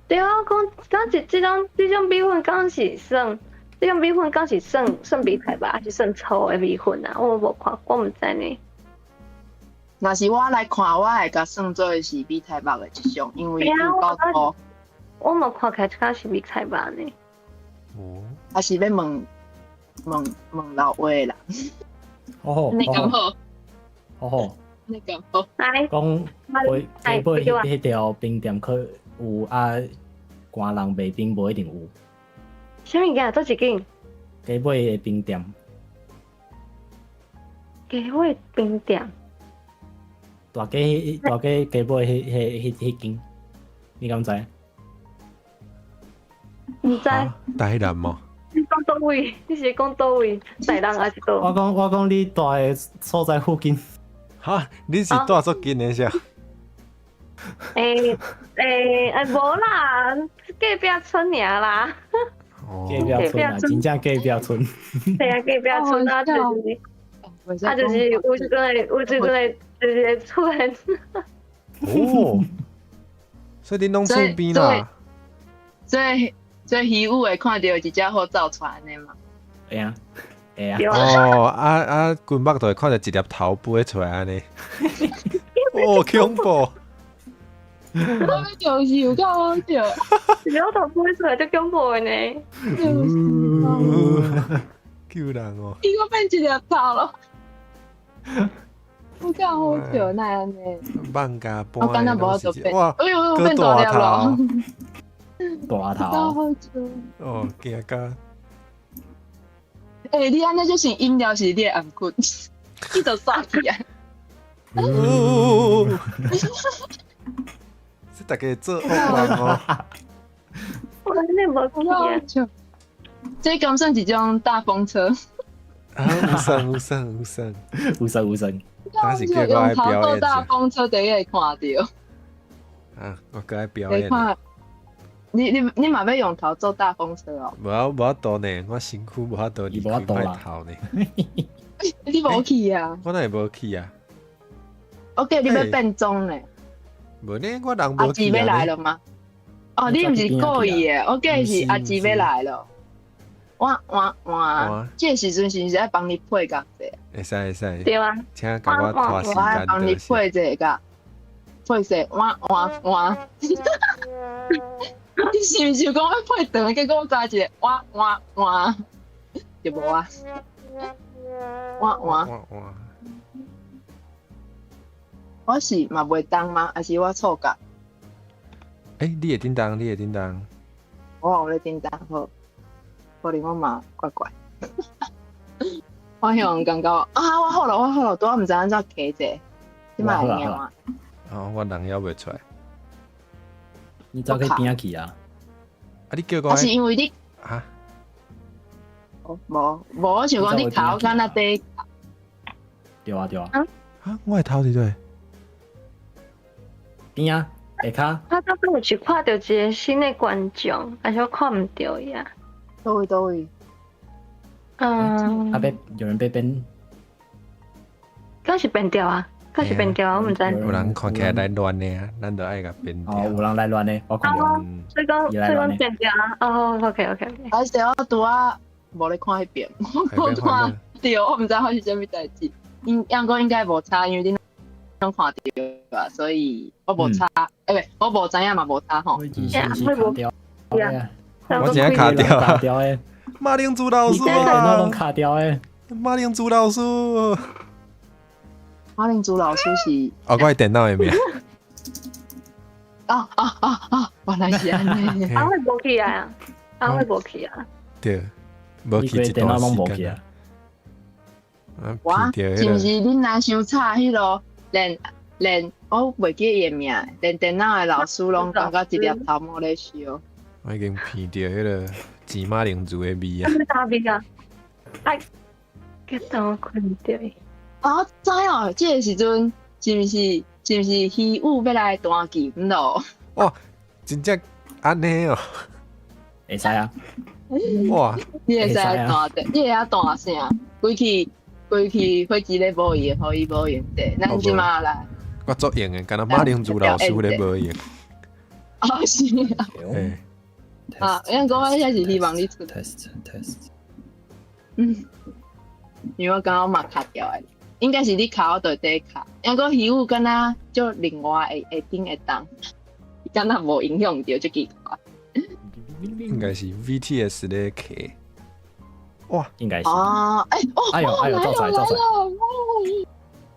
對啊，我講敢是這種米粉，敢是算這種米粉，敢是算米台北，還是算粗的米粉啊？我無看，我毋知呢。若是我來看，我會共算做是米台北的一種，因為有夠粗。我無看起來敢是米台北呢。哦。還是欲問問問老話啦。好好，你敢好？好好。你敢好？講雞尾彼條冰店可有啊，寒人賣冰無一定有。啥物件？佗一間？雞尾的冰店。雞尾冰店。大家雞尾彼間，你敢知？毋知。台南嗎？你講佗位？你是講佗位？台南還是佗？我講你住的所在附近。哈，你是住足近的是？欸，無啦，隔壁村爾啦。隔壁村啊，真正隔壁村。對啊，隔壁村啊，就是啊，就是有時陣會，有時陣會，就是會出現。哦，所以恁攏厝邊啦。所以魚有會看著一隻虎走出來呢嘛？會啊，會啊。哦，啊，軍目就會看著一粒頭飛出來按呢。哦，恐怖！我就是有夠好笑，一粒頭飛出來足恐怖的呢。救人哦！伊閣變一粒頭咯，有夠好笑，哪會按呢？放假半，我敢若無法度變，哇，哎呦，變大粒咯！大頭。哦，驚甲！欸，你按呢就是飲料是你的頷骨，你就煞去啊！這逐家做惡夢哦。我你無去啊？這敢算一種大風車？啊，有算有算有算有算有算。當時叫我愛表演大風車第一個看著。啊，我閣愛表演。你嘛欲用頭做大風車哦？無啊，無法度呢，我身軀無法度離開塊頭呢。你無去啊？我哪會無去啊？我記得你欲變裝呢。無呢，我人無去阿姊欲來了嗎？哦，你毋是故意的，我記得是阿姊欲來了。哇哇哇！這個時陣是毋是愛幫你配樂者？會使會使。對啊。請共我拖時間。我愛幫你配這個，配說哇哇哇。你是毋是講欲配長？結果我加一個哇哇哇，就無啊。哇哇哇！我是嘛袂動嗎？還是我錯覺？欸，你會叮當，你會叮當。我有咧叮當好，可能我嘛怪怪。我向感覺啊，我好了，我好了，拄仔毋知按怎加者，這擺會用啊。哦，我人猶袂出來。你走去邊仔去啊？啊，你叫我。是因為你啊？哦，無無，我想講你頭敢若佇。對啊對啊。啊，我的頭佇佗？邊仔下跤。我剛剛有是看著一個新的觀眾，還是我看毋著伊啊？佗位佗位。嗯。啊！被有人被變。敢是變掉啊？敢是變掉啊？我毋知。有人看起來來亂的啊，咱就愛共變掉。哦，有人來亂的，我看著。所以講變掉啊！哦，OK OK OK。還是我拄仔無咧看彼邊，我看著，我毋知發生啥物代誌。應應該應該無差，因為恁攏看著啊，所以我無差。欸，不，我無知影嘛，無差吼。我卡掉。我真正卡掉卡掉的。馬鈴薯老師啊！攏卡掉的。馬鈴薯老師。馬鈴薯老師是。哦，我的電腦的名。啊啊啊啊！原來是按呢。啊，會無去啊？啊，會無去啊？對，無去一段時間。我是毋是恁若傷吵？彼落連我袂記伊的名，連電腦的老師攏感覺一粒頭毛咧燒。我已經聞著彼个煎馬鈴薯的味啊！啥味啊？哎，激到我困著。啊，我知哦，這个時陣是毋是虛武欲來彈琴咯？哇，真正按呢哦！會使啊！哇，你會使彈的，你會曉彈啥？規氣規氣火機咧無用，予伊無用的，咱這馬來。我足用的，敢若馬鈴薯老師咧無用。哦，是啊。啊，因講我遐是希望你出。 Test test。嗯，因為我剛剛嘛卡掉的，應該是你卡我就佇卡。因講虛武敢若就另外會會頂會動，敢若無影響著，足奇怪。應該是 VTS 咧卡。哇，應該是。哦，欸，哦，哎呦哎呦，走出來走出來。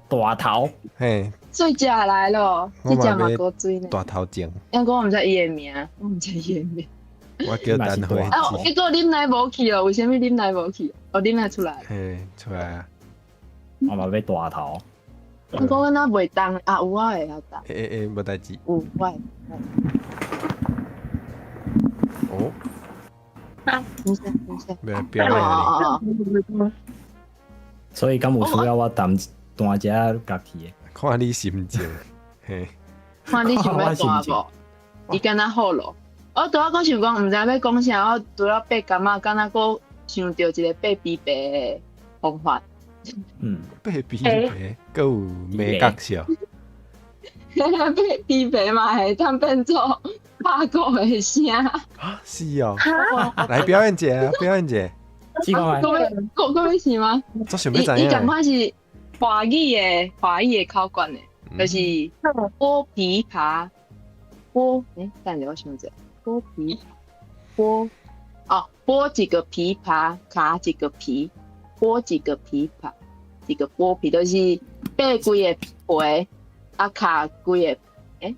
大頭。嘿。水食來咯，這隻嘛夠水呢。大頭症。因講我毋知伊的名，我毋知伊的名。我叫陳慧。啊，結果恁奶無去哦？為啥物恁奶無去？哦，恁奶出來。嘿，出來啊！我嘛欲大頭。我講阮那袂動啊，有我會曉動。欸欸欸，無代誌。有我。哦。啊，沒事沒事。欲表演。所以敢有需要我彈彈一下樂器的？看你心情，嘿。看你想欲彈無？伊敢若好咯。我拄仔閣想講，毋知欲講啥，我拄仔爬柑仔，敢若閣想著一個爬枇杷的方法。嗯，爬枇杷，閣有美角笑。爬枇杷嘛會當變做拍鼓的聲。啊，是哦。來表演一下，表演一下。試看覓。閣閣欲試嗎？做想欲知影。伊仝款是華語的口訣呢，就是剝枇杷，剝，欸，等下我想者。剝皮，剝，哦，剝幾個枇杷，卡幾個皮，剝幾個枇杷，幾個剝皮，就是爬幾个皮，啊卡幾个，欸，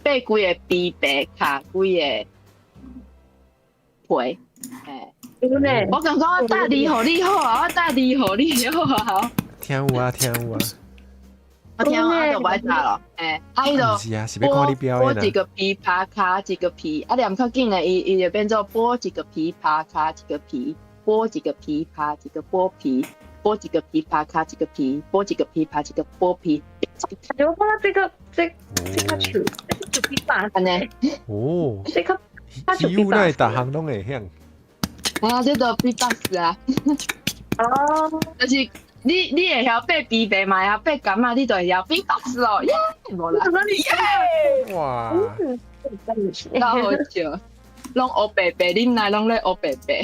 爬幾個枇杷，卡幾个皮，欸，我感覺我搭字予你好啊，我搭字予你好啊。聽有啊，聽有啊。我聽我就無愛查咯，欸，啊伊就毋是啊，是欲看你表演啊。剝一個枇杷跤一個皮，啊念較緊咧，伊伊就變做剝一個枇杷跤一個皮，剝一個枇杷一個剝皮，剝一個枇杷跤一個皮，剝一個枇杷一個剝皮。我覺得這個這這較像，這就比吧，按呢。哦，這較幾乎咱逐項攏會曉。啊，這就 beatbox 啊。哦。就是你你會曉掰枇杷嘛，會曉掰柑仔，你就會曉 beatbox 咯。耶，無啦。耶！哇。夠好笑，攏烏白白，恁來攏咧烏白白，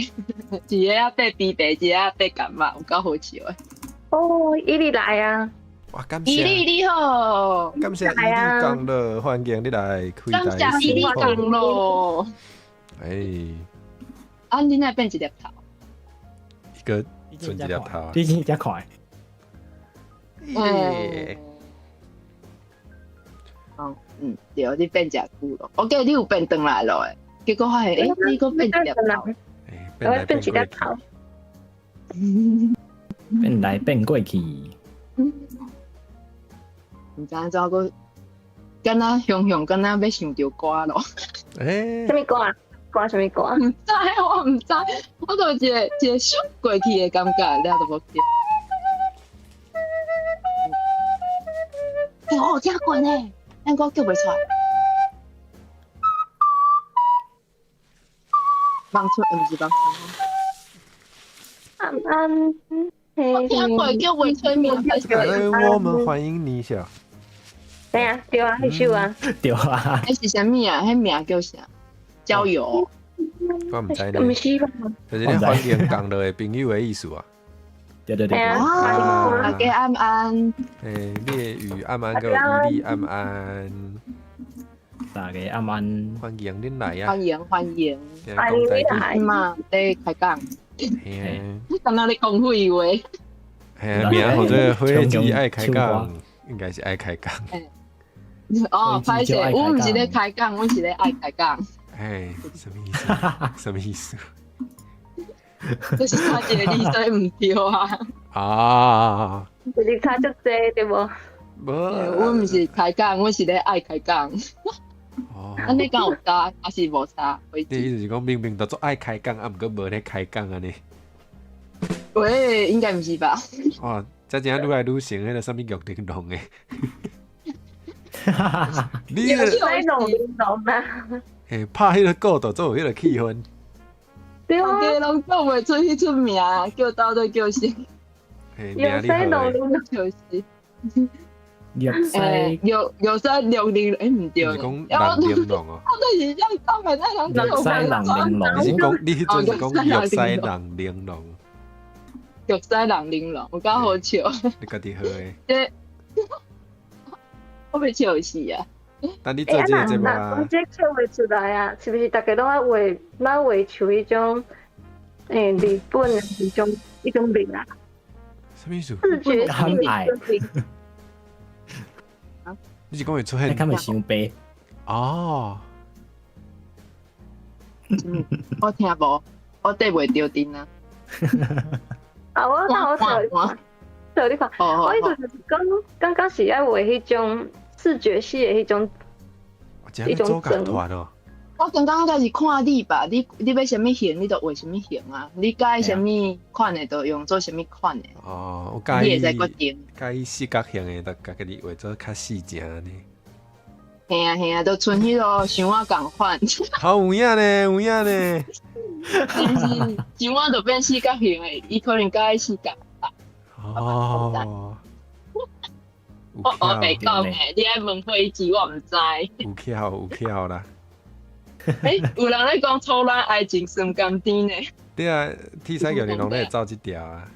一個啊掰枇杷，一個啊掰柑仔，有夠好笑的。哦，伊哩來啊！哇，感謝伊哩你好，感謝伊哩降落，歡迎你來開感謝伊哩降落。哎，啊，你哪變一粒頭？一個剩一粒頭，你真正快。欸。哦，嗯，對，你變誠久咯。我記得你有變轉來咯，結果發現，欸，你閣變一粒頭。我變一粒頭。變來變過去。毋知按怎閣，敢若雄雄敢若欲想著歌咯。欸，啥物歌啊？歌啥物歌？毋知，我毋知，我就一个一個閃過去的感覺，了就無記。欸，我有聽過呢，但我叫袂出來。望春，毋是望春。安安。我聽過叫袂出名。我們歡迎你下。對啊，對啊，彼首啊。對啊。彼是啥物啊？彼名叫啥？郊遊。我毋知呢。毋是吧？就是咧歡迎降落的朋友的意思啊。對對對。啊，大家安安。欸，烈雨暗安，閣有伊哩暗安。大家暗安。歡迎恁來啊！歡迎歡迎。歡迎你來嘛？咧開講。嘿。你敢若咧講廢話？嘿，名號做火雞愛開講，應該是愛開講。哦，歹勢，阮毋是咧開講，阮是咧愛開講。哎，什麼意思？什麼意思？這是差一個字，所以毋對啊。啊！就是差足濟對無？無，阮毋是開講，阮是咧愛開講。哦。按呢敢有差，抑是無差？你意思是講明明都足愛開講，啊，毋過無咧開講按呢？喂，應該毋是吧？哇，這真正愈來愈像彼個啥物玉玲瓏的。你玉玲瓏啊！欸，拍彼個鼓就足有彼個氣氛。對啊，大家攏講袂出彼出名，叫到底叫啥？玉西龍玲瓏就是。玉西玉玉西龍玲，欸，毋對。你是講人玲瓏哦？我就是這樣講的，那人玉西人玲瓏。你是講你彼陣是講玉西人玲瓏？玉西人玲瓏，有夠好笑。你家己好的。這我欲笑死啊！但你做這個節目啊？我這笑袂出來啊！是毋是逐家攏愛畫，攏畫像彼種，欸，日本的彼種彼種面啊？啥物意思？視覺系的。你是講會出現？較袂傷白。哦。我聽無，我綴袂著陣啊。啊！我那我找你看，我意思就是講，剛剛是愛畫彼種視覺系的彼種，彼種妝哦。我剛剛應該是看你吧，你你欲啥物型，你就畫啥物型啊。你佮意啥物款的，就用做啥物款的。哦，我佮意。你會使決定。佮意四角形的，就家己畫做較細正呢。嘿啊嘿啊，就賰彼個像我仝款。好有影呢，有影呢。是毋是？像我就變四角形的，伊可能佮意四角。哦。我我白講的，你愛問火雞，我毋知。有巧有巧啦。欸，有人咧講錯亂愛情酸甘甜呢？對啊，天使玉玲瓏咧會走這條啊。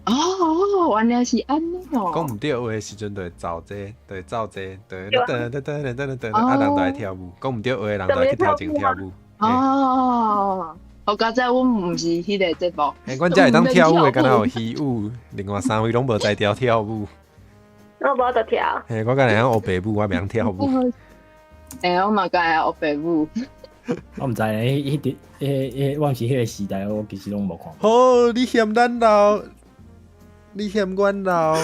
哦，原來是按呢哦。講毋對話的時陣，就會走這，就會走這，就會噔噔噔噔噔噔，啊，人就愛跳舞。講毋對話的人就愛去頭前跳舞。哦，好佳哉，阮毋是彼個節目。欸，阮遮會當跳舞的，敢若有虛舞，另外三位攏無才調跳舞。我無得跳。嘿，我敢若會曉黑白舞，我袂曉跳舞。欸，我嘛敢會黑白舞。我毋知咧，彼彼彼彼，我毋是彼個時代，我其實攏無看。好，你嫌咱老，你嫌阮老？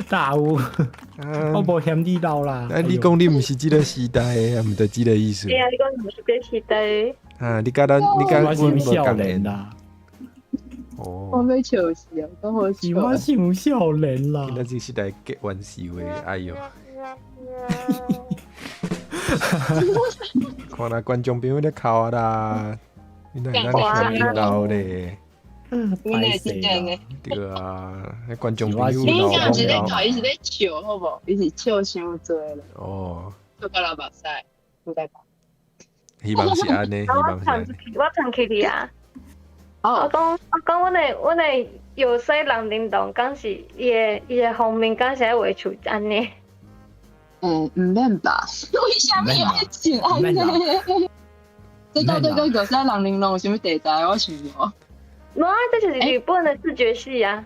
大有，啊我無嫌你老啦。啊，你講你毋是這個時代的，啊，毋就這個意思。對啊，你講毋是這時代。啊，你佮咱，你佮我阮是少無仝年啦，哦，我欲笑死啊，講好是我傷少年啦。今仔這時代結冤是話，哎喲！看啦，觀眾朋友咧哭啊啦，你哪會當嫌伊老咧？阮的真正的，對啊，彼觀眾朋友你老敢是咧老哭，伊是咧笑，好無？伊是笑傷濟啦，哦，笑到流目屎，應該吧？希望是按呢，希我望是按呢。唱我唱起你啊！我哦，講我講，阮的藥師人玲瑯，敢是伊的封面，敢是愛畫像按呢？毋免吧？為啥物愛穿按呢？這到底跟藥師人玲瑯有啥物題材？我想無。無啊，這就是日本的視覺系啊！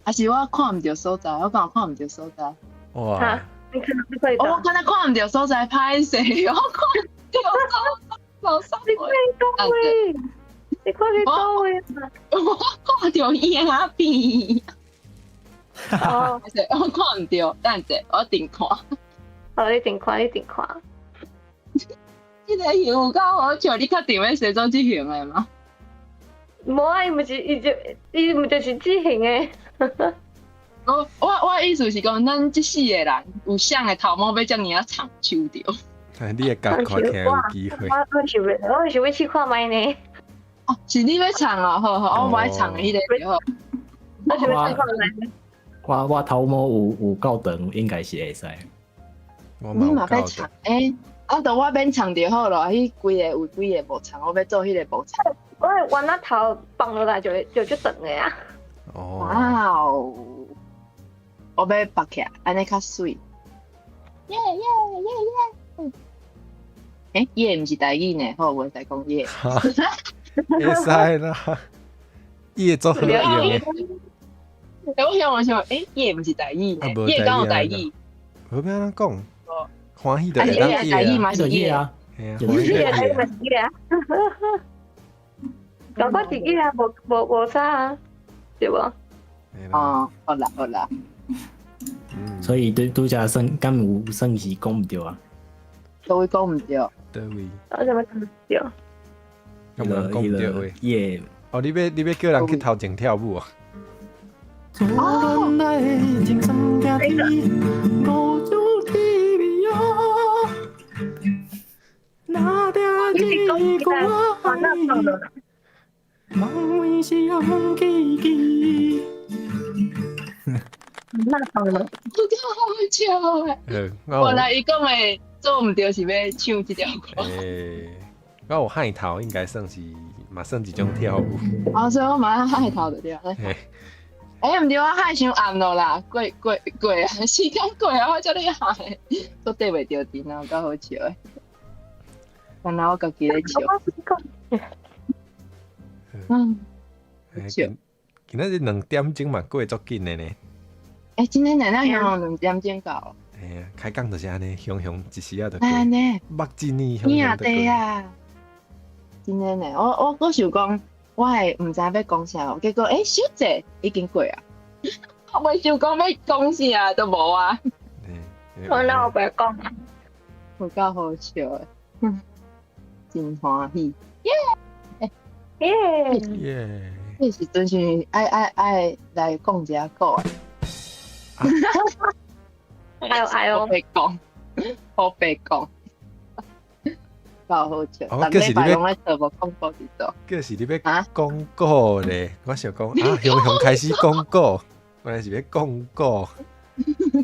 還是我看毋著所在？我敢有看毋著所在？哇哈，你看你可以我敢若看毋著所在，歹勢，我看毋著老師，你看佗位？你看去佗位啊？我看著影片。哦，歹勢，我看毋著，等者我定看。好，你定看，你定看。這個型有夠好笑，你確定欲生做這型的嗎？無啊，伊毋是伊就伊毋就是這型的。我意思是講，咱這四個人有啥的頭毛欲遮爾仔長手著？哎，你的角看起來有機會。我是欲試看覓呢。哦，是你欲藏哦，好好，我無愛藏的彼個就好。我是欲試看覓。我頭毛有夠長，應該是會使。我你嘛嘛有夠欲藏？欸，啊，著我免藏就好咯。彼幾個有幾個無藏，我欲做彼個無藏。我的丸仔頭放落來就會就足長的啊！哦，哇哦！我欲縛起來，按呢較媠。耶耶耶耶！欸，耶毋是台語呢，好，袂使講耶。會使啦，伊會做好用的。欸，我想我想，欸，耶毋是台語呢，耶敢有台語？無欲按怎講？歡喜就會當台語嘛是耶啊，嘿啊，歡喜就耶嘛是耶啊。感覺自己啊，無啥啊，對無？哦，好啦好啦。所以拄拄才算，敢有算是講毋對啊？佗位講毋對？佗位？我怎麼講毋對？敢有人講毋對話？耶！哦，你欲叫人去頭前跳舞啊？哦。你是講這個丸仔放落來？那放落，有夠好笑的。原來伊講的做毋對是欲唱這條歌。欸，我有害頭，應該算是嘛算一種跳舞。哦，所以我嘛愛害頭就對。欸，毋對，我害傷暗咯啦，過過過啊，時間過啊，我才咧害，都綴袂著陣啊，有夠好笑的。原來我家己咧笑。嗯，笑。今仔日2點鐘嘛過足緊的呢。欸，真的呢，咱雄雄2點鐘到。嘿啊，開講就是按呢，雄雄一時仔就過。按呢，目一年雄雄就過。啊，真的呢，我想講，我會毋知欲講啥，結果欸，小姐已經過啊。我袂想講欲講啥，都無啊。我哪有白講？有夠好笑的，真歡喜。耶耶耶！這時陣是愛愛愛來講一下古的。哎呦哎呦！好白講，好白講，夠好笑。哦，這是你欲攏咧做無講古佇做？這是你欲講古咧？我想講啊，雄雄開始講古，原來是欲講古。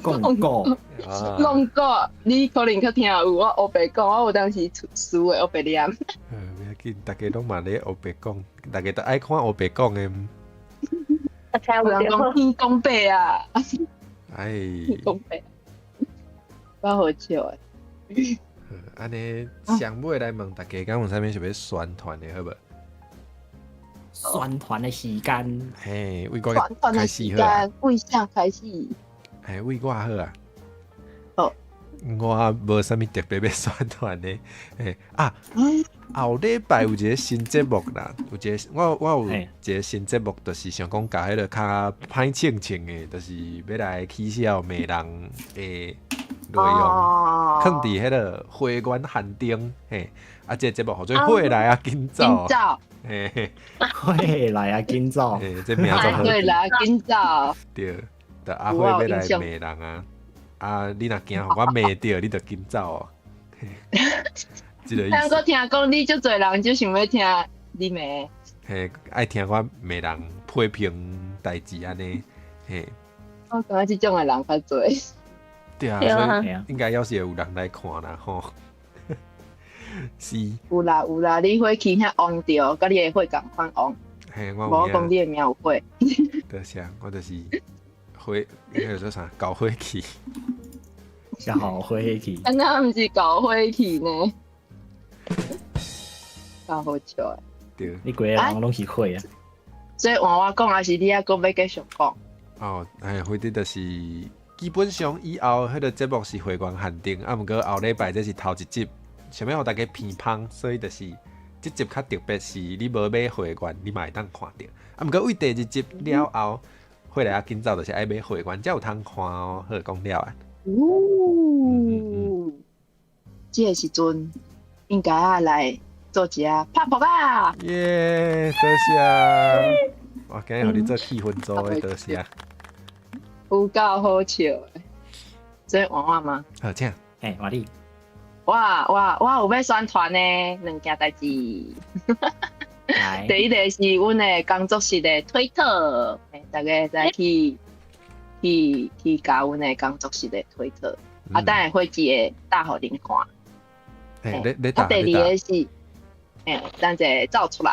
講古，講古，你可能較聽有我烏白講，我有當時輸的烏白念。袂要緊，大家攏嘛咧烏白講，大家都愛看烏白講的。有人講天公伯啊！哎，天公伯，夠好笑的。按呢，上尾來問大家，敢有啥物想欲宣傳的，好無？宣傳的時間，嘿，為我開始好啊。為啥開始？嘿，為我好啊。好，我無啥物特別欲宣傳的，嘿啊，後禮拜有一個新節目啦，有一個我有一個新節目，就是想講共彼个較歹稱稱的，就是欲來取笑罵人的內容，囥佇彼个會員限定，嘿，啊，這个節目號做火來啊，緊走，緊走，嘿嘿，火來啊，緊走，嘿，這名足好，火來緊走，對，就阿火欲來罵人啊。啊！你若驚予我罵著，你就緊走哦。這個意思。我聽講你足濟人就想欲聽你罵。嘿，愛聽我罵人批評代誌按呢。嘿。我感覺這種的人較濟。對啊，所以應該猶是會有人來看啦吼。是。有啦有啦，你火氣遐旺著，佮你的火仝款旺。嘿，我無講你的名有火。多謝，我就是火，彼个做啥？搞火氣。搞火氣。啊，那毋是搞火氣呢？夠好笑的。對。你規个人攏是火啊！所以換我講，還是你猶閣欲繼續講？哦，哎，反正就是基本上以後彼个節目是會員限定，啊，毋過後禮拜這是頭一集，想欲予大家鼻芳，所以就是這集較特別，是你無買會員，你嘛會當看著。啊，毋過對第二集了後，火來啊緊走，就是愛買會員才有通看哦。好，講了啊。哦，這个時陣應該愛來做一下拍噗仔。耶，多謝！我今日予你做氣氛組的，多謝。有夠好笑的，這換我嗎？好，請。欸，換你。我我我有欲宣傳的兩件代誌。第一个是阮的工作室的推特，大家會使去去去加阮的工作室的推特，啊，等下火機會打予恁看。欸，啊，第二个是，欸，等一下走出來。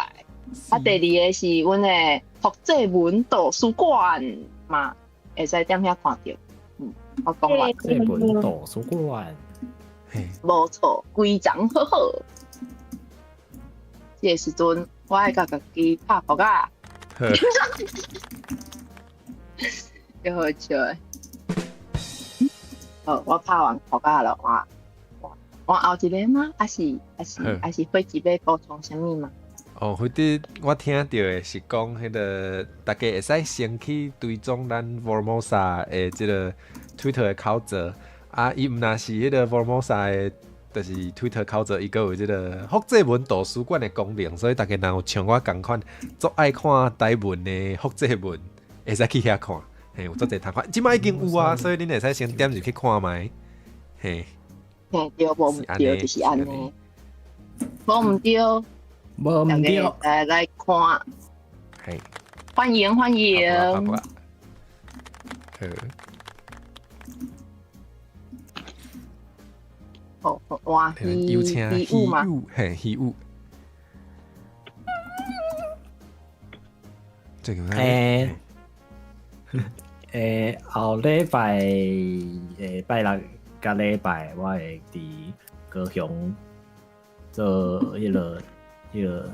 啊，第二个是阮的複製文圖書館嘛，會使踮遐看著。嗯，我講完。複製文圖書館，無錯，規章好好。這个時陣，我愛共家己拍噗仔。足好笑的。好，我拍完噗仔了，我我後一个嗎？還是還是還是火機欲補充啥物嗎？哦，反正我聽著的是講，彼个大家會使先去追蹤咱 Formosa 的這个 Twitter 的口座，啊，伊毋若是彼个 Formosa 的，就是 Twitter 口座，伊閣有這个複製文圖書館的功能，所以大家若有像我仝款，足愛看台文的複製文，會使去遐看，嘿，有足濟通看，這擺已經有啊，所以恁會使先點入去看覓，嘿，嘿，對，無毋對，就是按呢，無毋對。無毋對，來來看，嘿，歡迎歡迎。好，哇，有請魚舞嗎？嘿，魚舞。這個欸欸，後禮拜欸拜六佮禮拜，我會佇高雄做彼个。彼个，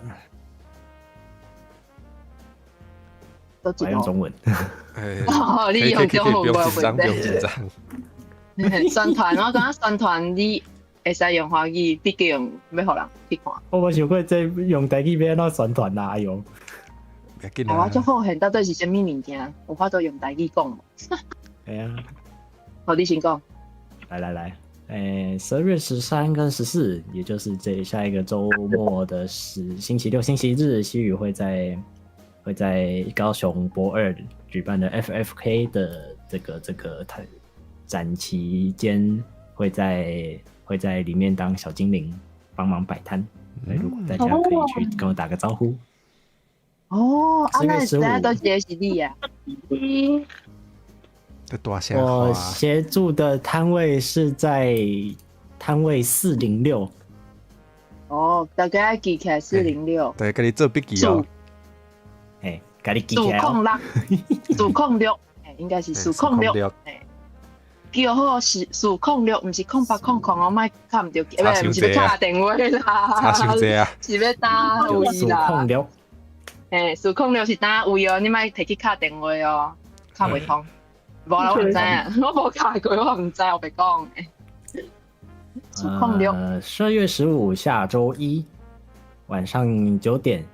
我用中文。哦，你用中文不用緊張，不用緊張。宣傳，我感覺宣傳你會使用華語，畢竟欲予人去看。我無想過這用台語欲按怎宣傳啦，哎喲。我足好奇到底是啥物物件，有法度用台語講無？會啊。好，你先講。來來來。欸，12月13跟14，也就是這下一個週末的星期六、星期日，西語會在高雄駁二舉辦的 FFK 的這個展期間，會在裡面當小精靈，幫忙擺攤。如果大家可以去跟我打個招呼。哦，啊，那知影佗一個是你啊？我協助的攤位是在攤位406。哦，大家愛記起來406。對，共你做筆記哦。哎，共你記起來。四控六，哎，應該是406。哎，叫好是406，毋是0800哦，莫敲毋著，毋是欲敲電話啦。差傷濟啊！是欲佗位啦。406。哎，406是佗位哦，你莫提去敲電話哦，敲袂通。無啦，我毋知影，我無敲過，我毋知，我白講。406。12月15下周一晚上9点，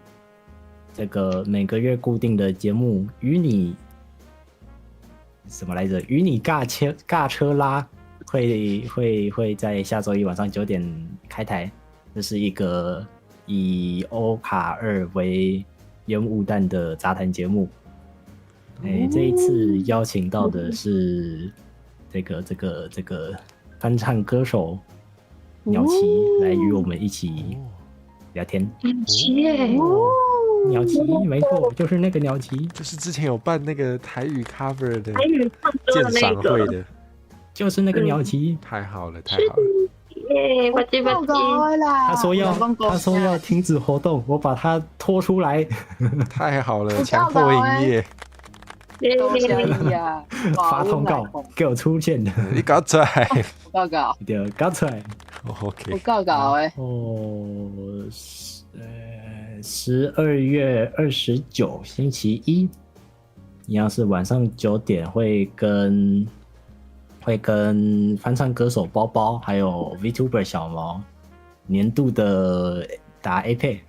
这个每个月固定的节目与你什么来着？与你尬车尬车拉会在下周一晚上九点开台。这是一个以欧卡二为烟雾弹的杂谈节目。哎，这一次邀请到的是这个翻唱歌手鸟奇来与我们一起聊天。鸟奇耶，鸟奇，没错，就是那个鸟奇，就是之前有办那个台语 cover 的台语唱歌的鉴那个赏会的，就是那个鸟奇。太好了，太好了！耶，我记不记？他说要停止活动，我把他拖出来。太好了，强迫营业。多谢你啊！发通告给我出现。你搞出来，报告，对，搞出来。 OK，有够𠢕的。哦，12月29星期一，一样是晚上九点，会跟翻唱歌手包包，还有 VTuber 小毛年度的打 A 配。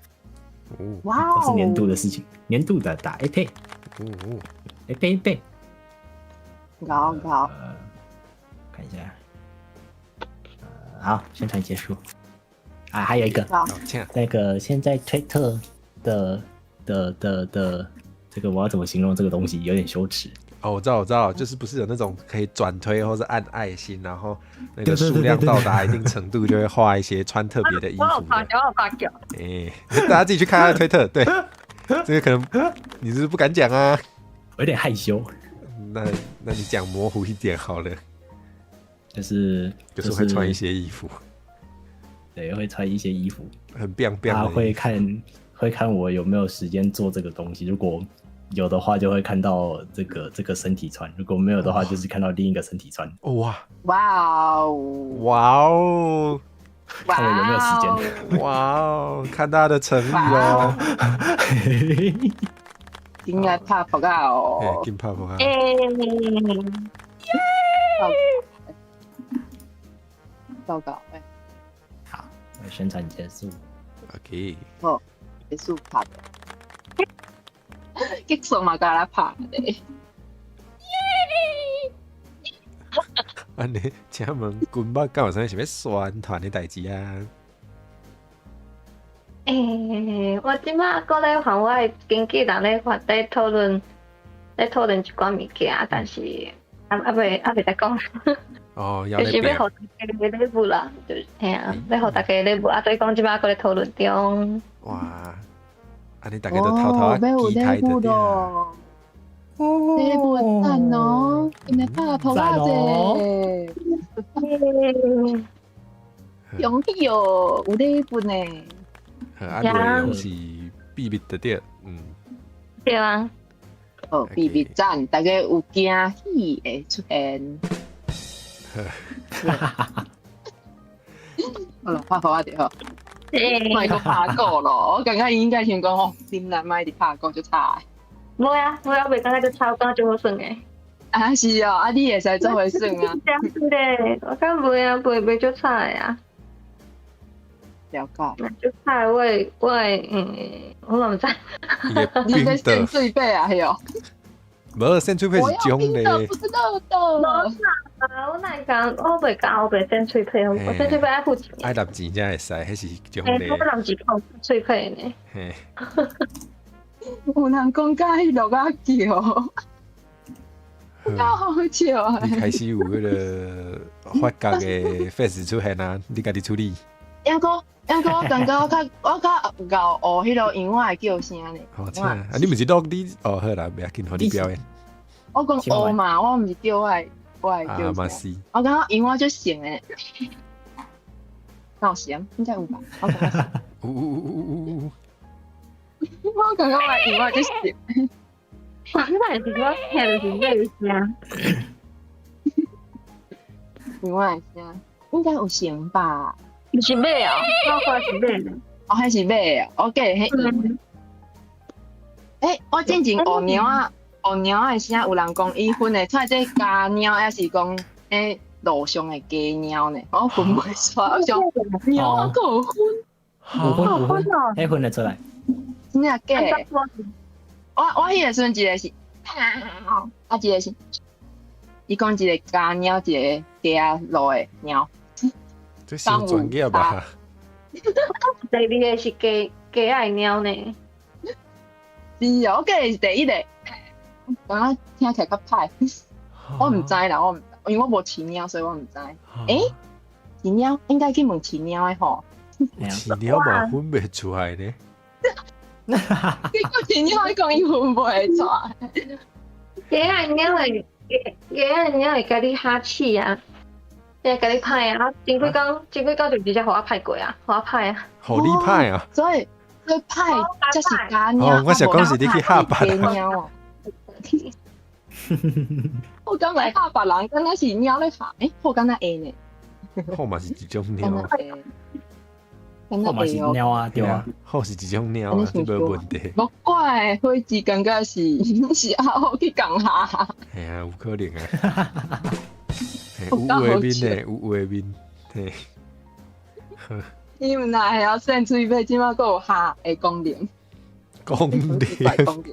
哇，都是年度的事情，年度的打 A 配，哦，A 配 A 配，𠢕𠢕。看一下，好，宣传结束。啊，还有一个，那个现在推特的这个我要怎么形容这个东西？有点羞耻。哦，我知道，我知道，就是不是有那种可以转推或是按爱心，然后那个数量到达一定程度，就会画一些穿特别的衣服的。我有发觉。哎，大家自己去看他的推特，对，这个可能你是不是不敢讲啊？我有点害羞。那你讲模糊一点好了。就是就是会穿一些衣服，对，会穿一些衣服，很变变。他会看我有没有时间做这个东西，如果有的话，就会看到这个身体穿；如果没有的话，就是看到另一个身体穿。哇哇哦哇哦！看我有没有时间。哇哦！看大家的诚意哦。应该拍噗仔哦。紧拍噗仔。欸。糟糕哎。好，宣传结束。 OK。好，结束拍的。结束嘛，共来拍咧。耶！按呢，请问军目敢有啥物想欲宣传的代誌啊？欸，我這馬閣咧和我的經紀人咧討論一寡物件，但是猶未再講。哦，就是欲予大家的禮物啦，就是嘿啊，欲予大家禮物啊，所以講這馬閣咧討論中。哇！按呢，大家都偷偷啊期待著對。禮物讚哦，𪜶來拍噗仔者。恭喜哦，有禮物呢。啊，內容是秘密的對，嗯。對啊。哦，秘密讚，大家有驚喜會出現。好了，拍噗仔就好。莫閣拍鼓咯，我感覺伊應該想講吼，啉來莫一直拍鼓就吵的。無啊，無啊，袂感覺足吵，感覺足好耍的。啊是哦，啊你會使做伙耍啊？對，我感覺袂啊，袂足吵的啊。了解。足吵的，我會，我嘛毋知。你在扇喙皮啊？彼哦。無扇喙皮是獎的。不是熱的。無啦，我哪會講？我袂講，我袂扇喙皮，我扇喙皮愛付錢。愛納錢才會使，彼是獎勵。我納錢付喙皮呢。嘿。有人講佮彼鹿仔叫，夠好笑啊！你開始有彼個發覺的 face 出現啊，你家己處理。抑閣抑閣，我感覺我較𠢕學彼個羊仔的叫聲呢。好，請啊！你毋是錄你哦，好啦，袂要緊，予你表演。我講學嘛，我毋是叫我的叫聲。我感覺羊仔足像的，敢有像？應該有吧？我感覺。有有有有有有。我感覺我的羊仔足像。我哪是我聽著是這個聲？羊仔的聲應該有像吧？毋是馬哦，我看是馬的。哦，彼是馬哦，我記得彼羊。欸，我之前學貓仔，學貓仔的聲，有人講伊分會出來這家貓，抑是講欸路上的家貓呢，我分袂出來，我想貓啊，閣有分，有分有分，哦，彼分會出來。真正假的？我彼個時陣一個是，啊一個是，伊講一個家貓，一個街仔路的貓。這傷專業吧？第二個是雞雞仔的貓呢。是哦，我記得是第一個，感覺聽起來較歹。我毋知啦，我毋，因為我無飼貓，所以我毋知。欸，飼貓應該去問飼貓的吼。飼貓嘛分袂出來呢？結果飼貓伊講伊分袂出來。雞仔的貓會，雞仔的貓會共你哈氣啊，會共你歹啊，前幾工前幾工就直接予我歹過啊，予我歹啊。予你歹啊？所以所以歹才是家貓。哦，我想講是你去嚇別人。貓。我剛來嚇別人，敢若是貓咧嚇，欸，好敢若會呢？好嘛是一種貓。好嘛是貓啊，對啊，好是一種貓啊，這無問題。無怪火雞感覺是是阿虎去共嚇。嘿啊，有可能啊。有畫面呢，有畫面。嘿。你們若會曉扇喙尾，這馬閣有嚇的功能。功能。功能。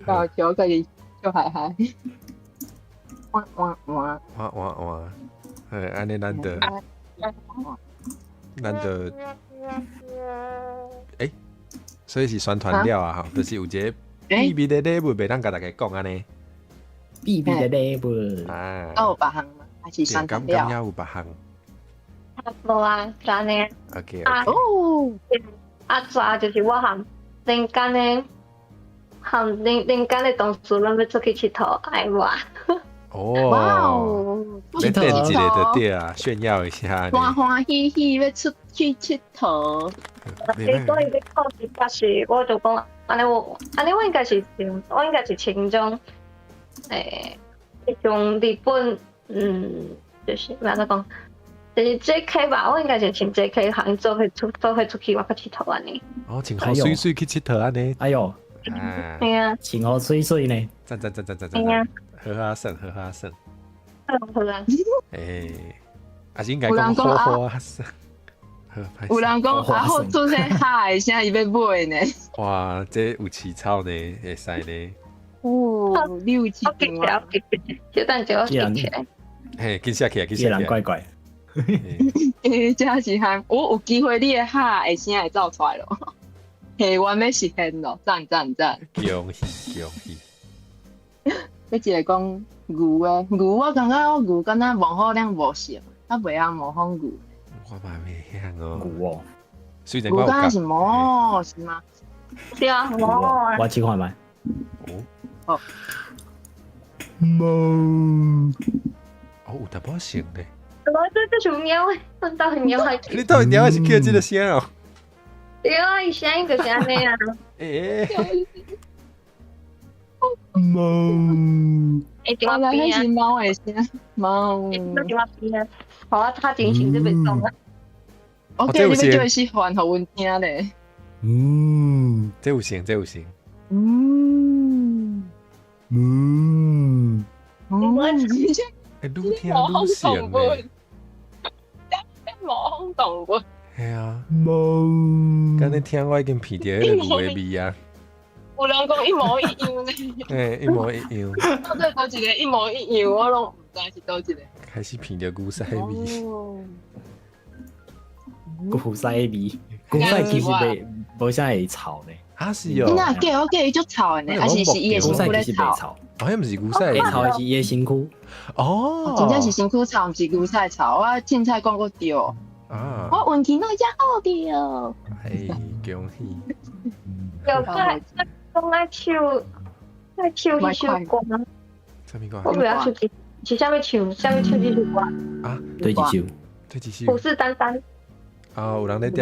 搞笑，家己笑嗨嗨。哇哇哇！哇哇哇！嘿，按呢咱就，咱就，欸，所以是宣傳了啊，吼，就是有一個秘密的禮物，袂當共大家講按呢。秘密的禮物啊，有別項嗎？還是宣傳了？敢有別項？無啊，就按呢。 OK。哦。啊，抓就是我和恁間的，和恁恁間的同事攏欲出去𨑨迌，愛我。哦，哇哦！欲展一下就對啊，炫耀一下。歡歡喜喜欲出去𨑨迌。伊講伊欲考試考試，我就講，按呢我，按呢我應該是我應該是穿種，欸，種日本，就是欲按怎講，就是 JK 吧，我應該是穿 JK 行做伙出做伙出去，我去𨑨迌按呢。哦，穿好媠媠去𨑨迌按呢。哎喲，對啊，穿好媠媠呢。讚讚讚讚讚讚。好啊，耍，好啊，耍。好啊。欸，啊是應該講好好啊耍。有人講阿虎出聲哈的聲，伊欲買呢。哇，這有市場呢，會使呢。哦，你有市場啊？小等下，我記起來。嘿，記寫起來，記寫起來。這人怪怪。欸，真是憨，我有機會，你的哈的聲會走出來咯。嘿，我欲實現咯，讚讚讚！恭喜恭喜！閣一個講牛的牛，我感覺我牛敢若模仿了無像，我袂曉模仿牛。我嘛袂曉哦。牛哦，雖然我牛敢若是毛是嗎？對啊，毛啊。我試看覓。哦。毛。哦，有淡薄像咧。我這這是貓的，阮兜的貓還。你兜的貓是叫這個聲哦？對啊，伊聲音就是按呢啊。欸。貓。欸，佇我邊啊。是貓的聲，貓。佇我邊啊，予我較精神就袂爽啊。我叫你欲做示範，予阮聽咧。嗯，這有成，這有成。嗯。嗯。欸，愈聽愈像咧。毛孔動物。嘿啊。貓。敢你聽我已經鼻著彼個牛的味啊。有人講一模一樣呢。欸，一模一樣。到底佗一個一模一樣，我攏毋知是佗一個。開始鼻著牛屎味。牛屎味，牛屎其實袂無啥會臭呢。啊是哦。那假我記伊足臭的呢，還是是伊的身軀咧臭？臭。哦，彼毋是牛屎，會臭的是伊的身軀。哦。真正是身軀臭，毋是牛屎臭。我凊彩講閣對。啊。我運氣哪會遮好著？哎，恭喜。有在講愛唱愛唱彼首歌。啥物歌？我袂曉唱是是啥物唱？啥物唱這首歌？啊，對一首？對一首？虎視眈眈。啊，有人咧點。